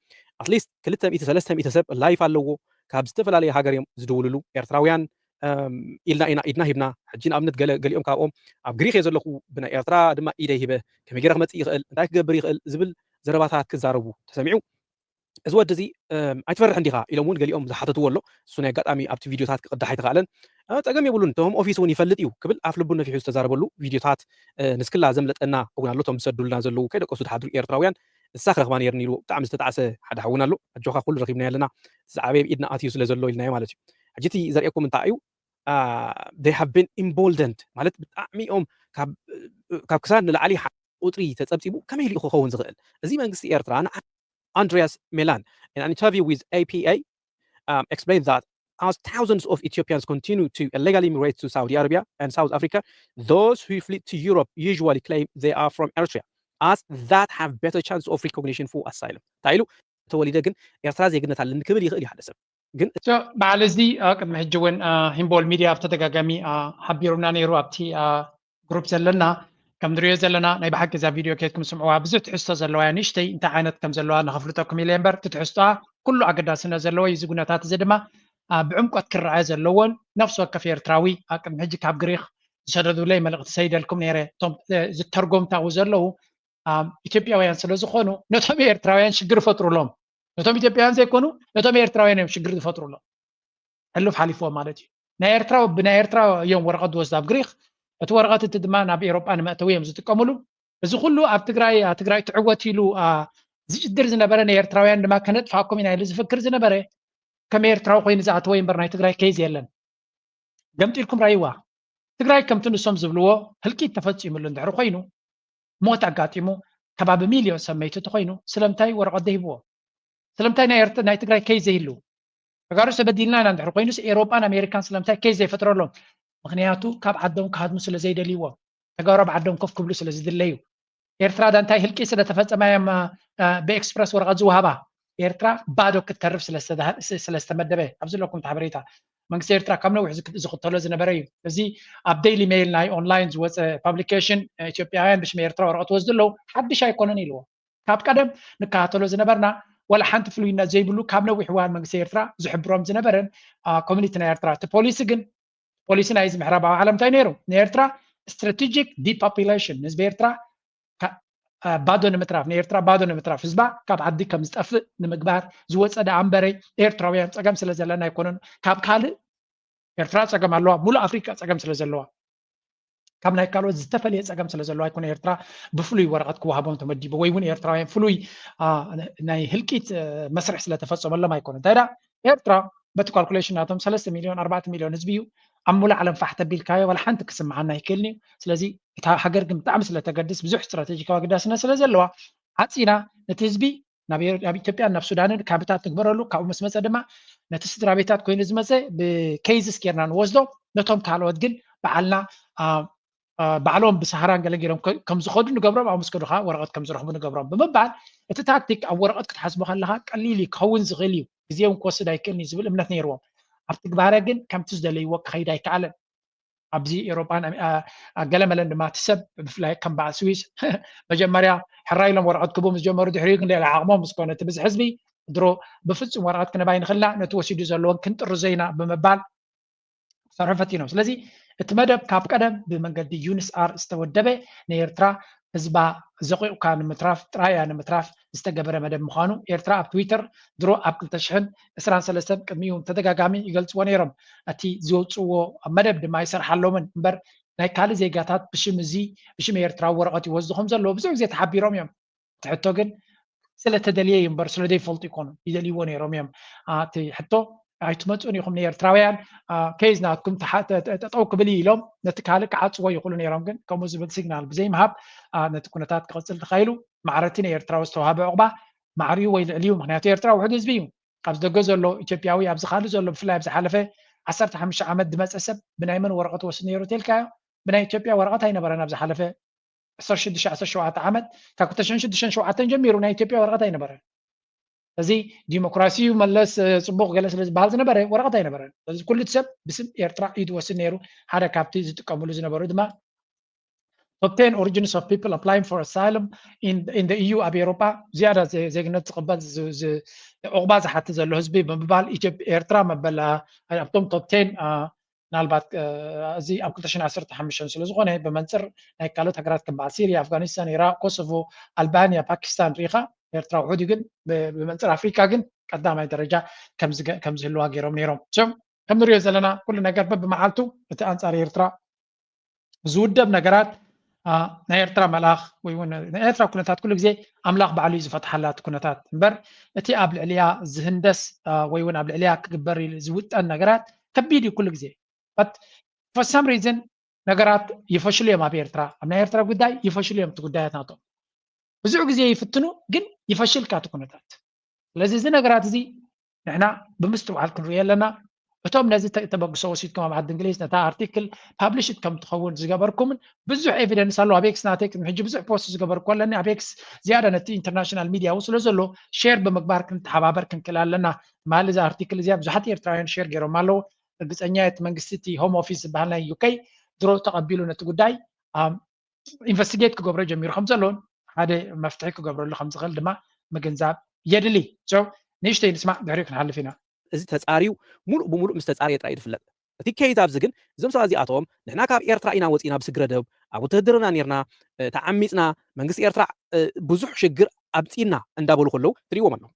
ኣትሊስት ክልተ ሚእቲ ሰለስተ ሚእቲ ሰብ ላይፍ ኣለዎ ካብ ዝተፈላለየ ሃገር እዮም ዝድውልሉ ኤርትራውያን ኢልና ኢና ኢድና ሂብና ሕጂ ንኣብነት ገለ ገሊኦም ካብኦም ኣብ ግሪክ እየ ዘለኹ ብናይ ኤርትራ ድማ ኢደይ ሂበ ከመይ ገይረ ክመፅእ ይኽእል እንታይ ክገብር ይኽእል ዝብል ዘረባታት ክዛረቡ ተሰሚዑ እዚ ወዲ እዚ ኣይትፈርሕን ዲኻ ኢሎም እውን ገሊኦም ዝሓተትዎ ኣሎ እሱ ናይ ኣጋጣሚ ኣብቲ ቪድዮታት ክቕዳሕ ኣይተኻእለን ፀገም የብሉን እቲ ሆም ኦፊስ እውን ይፈልጥ እዩ ክብል ኣፍ ልቡ ነፊሑ ዝተዛረበሉ ቪድዮታት ንስክላ ዘምለጠና እውን ኣሎ እቶም ዝሰዱልና ዘለዉ ከይደቀሱ ዝሓድሩ ኤርትራውያን እሳ ክረኽባ ነይርኒ ኢሉ ብጣዕሚ ዝተጣዕሰ ሓደ ሓውን ኣሎ ኣጆኻ ኩሉ ረኺብና ኣለና ዝዓበየ ኢድና ኣትዩ ስለ ዘሎ ኢልናዮ ማለት እዩ ሕጂ እቲ ዘርእየኩም እንታይ እዩ they have been emboldened ማለት ብጣዕሚ እዮም ካብ ክሳድ ንላዕሊ ቁፅሪ ተፀብፂቡ ከመይ ኢሉ ክኸውን ዝኽእል እዚ መንግስቲ ኤርትራ ንዓ Andreas Melan, in an interview with A P A, um, explained that as thousands of Ethiopians continue to illegally migrate to Saudi Arabia and South Africa, those who flee to Europe usually claim they are from Eritrea, as that have better chance of recognition for asylum. እንታይ ኢሉ ተወሊደ ግን ኤርትራ ዜግነት ኣለኒ ክብል ይኽእል እዩ ሓደ ሰብ ግን በዓል እዚ ቅድሚ ሕጂ እውን ሂምቦል ሚድያ ብተደጋጋሚ ሓቢሩና ነይሩ ኣብቲ ግሩፕ ዘለና ከም ንሪኦ ዘለና ናይ ብሓቂ እዛ ቪድዮ ኬድኩም ስምዕዋ ብዙሕ ትሕዝቶ ዘለዋ እያ ንእሽተይ እንታይ ዓይነት ከም ዘለዋ ንኸፍልጠኩም ኢለ እምበር እቲ ትሕዝቶኣ ኩሉ ኣገዳስነት ዘለዎ እዩ እዚ ኩነታት እዚ ድማ ብዕምቆት ክረኣየ ዘለዎን ነፍሲ ወከፍ ኤርትራዊ ኣብ ቅድሚ ሕጂ ካብ ግሪክ ዝሰደዱለይ መልእኽቲ ሰይደልኩም ነይረ እቶም ዝተርጎምታዊ ዘለዉ ኢትዮጵያውያን ስለ ዝኾኑ ነቶም ኤርትራውያን ሽግር ይፈጥሩሎም ነቶም ኢትዮጵያውያን ዘይኮኑ ነቶም ኤርትራውያን እዮም ሽግር ዝፈጥሩሎም ሕሉፍ ሓሊፍዎ ማለት እዩ ናይ ኤርትራ ብናይ ኤርትራ እዮም ወረቐት ዝወስድ ኣብ ግሪክ እቲ ወረቐት እቲ ድማ ናብ ኤሮጳ ንመእተዊ እዮም ዝጥቀምሉ እዚ ኩሉ ኣብ ትግራይ ትግራይ ትዕወት ኢሉ ዝጭድር ዝነበረ ናይ ኤርትራውያን ድማ ከነጥፋኩም ኢና ኢሉ ዝፍክር ዝነበረ ከም ኤርትራዊ ኮይኑ ዝኣተወ እምበር ናይ ትግራይ ኬዝ የለን ገምጢልኩም ራይዋ ትግራይ ከምቲ ንሶም ዝብልዎ ህልቂት ተፈፂሙሉ እንድሕር ኮይኑ ሞት ኣጋጢሙ ከባቢ ሚልዮን ሰብ መይቱ ተኮይኑ ስለምንታይ ወረቐት ዘይህብዎ ስለምንታይ ናይ ትግራይ ኬዝ ዘይህልው ተጋሩ ተበዲልና ኢና እንድሕር ኮይኑስ ኤሮጳን ኣሜሪካን ስለምንታይ ኬዝ ዘይፈጥረሎም ምክንያቱ ካብ ዓዶም ክሃድሙ ስለ ዘይደልይዎም ተጋሩ ኣብ ዓዶም ኮፍ ክብሉ ስለ ዝድለዩ ኤርትራ ዳ እንታይ ህልቂ ስለ ተፈጸማ እዮም ብኤክስፕረስ ወረቐት ዝወሃባ ኤርትራ ባዶ ክትተርፍ ስለዝተመደበ ኣብዚ ዘለኩም ሓበሬታ መንግስቲ ኤርትራ ካብ ነዊሕ ዝክተሎ ዝነበረ እዩ። እዚ ኣብ ዴይሊ ሜይል ናይ ኦንላይን ዝወፀ ፓብሊኬሽን ኢትዮጵያውያን ብሽም ኤርትራ ወረቐት ወስዱ ኣለዉ ሓድሽ ኣይኮነን ኢልዎ። ካብ ቀደም ንከታተሎ ዝነበርና ዋላ ሓንቲ ፍሉይነት ዘይብሉ ካብ ነዊሕ እዋን መንግስቲ ኤርትራ ዝሕብሮም ዝነበረን ኮሚኒቲ ናይ ኤርትራ እቲ ፖሊሲ ግን ፖሊሲ ናይ እዚ ምዕራባዊ ዓለም እንታይ ነይሩ ንኤርትራ strategic depopulation፣ ህዝቢ ኤርትራ ባዶ ንምትራፍ፣ ንኤርትራ ባዶ ንምትራፍ፣ ህዝባ ካብ ዓዲ ከም ዝጠፍእ ንምግባር ዝወፀ ደኣ እምበረይ፣ ኤርትራውያን ፀገም ስለ ዘለና ኣይኮነን። ካብ ካልእ ኤርትራ ፀገም ኣለዋ፣ ሙሉእ ኣፍሪቃ ፀገም ስለ ዘለዋ፣ ካብ ናይ ካልኦት ዝተፈለየ ፀገም ስለ ዘለዋ ኣይኮነ። ኤርትራ ብፍሉይ ወረቐት ክወሃቦም ተመዲቡ፣ ወይ እውን ኤርትራውያን ፍሉይ ናይ ህልቂት መስርሕ ስለተፈፀመሎም ኣይኮነ። እንታይ ደኣ ኤርትራ በቲ ካልኩሌሽን ናቶም ሰለስተ ሚልዮን ኣርባዕተ ሚልዮን ህዝቢ እዩ። ኣብ ሙሉእ ዓለም ፋሕ ተቢልካዮ ዋላ ሓንቲ ክስምዓና ኣይክእልን እዩ። ስለዚ እታ ሃገር ግን ብጣዕሚ ስለተገድስ፣ ብዙሕ ስትራቴጂካዊ ኣገዳስነት ስለ ዘለዋ፣ ዓፂና ነቲ ህዝቢ ናብ ኢትዮጵያን ናብ ሱዳንን ካምፕታት ንግበረሉ። ካብኡ ምስ መፀ ድማ ነቲ ስድራ ቤታት ኮይኑ ዝመፀ ብኬዝስ ጌርና ንወስዶ። ነቶም ካልኦት ግን በዓልና ባዕሎም ብሰሃራን ገለ ገይሮም ከም ዝኸዱ ንገብሮም፣ ኣብ ምስ ከዱ ከዓ ወረቐት ከም ዝረኽቡ ንገብሮም ብምባል፣ እቲ ታክቲክ ኣብ ወረቐት ክትሓስቦ ከለኻ ቀሊል እዩ፣ ክኸውን ዝኽእል እዩ፣ ግዜ እውን ክወስድ ኣይክእልን እዩ ዝብል እምነት ነይርዎም። ኣብ ትግባረ ግን ከምቲ ዝደለይዎ ክኸይድ ኣይከኣለን። ኣብዚ ኤውሮጳን ገለመለን ድማ እቲ ሰብ ብፍላይ ከም በዓል ስዊስ መጀመርያ ሕራይ ኢሎም ወረቐት ክቡ ምስ ጀመሩ፣ ድሕሪኡ ግን ሌላ ዓቕሞም ምስ ኮነ እቲ ብዝሒ ህዝቢ ድሮ ብፍጹም ወረቐት ክንህብ ኣይንኽእልና፣ ነቲ ወሲዱ ዘለዎን ክንጥርዞ ኢና ብምባል ክሰርሑ ፈቲኖም። ስለዚ እቲ መደብ ካብ ቀደም ብመንገዲ ዩንስኣር ዝተወደበ ንኤርትራ ህዝባ ዘቂቑካ ንምትራፍ ጥራይ እያ ንምትራፍ ዝተገበረ መደብ ምዃኑ ኤርትራ ኣብ ትዊተር ድሮ ኣብ ክልተ ሽሕን ዕስራን ሰለስተን ቅድሚኡ ተደጋጋሚ ይገልጽዎ ነይሮም። እቲ ዘውጽእዎ መደብ ድማ ይሰርሓሎምን እምበር ናይ ካልእ ዜጋታት ብሽም እዚ ብሽም ኤርትራዊ ወረቐት ይወስዱ ከም ዘለዉ ብዙሕ ግዜ ተሓቢሮም እዮም። እቲ ሕቶ ግን ስለተደልየ እዩ እምበር ስለ ዘይፈልጡ ይኮኑ፣ ይደልይዎ ነይሮም እዮም። እቲ ሕቶ ኣይትመፁን ኢኹም ንኤርትራውያን፣ ኬዝ ናትኩም ጠጠው ክብል ኢሎም ነቲ ካልእ ክዓፅዎ ይኽእሉ ነይሮም። ግን ከምኡ ዝብል ሲግናል ብዘይምሃብ ነቲ ኩነታት ክቕፅል ተኻኢሉ። ማዕረቲ ንኤርትራዊ ዝተዋሃበ ዕቑባ ማዕሪኡ ወይ ልዕሊኡ፣ ምክንያቱ ኤርትራ ውሕድ ህዝቢ እዩ። ኣብዚ ደገ ዘሎ ኢትዮጵያዊ፣ ኣብዚ ካልእ ዘሎ፣ ብፍላይ ኣብ ዝሓለፈ ዓሰርተ ሓሙሽተ ዓመት ዝመፀ ሰብ ብናይ መን ወረቐት ወስድ ነይሩ ተልካዮ? ብናይ ኢትዮጵያ ወረቐት ኣይነበረን ኣብ ዝሓለፈ ዕስራን ሽዱሽተን፣ ዕስራን ሸውዓተን ዓመት፣ ካብ ክልተ ሽሕን ሽዱሽተን ሸውዓተን ጀሚሩ ናይ ኢትዮጵያ ወረቐት ኣይነበረን። እዚ ዲሞክራሲ እዩ መለስ፣ እ፣ ጽቡቕ ገለ ስለ ዝበሃል ዝነበረ ወረቐት ኣይነበረን። ስለዚ ኩሉ እቲ ሰብ ብስም ኤርትራ እዩ ዝወስድ ነይሩ። ሓደ ካብቲ ዝጥቀምሉ ዝነበሩ ድማ top ten origins of people applying for asylum in, in the E U፣ ኣብ ኤውሮጳ ዝያዳ ዘ-፣ ዜግነት ዝቕበል ዝ-፣ ዝ-፣ ዕቑባ ዝሓትት ዘሎ ህዝቢ ብምባል ኢትዮጵ-፣ ኤርትራ መበል፣ እ፣ ኣብቶም top ten፣ እ፣ ምናልባት፣ እ፣ እዚ ኣብ ክልተ ሽሕን ዓሰርተ ሓሙሽተን ስለ ዝኾነ፣ ብመንጽር ናይ ካልኦት ሃገራት ከም በዓል ሲርያ፣ ኣፍጋኒስታን፣ ኢራቕ፣ ኮሶቮ፣ ኣልባንያ፣ ፓኪስታን ርኢኻ፣ ኤርትራ ውሑድ እዩ፣ ግን ብ-፣ ብመንጽር ኣፍሪቃ ግን ቀዳማይ ደረጃ ከም ዝገ-፣ ከም ዝህልዋ ገይሮም ነይሮም። እዞም ከም ንሪኦ ዘለና ኩሉ ነገር በብመዓልቱ እቲ ኣንጻር ኤርትራ ዝውደብ ነገራት፣ አ፣ ናይ ኤርትራ መልኣኽ ወይ እውን ናይ ኤርትራ ኩነታት ኩሉ ግዜ ኣምላኽ ባዕሉ እዩ ዝፈትሓላ እቲ ኩነታት እምበር፣ እቲ ኣብ ልዕሊኣ ዝህንደስ፣ አ፣ ወይ እውን ኣብ ልዕሊኣ ክግበር ኢሉ ዝውጠን ነገራት ከቢድ እዩ ኩሉ ግዜ። But for some reason ነገራት ይፈሽሉ እዮም ኣብ ኤርትራ። ኣብ ናይ ኤርትራ ጉዳይ ይፈሽሉ እዮም እቲ ጉዳያት ናቶም። ብዙሕ ግዜ ይፍትኑ፣ ግን ይፈሽል ካቲ ኩነታት። ስለዚ እዚ ነገራት እዚ ንሕና ብምስትውዓል ክንሪኦ ኣለና። እቶም ነዚ ተ-፣ ተበግሶ ወሲድኩም ኣብ ዓዲ እንግሊዝ ነታ ኣርቲክል ፓብሊሽድ ከም ትኸውን ዝገበርኩምን ብዙሕ ኤቪደንስ ኣሎ። ኣብ ኤክስ ናተይ ቅድሚ ሕጂ ብዙሕ ፖስት ዝገበርኩ ኣለኒ። ኣብ ኤክስ ዝያዳ ነቲ ኢንተርናሽናል ሚድያ እውን ስለ ዘሎ ሼር ብምግባር ክንተሓባበር ክንክእል ኣለና። ትማሊ እዛ ኣርቲክል እዚኣ ብዙሓት ኤርትራውያን ሼር ገይሮም ኣለዉ። ርግጸኛ እቲ መንግስቲ እቲ ሆም ኦፊስ ዝበሃል ናይ ዩ ኬ ድሮ ተቐቢሉ ነቲ ጉዳይ፣ ኣም፣ ኢንቨስቲጌት ክገብሮ ጀሚሩ ከም ዘሎን ሓደ መፍትሒ ክገብረሉ ከም ዝኽእል ድማ ምግንዛብ የድሊ። So ንእሽተይ ንስማዕ፣ ድሕሪኡ ክንሓልፍ ኢና። እዚ ተጻርዩ ሙሉእ ብሙሉእ ምስ ተጻርየ ጥራይ እዩ ዝፍለጥ። እቲ ኬዝ ኣብዚ ግን እዞም ሰባት እዚኣቶም ንሕና ካብ ኤርትራ ኢና ወጺና ብስግረ ደብ ኣብ ውትህድርና ኔርና፣ እ፣ ተዓሚጽና፣ መንግስቲ ኤርትራ፣ እ፣ ብዙሕ ሽግር ኣምጺእና እንዳበሉ ከለዉ ትሪእዎም ኣለኹም።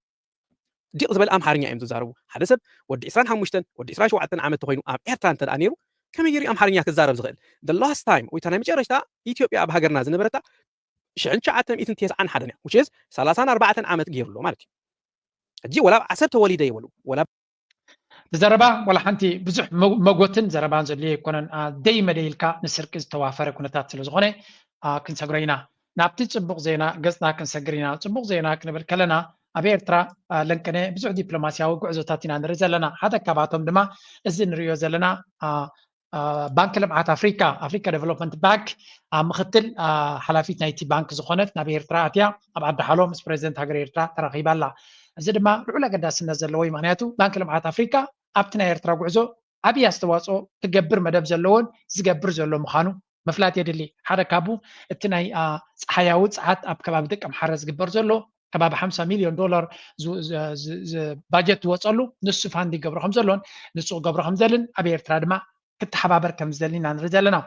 ዲቕ ዝበለ ኣምሓርኛ እዮም ዝዛረቡ። ሓደ ሰብ ወዲ ዕስራን ሓሙሽተን ወዲ ዕስራን ሸውዓተን ዓመት ተኾይኑ ኣብ ኤርትራ እንተ ደኣ ነይሩ ከመይ ገይሩ ኣምሓርኛ ክዛረብ ዝኽእል? The last time ወይ እታ ናይ መጨረሽታ ኢትዮጵያ ኣብ ሃገርና ዝነበረታ ሽሕን ትሽዓተ ሚእትን ተስዓን ሓደን እያ። Which is ሰላሳን ኣርባዕተን ዓመት ገይሩ ኣሎ ማለት እዩ። ሕጂ ወላ ኣብ ዓሰብ ተወሊደ ይበሉ፣ ወላ እቲ ዘረባ ዋላ ሓንቲ ብዙሕ መ-፣ መጎትን ዘረባን ዘድልዮ ኣይኮነን። አ፣ ደይ መደይ ኢልካ ንስርቂ ዝተዋፈረ ኩነታት ስለ ዝኾነ፣ አ፣ ክንሰግሮ ኢና። ናብቲ ጽቡቕ ዜና ገጽና ክንሰግር ኢና። ጽቡቕ ዜና ክንብል ከለና ኣብ ኤርትራ፣ አ፣ ለንቅነ ብዙሕ ዲፕሎማስያዊ ጉዕዞታት ኢና ንርኢ ዘለና። ሓደ ካብኣቶም ድማ እዚ ንርእዮ ዘለና፣ አ፣ አ፣ ባንክ ልምዓት ኣፍሪካ፣ ኣፍሪካ ዴቨሎፕመንት ባንክ፣ አ፣ ምክትል፣ አ፣ ሓላፊት ናይቲ ባንክ ዝኾነት ናብ ኤርትራ ኣትያ ኣብ ዓዲ ሓሎ ምስ ፕሬዚደንት ሃገር ኤርትራ ተራኺባ ኣላ። እዚ ድማ ልዑል ኣገዳስነት ዘለዎ እዩ። ምክንያቱ ባንክ ልምዓት ኣፍሪካ ኣብቲ ናይ ኤርትራ ጉዕዞ ዓብዪ ኣስተዋፅኦ ክገብር መደብ ዘለዎን ዝገብር ዘሎ ምዃኑ ምፍላጥ የድሊ። ሓደ ካብኡ እቲ ናይ፣ አ፣ ጸሓያዊ ጸዓት ኣብ ከባቢ ደቀምሓረ ዝግበር ዘሎ ከባቢ ሓምሳ ሚልዮን ዶላር ዝ-፣ ዝ-፣ ዝ-፣ ዝ-፣ ባጀት ዝወፀሉ ንሱ ፋንድ ይገብሮ ከም ዘሎን ንሱ ክገብሮ ከም ዘልን ኣብ ኤርትራ ድማ ክተሓባበር ከም ዝደሊ ኢና ንርኢ ዘለና።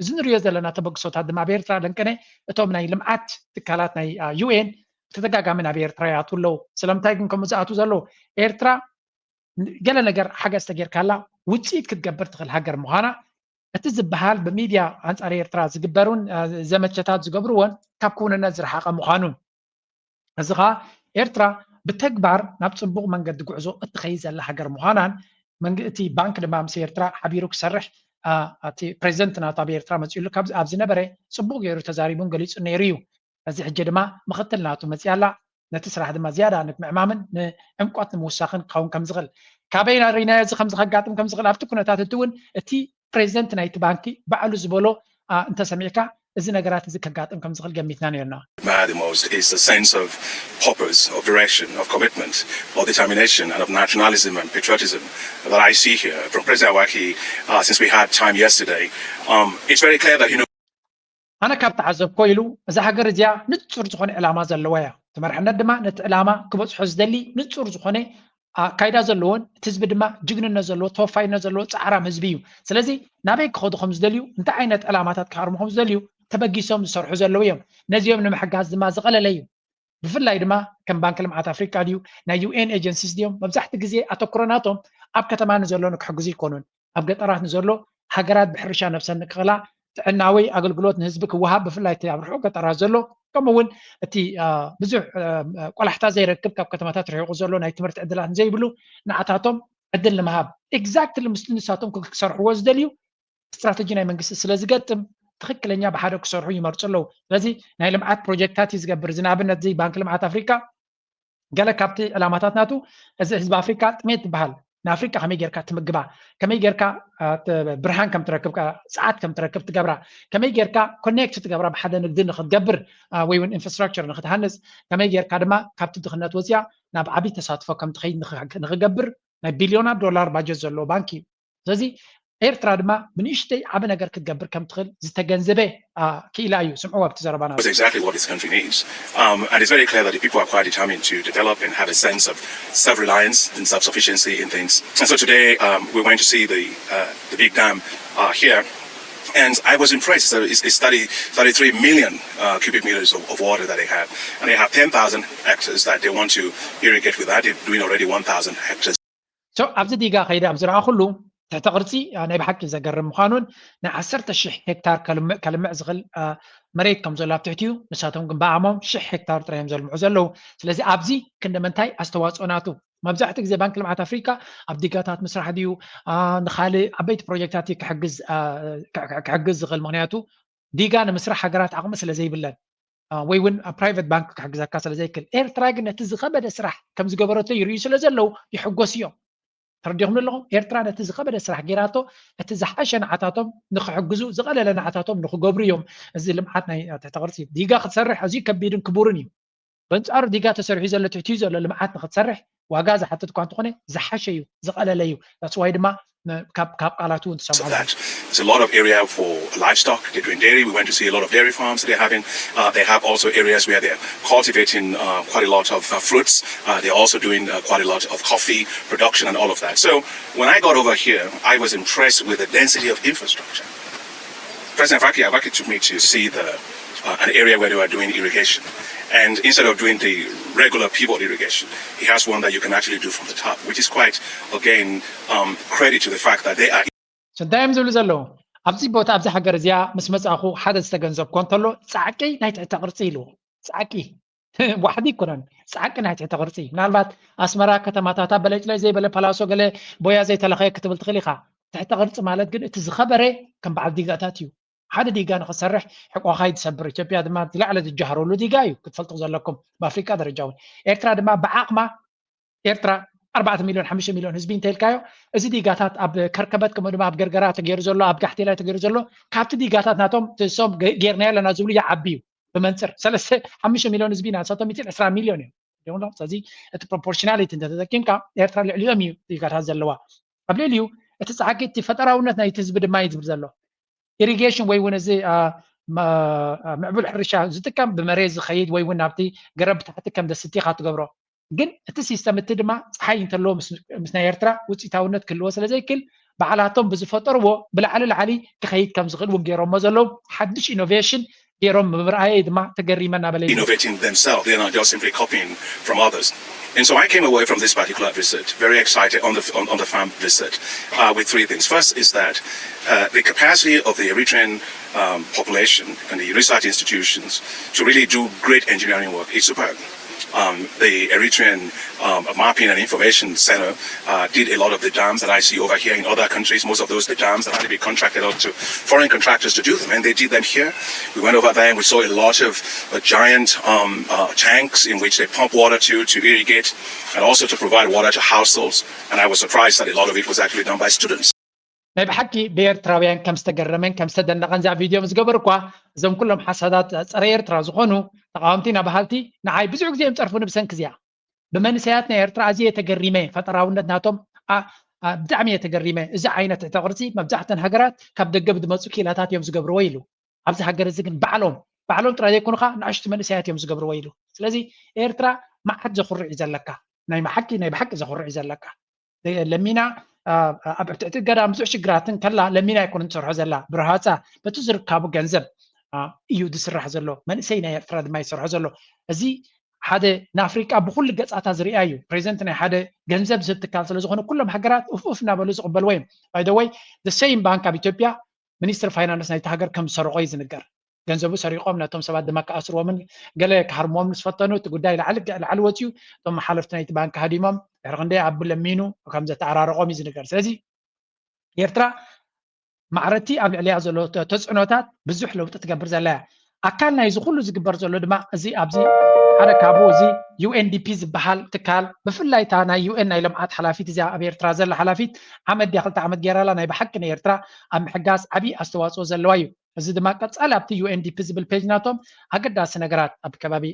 እዚ ንሪኦ ዘለና ተበግሶታት ድማ ኣብ ኤርትራ ለንቀነ እቶም ናይ ልምዓት ትካላት ናይ ዩ ኤን ብተደጋጋሚ ናብ ኤርትራ ይኣትዉ ኣለዉ። ስለምንታይ ግን ከምኡ ዝኣትዉ ዘለዉ? ኤርትራ ገለ ነገር ሓገዝ ተጌርካላ ውፅኢት ክትገብር ትኽእል ሃገር ምዃና እቲ ዝበሃል ብሚድያ ኣንፃር ኤርትራ ዝግበሩን ዘመቸታት ዝገብርዎን ካብ ክውንነት ዝረሓቐ ምዃኑን እዚ ኸዓ ኤርትራ ብተግባር ናብ ፅቡቕ መንገዲ ጉዕዞ እትኸይድ ዘላ ሃገር ምዃናን እቲ ባንክ ድማ ምስ ኤርትራ ሓቢሩ ክሰርሕ እቲ ፕሬዚደንት ናቱ ኣብ ኤርትራ መፂኡሉ ካብ ኣብ ዝነበረ ፅቡቕ ገይሩ ተዛሪቡን ገሊፁን ነይሩ እዩ። እዚ ሕጂ ድማ ምኽትል ናቱ መፂኣላ ነቲ ስራሕ ድማ ዝያዳ ንምዕማምን ንዕምቆት ንምውሳኽን ክኸውን ከም ዝኽእል ካበይ ርኢናዮ እዚ ከምዚ ከጋጥም ከም ዝኽእል ኣብቲ ኩነታት እቲ እውን እቲ ፕሬዚደንት ናይቲ ባንኪ ባዕሉ ዝበሎ እንተሰሚዕካ እዚ ነገራት እዚ ከጋጥም ከም ዝኽእል ገሚትና ነርና። Matter the most is the sense of purpose, of direction, of commitment, of determination, and of nationalism and patriotism that I see here from President Afwerki uh, since we had time yesterday. Um, it's very clear that he knows. ኣነ ካብ ተዓዘብኮ ኢሉ እዛ ሃገር እዚኣ ንጹር ዝኾነ ዕላማ ዘለዋ እያ። እቲ መርሕነት ድማ ነቲ ዕላማ ክበጽሖ ዝደሊ ንጹር ዝኾነ ኣካይዳ ዘለዎን እቲ ህዝቢ ድማ ጅግንነት ዘለዎ ተወፋይነት ዘለዎ ጻዕራም ህዝቢ እዩ። ስለዚ ናበይ ክኸዱ ከም ዝደልዩ እንታይ ዓይነት ዕላማታት ክሃርሙ ከም ዝደልዩ ተበጊሶም ዝሰርሑ ዘለዉ እዮም። ነዚኦም ንምሕጋዝ ድማ ዝቐለለ እዩ። ብፍላይ ድማ ከም ባንክ ልምዓት ኣፍሪቃ ድዩ ናይ ዩ ኤን ኤጀንሲስ ድዮም መብዛሕቲ ግዜ ኣተኩሮ ናቶም ኣብ ከተማ ንዘሎ ንክሕግዙ ይኮኑን ኣብ ገጠራት ንዘሎ ሃገራት ብሕርሻ ነብሰን ንክኽእላ ጥዕናዊ ኣገልግሎት ንህዝቢ ክወሃብ ብፍላይ እቲ ኣብ ርሑቕ ገጠራት ዘሎ ከምኡ እውን እቲ ብዙሕ ቆላሕታ ዘይረክብ ካብ ከተማታት ርሒቑ ዘሎ ናይ ትምህርቲ ዕድላት ንዘይብሉ ንዓታቶም ዕድል ንምሃብ exactly ምስቲ ንሳቶም ክሰርሕዎ ዝደልዩ ስትራተጂ ናይ መንግስቲ ስለ ዝገጥም ትኽክለኛ ብሓደ ክሰርሑ ይመርፁ ኣለዉ። ስለዚ ናይ ልምዓት ፕሮጀክታት እዩ ዝገብር። እዚ ንኣብነት እዚ ባንክ ልምዓት ኣፍሪካ ገለ ካብቲ ዕላማታት ናቱ እዚ ህዝቢ ኣፍሪካ ጥሜት ትበሃል ንኣፍሪካ ከመይ ጌርካ ትምግባ ከመይ ጌርካ ብርሃን ከም ትረክብ ፀዓት ከም ትረክብ ትገብራ ከመይ ጌርካ ኮኔክት ትገብራ ብሓደ ንግዲ ንክትገብር ወይ እውን ኢንፍራስትራክቸር ንክትሃንፅ ከመይ ጌርካ ድማ ካብቲ ድኽነት ወፅያ ናብ ዓብይ ተሳትፎ ከም ትኸይድ ንክገብር ናይ ቢልዮናት ዶላር ባጀት ዘለዎ ባንክ እዩ። ስለዚ ኤርትራ ድማ ብንእሽተይ ዓቢ ነገር ክትገብር ከም ትኽእል ዝተገንዘበ ክኢላ እዩ። ስምዕዎ ኣብቲ ዘረባና። That's exactly what this country needs. Um, and it's very clear that the people are quite determined to develop and have a sense of self-reliance and self-sufficiency in things. And so today um, we went to see the, uh, the big dam uh, here. And I was impressed. So it's, it's thirty, thirty-three million uh, cubic meters of, of water that they have. And they have ten thousand hectares that they want to irrigate with that. They're doing already one thousand hectares. So ኣብዚ ዲጋ ከይደ ኣብ ዝረኣኹሉ ትሕተ ቅርፂ ናይ ብሓቂ ዘገርም ምዃኑን ናይ ዓሰርተ ሽሕ ሄክታር ከልምዕ ዝኽእል መሬት ከም ዘሎ ኣብ ትሕቲኡ ንሳቶም ግን ብኣሞም ሽሕ ሄክታር ጥራይ እዮም ዘልምዑ ዘለዉ። ስለዚ ኣብዚ ክንዲ ምንታይ ኣስተዋፅኦ ናቱ መብዛሕትኡ ግዜ ባንክ ልምዓት ኣፍሪካ ኣብ ዲጋታት ምስራሕ ድዩ ንካልእ ዓበይቲ ፕሮጀክታት ክሕግዝ ዝኽእል ምክንያቱ ዲጋ ንምስራሕ ሃገራት ዓቕሚ ስለ ዘይብለን ወይ እውን ፕራይቨት ባንክ ክሕግዘካ ስለ ዘይክእል ኤርትራ ግን ነቲ ዝኸበደ ስራሕ ከም ዝገበረቶ ይርእዩ ስለ ዘለዉ ይሕጎስ እዮም። ተረዲኹም ኣለኹም ኤርትራ ነቲ ዝኸበደ ስራሕ ጌራቶ እቲ ዝሓሸ ንዓታቶም ንክሕግዙ ዝቐለለ ንዓታቶም ንክገብሩ እዮም። እዚ ልምዓት ናይ ትሕተ ቅርፂ ዲጋ ክትሰርሕ ኣዝዩ ከቢድን ክቡርን እዩ። በንፃሩ ዲጋ ተሰሪሑ ዘሎ ትሕትኡ ዘሎ ልምዓት ንክትሰርሕ ዋጋ ዝሓትት እኳ እንተኾነ ዝሓሸ እዩ ዝቐለለ እዩ። That's why ድማ ካብ ቃላቱ እውን ትሰምዖ። It's a lot of area for livestock. They're doing dairy. We went to see a lot of dairy farms they're having. Uh, they have also areas where they're cultivating uh, quite a lot of uh, fruits. Uh, they're also doing uh, quite a lot of coffee production and all of that. So when I got over here, I was impressed with the density of infrastructure. President Afwerki, Afwerki took me to see the, uh, an area where they were doing irrigation. And instead of doing the regular pivot irrigation, he has one that you can actually do from the top, which is quite, again, um, credit to the fact that they are. እንታይ እዮም ዝብሉ ዘለዉ ኣብዚ ቦታ ኣብዚ ሃገር እዚኣ ምስ መፃእኹ ሓደ ዝተገንዘብኮ እንተሎ ፃዕቂ ናይ ትሕተ ቅርፂ ኢልዎ ፃዕቂ ዋሕዲ ይኮነን ፃዕቂ ናይ ትሕተ ቅርፂ ምናልባት ኣስመራ ከተማታታ በለጭለጭ ዘይበለ ፓላሶ ገለ ቦያ ዘይተለኸየ ክትብል ትኽእል ኢኻ። ትሕተ ቅርፂ ማለት ግን እቲ ዝኸበረ ከም በዓል ዲጋታት እዩ። ሓደ ዲጋ ንክትሰርሕ ሕቆኻ እዩ ትሰብር። ኢትዮጵያ ድማ ዝለዓለ ዝጀሃረሉ ዲጋ እዩ ክትፈልጡ ዘለኩም ብኣፍሪቃ ደረጃ እውን ኤርትራ ድማ ብዓቕማ ኤርትራ ኣርባዕተ ሚልዮን ሓሙሽተ ሚልዮን ህዝቢ እንተልካዮ እዚ ዲጋታት ኣብ ከርከበት ከምኡ ድማ ኣብ ገርገራ ተገይሩ ዘሎ ኣብ ጋሕቴላይ ተገይሩ ዘሎ ካብቲ ዲጋታት ናቶም ሶም ጌርናዮ ኣለና ዝብሉ ይዓቢ እዩ። ብመንፅር ሰለስተ ሓሙሽተ ሚልዮን ህዝቢ ኢና ንሳቶም ሚእትን ዕስራን ሚልዮን እዮም። ስለዚ እቲ ፕሮፖርሽናሊቲ እንተተጠቂምካ ኤርትራ ልዕሊኦም እዩ ዲጋታት ዘለዋ። ኣብ ልዕሊኡ እቲ ፃዕቂ እቲ ፈጠራውነት ናይቲ ህዝቢ ድማ እዩ ዝብል ዘሎ። ኢሪጌሽን ወይ እውን እዚ ምዕቡል ሕርሻ ዝጥቀም ብመሬት ዝኸይድ ወይ እውን ናብቲ ገረብ ብታሕቲ ከም ደስቲኻ ትገብሮ ግን እቲ ሲስተም እቲ ድማ ፀሓይ እንተለዎ ምስ ናይ ኤርትራ ውፅኢታውነት ክህልዎ ስለ ዘይክል ባዕላቶም ብዝፈጠርዎ ብላዕሊ ላዕሊ ክኸይድ ከም ዝኽእል እውን ገይሮሞ ዘለዉ ሓድሽ ኢኖቬሽን ገይሮም ብምርኣየይ ድማ ተገሪመ እናበለ ይገልጽ። innovating themselves. They're not just simply copying from others. And so I came away from this particular visit very excited on the on, on the farm visit uh, with three things. First is that uh, the capacity of the Eritrean um, population and the research institutions to really do great engineering work is superb. Um, the Eritrean um, Mapping and Information Center uh, did a lot of the dams that I see over here in other countries. Most of those the dams that had to be contracted out to foreign contractors to do them, and they did them here. We went over there and we saw a lot of uh, giant um, uh, tanks in which they pump water to to irrigate and also to provide water to households. And I was surprised that a lot of it was actually done by students. ናይ ብሓቂ ብኤርትራውያን ከም ዝተገረመን ከም ዝተደነቐን እዛ ቪድዮ ምስ ገበርኳ እዞም ኩሎም ሓሳዳት ጸረ ኤርትራ ዝኾኑ ተቃወምቲ ኢና በሃልቲ ንዓይ ብዙሕ ግዜ እዮም ጸርፉኒ ብሰንኪ እዚኣ። ብመንእሰያት ናይ ኤርትራ ኣዝየ እየ ተገሪመ፣ ፈጠራውነት ናቶም ኣ- ኣ- ብጣዕሚ እየ ተገሪመ። እዚ ዓይነት ትሕተ ቅርጺ መብዛሕተን ሃገራት ካብ ደገ ብዝመጹ ክኢላታት እዮም ዝገብርዎ ኢሉ። ኣብዚ ሃገር እዚ ግን ባዕሎም ባዕሎም ጥራይ ዘይኮኑ ከዓ ንኣሽቱ መንእሰያት እዮም ዝገብርዎ ኢሉ። ስለዚ ኤርትራ መዓት ዘኹርዕ እዩ ዘለካ፣ ናይ ብሓቂ ናይ ብሓቂ ዘኹርዕ እዩ ዘለካ። ለሚና ኣብ ትሕቲ እገዳ ብዙሕ ሽግራትን ከላ ለሚና ኣይኮነን ትሰርሖ ዘላ ብረሃፃ በቲ ዝርካቡ ገንዘብ እዩ ዝስራሕ ዘሎ። መንእሰይ ናይ ኤርትራ ድማ ይሰርሖ ዘሎ። እዚ ሓደ ንኣፍሪቃ ብኩሉ ገፃታ ዝርኣ እዩ። ፕሬዚደንት ናይ ሓደ ገንዘብ ዝህብ ትካል ስለዝኾነ ኩሎም ሃገራት ኡፍ ኡፍ እናበሉ ዝቕበልዎ እዮም። ባይደወይ ሰይም ባንክ ኣብ ኢትዮጵያ ሚኒስትር ፋይናንስ ናይቲ ሃገር ከም ዝሰረቆ እዩ ዝንገር። ገንዘቡ ሰሪቆም ነቶም ሰባት ድማ ክኣስርዎምን ገለ ክሃርምዎም ምስ ፈተኑ እቲ ጉዳይ ላዕሊ ላዕሊ ወፅዩ እቶም ሓለፍቲ ናይቲ ባንክ ሃዲሞም ድሕሪ ክንደይ ኣብ ለሚኑ ከም ዘተዓራረቆም እዩ ዝንገር። ስለዚ ኤርትራ ማዕረቲ ኣብ ልዕሊያ ዘሎ ተፅዕኖታት ብዙሕ ለውጢ ትገብር ዘላ እያ። ኣካል ናይዚ ኩሉ ዝግበር ዘሎ ድማ እዚ ኣብዚ ሓደ ካብኡ እዚ ዩኤንዲፒ ዝበሃል ትካል ብፍላይ እታ ናይ ዩኤን ናይ ልምዓት ሓላፊት እዚኣ ኣብ ኤርትራ ዘላ ሓላፊት ዓመት ድያ ክልተ ዓመት ገይራላ ናይ ብሓቂ ንኤርትራ ኣብ ምሕጋዝ ዓብዪ ኣስተዋፅኦ ዘለዋ እዩ። እዚ ድማ ቀፃሊ ኣብቲ ዩኤንዲፒ ዝብል ፔጅ ናቶም ኣገዳሲ ነገራት ኣብ ከባቢ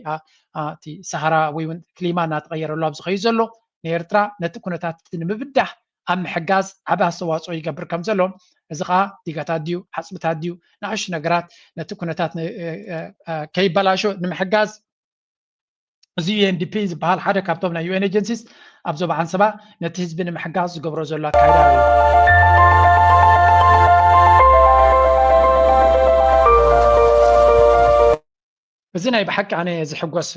እቲ ሰሃራ ወይ እውን ክሊማ እናተቐየረሉ ኣብ ዝኸዩ ዘሎ ንኤርትራ ነቲ ኩነታት እቲ ንምብዳህ ኣብ ምሕጋዝ ዓቢ ኣስተዋፅኦ ይገብር ከም ዘሎ እዚ ከዓ ዲጋታት ድዩ ሓፅብታት ድዩ ንኣሽቱ ነገራት ነቲ ኩነታት ከይበላሾ ንምሕጋዝ እዚ ዩኤንዲፒ ዝበሃል ሓደ ካብቶም ናይ ዩኤን ኤጀንሲስ ኣብ ዞባ ዓንሰባ ነቲ ህዝቢ ንምሕጋዝ ዝገብሮ ዘሎ ኣካይዳ እዩ። እዚ ናይ ብሓቂ ኣነ ዝሕጎስ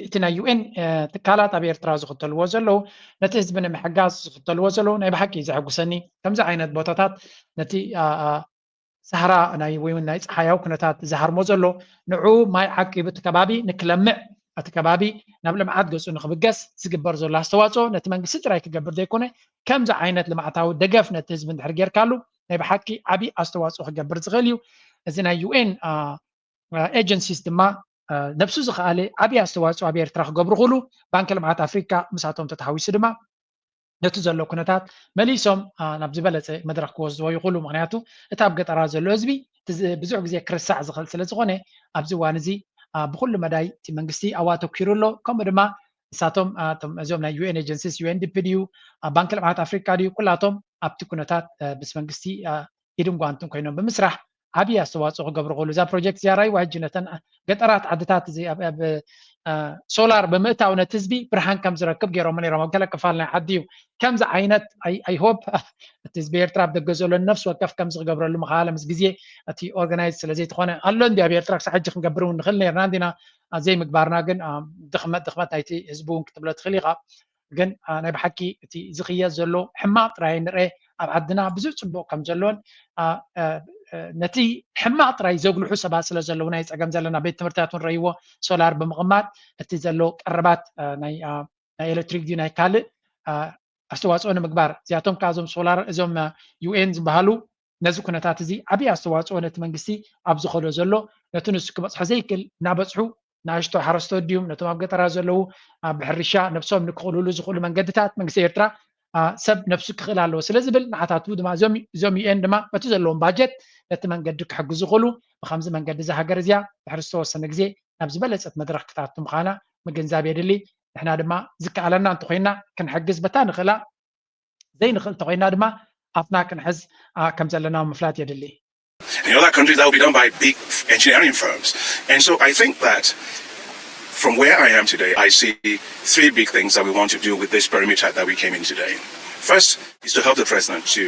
እቲ ናይ ዩኤን ትካላት ኣብ ኤርትራ ዝኽተልዎ ዘለዉ ነቲ ህዝቢ ንምሕጋዝ ዝኽተልዎ ዘለዉ ናይ ብሓቂ እዩ ዘሐጉሰኒ። ከምዚ ዓይነት ቦታታት ነቲ ሰሃራ ናይ ወይ ናይ ፀሓያዊ ኩነታት ዝሃርሞ ዘሎ ንዑ ማይ ዓቂቡ እቲ ከባቢ ንክለምዕ እቲ ከባቢ ናብ ልምዓት ገፁ ንክብገስ ዝግበር ዘሎ ኣስተዋፅኦ ነቲ መንግስቲ ጥራይ ክገብር ዘይኮነ ከምዚ ዓይነት ልምዓታዊ ደገፍ ነቲ ህዝቢ እንድሕር ጌርካሉ ናይ ብሓቂ ዓብዪ ኣስተዋፅኦ ክገብር ዝኽእል እዩ። እዚ ናይ ዩኤን ኤጀንሲስ ድማ ነብሱ ዝኸኣለ ዓብዪ ኣስተዋፅኦ ኣብ ኤርትራ ክገብሩ ክእሉ ባንኪ ልምዓት ኣፍሪካ ምሳቶም ተተሓዊሱ ድማ ነቲ ዘሎ ኩነታት መሊሶም ናብ ዝበለፀ መድረክ ክወስድዎ ይኽእሉ። ምክንያቱ እቲ ኣብ ገጠራት ዘሎ ህዝቢ ብዙሕ ግዜ ክርሳዕ ዝኽእል ስለዝኾነ ኣብዚ እዋን እዚ ብኩሉ መዳይ እቲ መንግስቲ ኣብኡ ኣተኪሩ ኣሎ። ከምኡ ድማ ንሳቶም እዚኦም ናይ ዩኤን ኤጀንሲስ ዩኤንዲፒ ድዩ ባንኪ ልምዓት ኣፍሪካ ድዩ ኩላቶም ኣብቲ ኩነታት ምስ መንግስቲ ኢድን ጓንትን ኮይኖም ብምስራሕ ዓብዪ ኣስተዋፅኦ ክገብሩ ክእሉ እዛ ፕሮጀክት እዚኣ ራይዋ ሕጂ ነተን ገጠራት ዓድታት እዚ ኣብ ሶላር ብምእታው ነቲ ህዝቢ ብርሃን ከም ዝረክብ ገይሮም ነይሮም ኣብ ገለ ክፋል ናይ ዓዲ እዩ። ከምዚ ዓይነት ኣይሆፕ እቲ ህዝቢ ኤርትራ ኣብ ደገ ዘሎ ነፍሲ ወከፍ ከምዚ ክገብረሉ ምክኣለ ምስ ግዜ እቲ ኦርጋናይዝ ስለዘይትኾነ ኣሎ እንዲ ኣብ ኤርትራ ክሳብ ሕጂ ክንገብር እውን ንኽእል ነርና እንዲና ዘይምግባርና ግን ድኽመት ድኽመት ናይቲ ህዝቢ እውን ክትብሎ ትኽእል ኢኻ። ግን ናይ ብሓቂ እቲ ዝኽየድ ዘሎ ሕማቕ ጥራይ ንርአ ኣብ ዓድና ብዙሕ ፅቡቕ ከም ዘሎን ነቲ ሕማቕ ጥራይ ዘጉልሑ ሰባት ስለ ዘለዉ ናይ ፀገም ዘለና ቤት ትምህርትታት እውን ረይዎ ሶላር ብምቕማጥ እቲ ዘሎ ቀረባት ናይ ኤሌክትሪክ ድዩ ናይ ካልእ ኣስተዋፅኦ ንምግባር እዚኣቶም ከዓ እዞም ሶላር እዞም ዩኤን ዝበሃሉ ነዚ ኩነታት እዚ ዓብዪ ኣስተዋፅኦ ነቲ መንግስቲ ኣብ ዝኸዶ ዘሎ ነቲ ንሱ ክበፅሖ ዘይክእል እናበፅሑ ንኣሽቶ ሓረስቶት ድዩም ነቶም ኣብ ገጠራት ዘለዉ ብሕርሻ ነብሶም ንክኽእልሉ ዝኽእሉ መንገድታት መንግስቲ ኤርትራ ሰብ ነብሱ ክኽእል ኣለዎ ስለ ዝብል ንዓታቱ ድማ እዞም ዩኤን ድማ በቲ ዘለዎም ባጀት ነቲ መንገዲ ክሕግዙ ይኽእሉ። ብከምዚ መንገዲ እዛ ሃገር እዚኣ ድሕሪ ዝተወሰነ ግዜ ናብ ዝበለፀት መድረክ ክታቱ ምዃና ምግንዛብ የድሊ። ንሕና ድማ ዝከኣለና እንተኮይና ክንሕግዝ በታ ንኽእላ ዘይንኽእል እንተኮይና ድማ ኣፍና ክንሕዝ ከም ዘለና ምፍላጥ የድሊ። In other countries, that will be done by big engineering firms. And so I think that from where I am today, I see three big things that we want to do with this perimeter that we came in today. First is to help the president to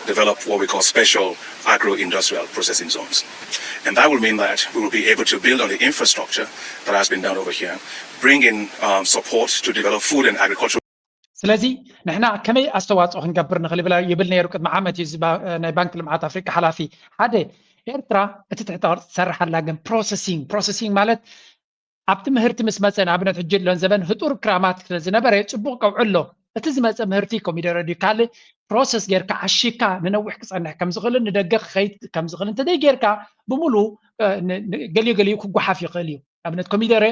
develop what we call special agro-industrial processing zones. And that will mean that we will be able to build on the infrastructure that has been done over here, bring in um, support to develop food and agricultural. ስለዚ ንሕና ከመይ ኣስተዋፅኦ ክንገብር ንኽእል ይብል ነይሩ ቅድሚ ዓመት እዩ። ናይ ባንክ ልምዓት ኣፍሪቃ ሓላፊ ሓደ ኤርትራ እቲ ትሕተ ቅርፂ ትሰርሕ ኣላ፣ ግን processing processing ማለት ኣብቲ ምህርቲ ምስ መፀ ንኣብነት ሕጂ ሎን ዘበን ህጡር ክራማት ስለዝነበረ ፅቡቅ ቀውዒ ኣሎ። እቲ ዝመፀ ምህርቲ ኮሚደረ ድዩ ካልእ ፕሮሰስ ጌርካ ዓሺካ ንነዊሕ ክፀንሕ ከምዝኽእልን ንደገ ክኸይድ ከምዝኽእል እንተዘይ ጌርካ ብምሉ ገሊኡ ገሊኡ ክጓሓፍ ይኽእል እዩ። ኣብነት ኮሚደረ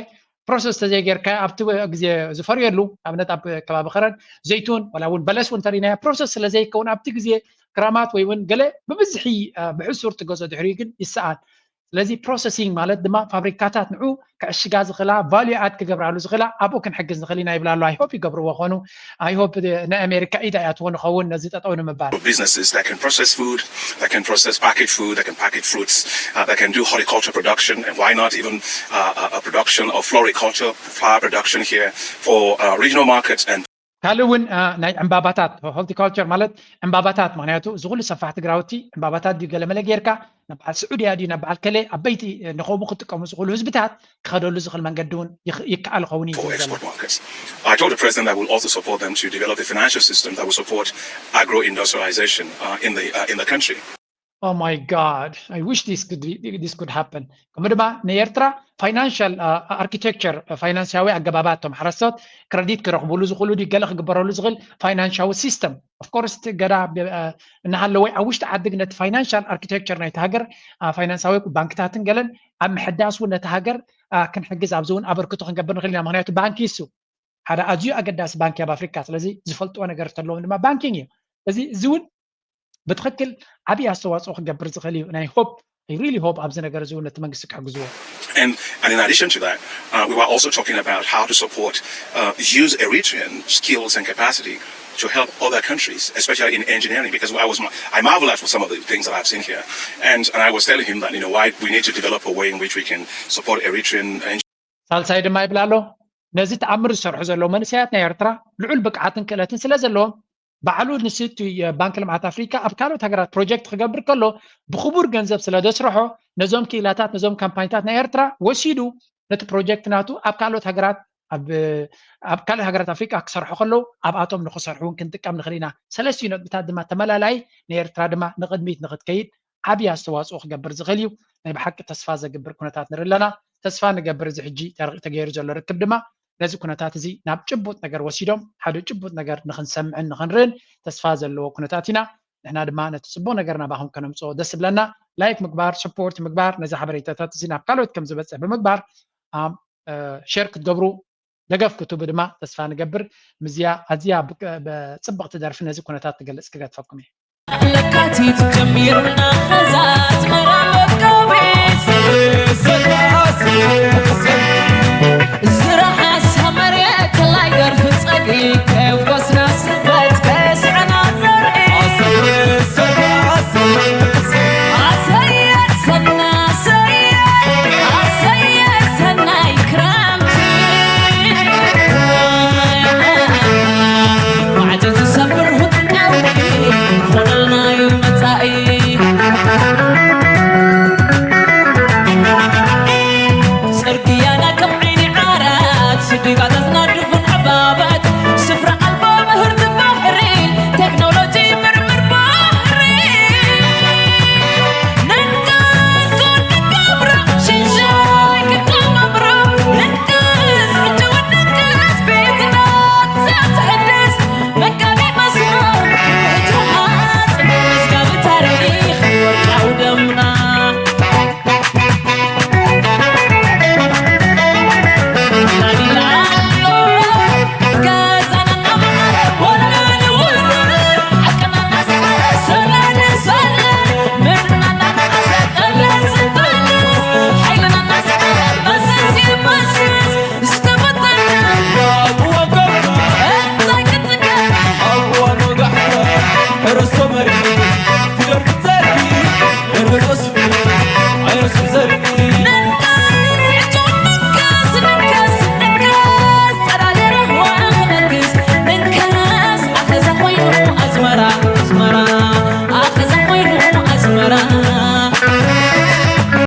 ፕሮሰስ ተዘይጌርካ ኣብቲ ግዜ ዝፈርየሉ ኣብነት ኣብ ከባቢ ከረን ዘይቱን ዋላ እውን በለስ እውን ተሪናያ ፕሮሰስ ስለዘይከውን ኣብቲ ግዜ ክራማት ወይ እውን ገለ ብብዝሒ ብሕሱር ትገዞ ድሕሪኡ ግን ይሰኣን። ስለዚ processing ማለት ድማ ፋብሪካታት ንዑ ክዕሽጋ ዝኽእላ value add ክገብራሉ ዝኽእላ ኣብኡ ክንሕግዝ ንኽእል ኢና ይብላ ኣሎ። I hope ይገብርዎ ኾኑ። I hope ናይ ኣሜሪካ ኢድ ኣይኣትዎ ንኸውን ነዚ ጠጠው ንምባል። Businesses that can process food, that can process packaged food, that can package fruits, uh, that can do horticulture production, and why not even uh, a production of floriculture, flower production here for uh, regional markets and ካልእ እውን ናይ ዕምባባታት horticulture ማለት ዕምባባታት ምክንያቱ እዚ ኩሉ ሰፋሕቲ ግራውቲ ዕምባባታት ድዩ ገለመለ ጌርካ ናብ በዓል ስዑድያ ድዩ ናብ በዓል ከለ ኣበይቲ ንኸምኡ ክጥቀሙ ዝኽእሉ ህዝብታት ክኸደሉ ዝኽእል መንገዲ እውን ይከኣል ኸውን እዩ ዝብል ዘሎ። I told the president I will also support them to develop a financial system that will support agro-industrialization uh, in, the, uh, in the country. Oh my God, I wish this could, be, this could happen. ከምኡ ድማ ንኤርትራ financial architecture ፋይናንሳዊ ኣገባባት እቶም ሓረስቶት ክረዲት ክረኽብሉ ዝኽእሉ ድዩ ገለ ክግበረሉ ዝኽእል ፋይናንሻዊ ሲስተም of course ገዳ እናሃለወ ኣብ ውሽጢ ዓዲ ግን ነቲ financial architecture ናይቲ ሃገር ፋይናንሳዊ ባንክታትን ገለን ኣብ ምሕዳስ እውን ነቲ ሃገር ክንሕግዝ ኣብዚ እውን ኣበርክቶ ክንገብር ንኽእል ኢና። ምክንያቱ ባንኪ እሱ ሓደ ኣዝዩ ኣገዳሲ ባንኪ ኣብ ኣፍሪካ ስለዚ ዝፈልጥዎ ነገር ተለዎም ድማ ባንኪንግ እዩ። እዚ እዚ እውን ብትኽክል ዓብዪ ኣስተዋፅኦ ክገብር ዝኽእል እዩ። ናይ ሆፕ I really hope ኣብዚ ነገር እዚ እውን ነቲ መንግስቲ ክሕግዝዎ። And, and in addition to that, uh, we were also talking about how to support, uh, use Eritrean skills and capacity to help other countries, especially in engineering, because I was I marvel at some of the things that I've seen here, and, and I was telling him that you know why we need to develop a way in which we can support Eritrean engineering. ሳልሳይ ድማ ይብል ኣሎ ነዚ ተኣምር ዝሰርሑ ዘለዉ መንእሰያት ናይ ኤርትራ ልዑል ብቅዓትን ክእለትን ስለ ዘለዎም ባዕሉ ንስቲ ባንክ ልምዓት ኣፍሪካ ኣብ ካልኦት ሃገራት ፕሮጀክት ክገብር ከሎ ብክቡር ገንዘብ ስለ ዘስርሖ ነዞም ክኢላታት ነዞም ካምፓኒታት ናይ ኤርትራ ወሲዱ ነቲ ፕሮጀክት ናቱ ኣብ ካልኦት ሃገራት ኣብ ካልእ ሃገራት ኣፍሪቃ ክሰርሑ ከለዉ ኣብኣቶም ንክሰርሑ እውን ክንጥቀም ንኽእል ኢና። ሰለስቲኡ ነጥብታት ድማ ተመላላይ ንኤርትራ ድማ ንቕድሚት ንክትከይድ ዓብዪ ኣስተዋፅኦ ክገብር ዝኽእል እዩ። ናይ ብሓቂ ተስፋ ዘግብር ኩነታት ንርኢ ኣለና። ተስፋ ንገብር እዚ ሕጂ ተገይሩ ዘሎ ርክብ ድማ ነዚ ኩነታት እዚ ናብ ጭቡጥ ነገር ወሲዶም ሓደ ጭቡጥ ነገር ንክንሰምዕን ንክንርእን ተስፋ ዘለዎ ኩነታት ኢና። ንሕና ድማ ነቲ ፅቡቅ ነገር ናባኹም ከነምፅኦ ደስ ዝብለና ላይክ ምግባር support ምግባር ነዚ ሓበሬታታት እዚ ናብ ካልኦት ከም ዝበፅሕ ብምግባር share ክትገብሩ ደገፍ ክትህቡ ድማ ተስፋ ንገብር። ምዝያ ኣዝያ ፅብቕቲ ደርፊ ነዚ ኩነታት ትገልፅ ክገድፈኩም እየ። ለካቲት ጀሚርና ኸዛ ኣስመራ መጋቢት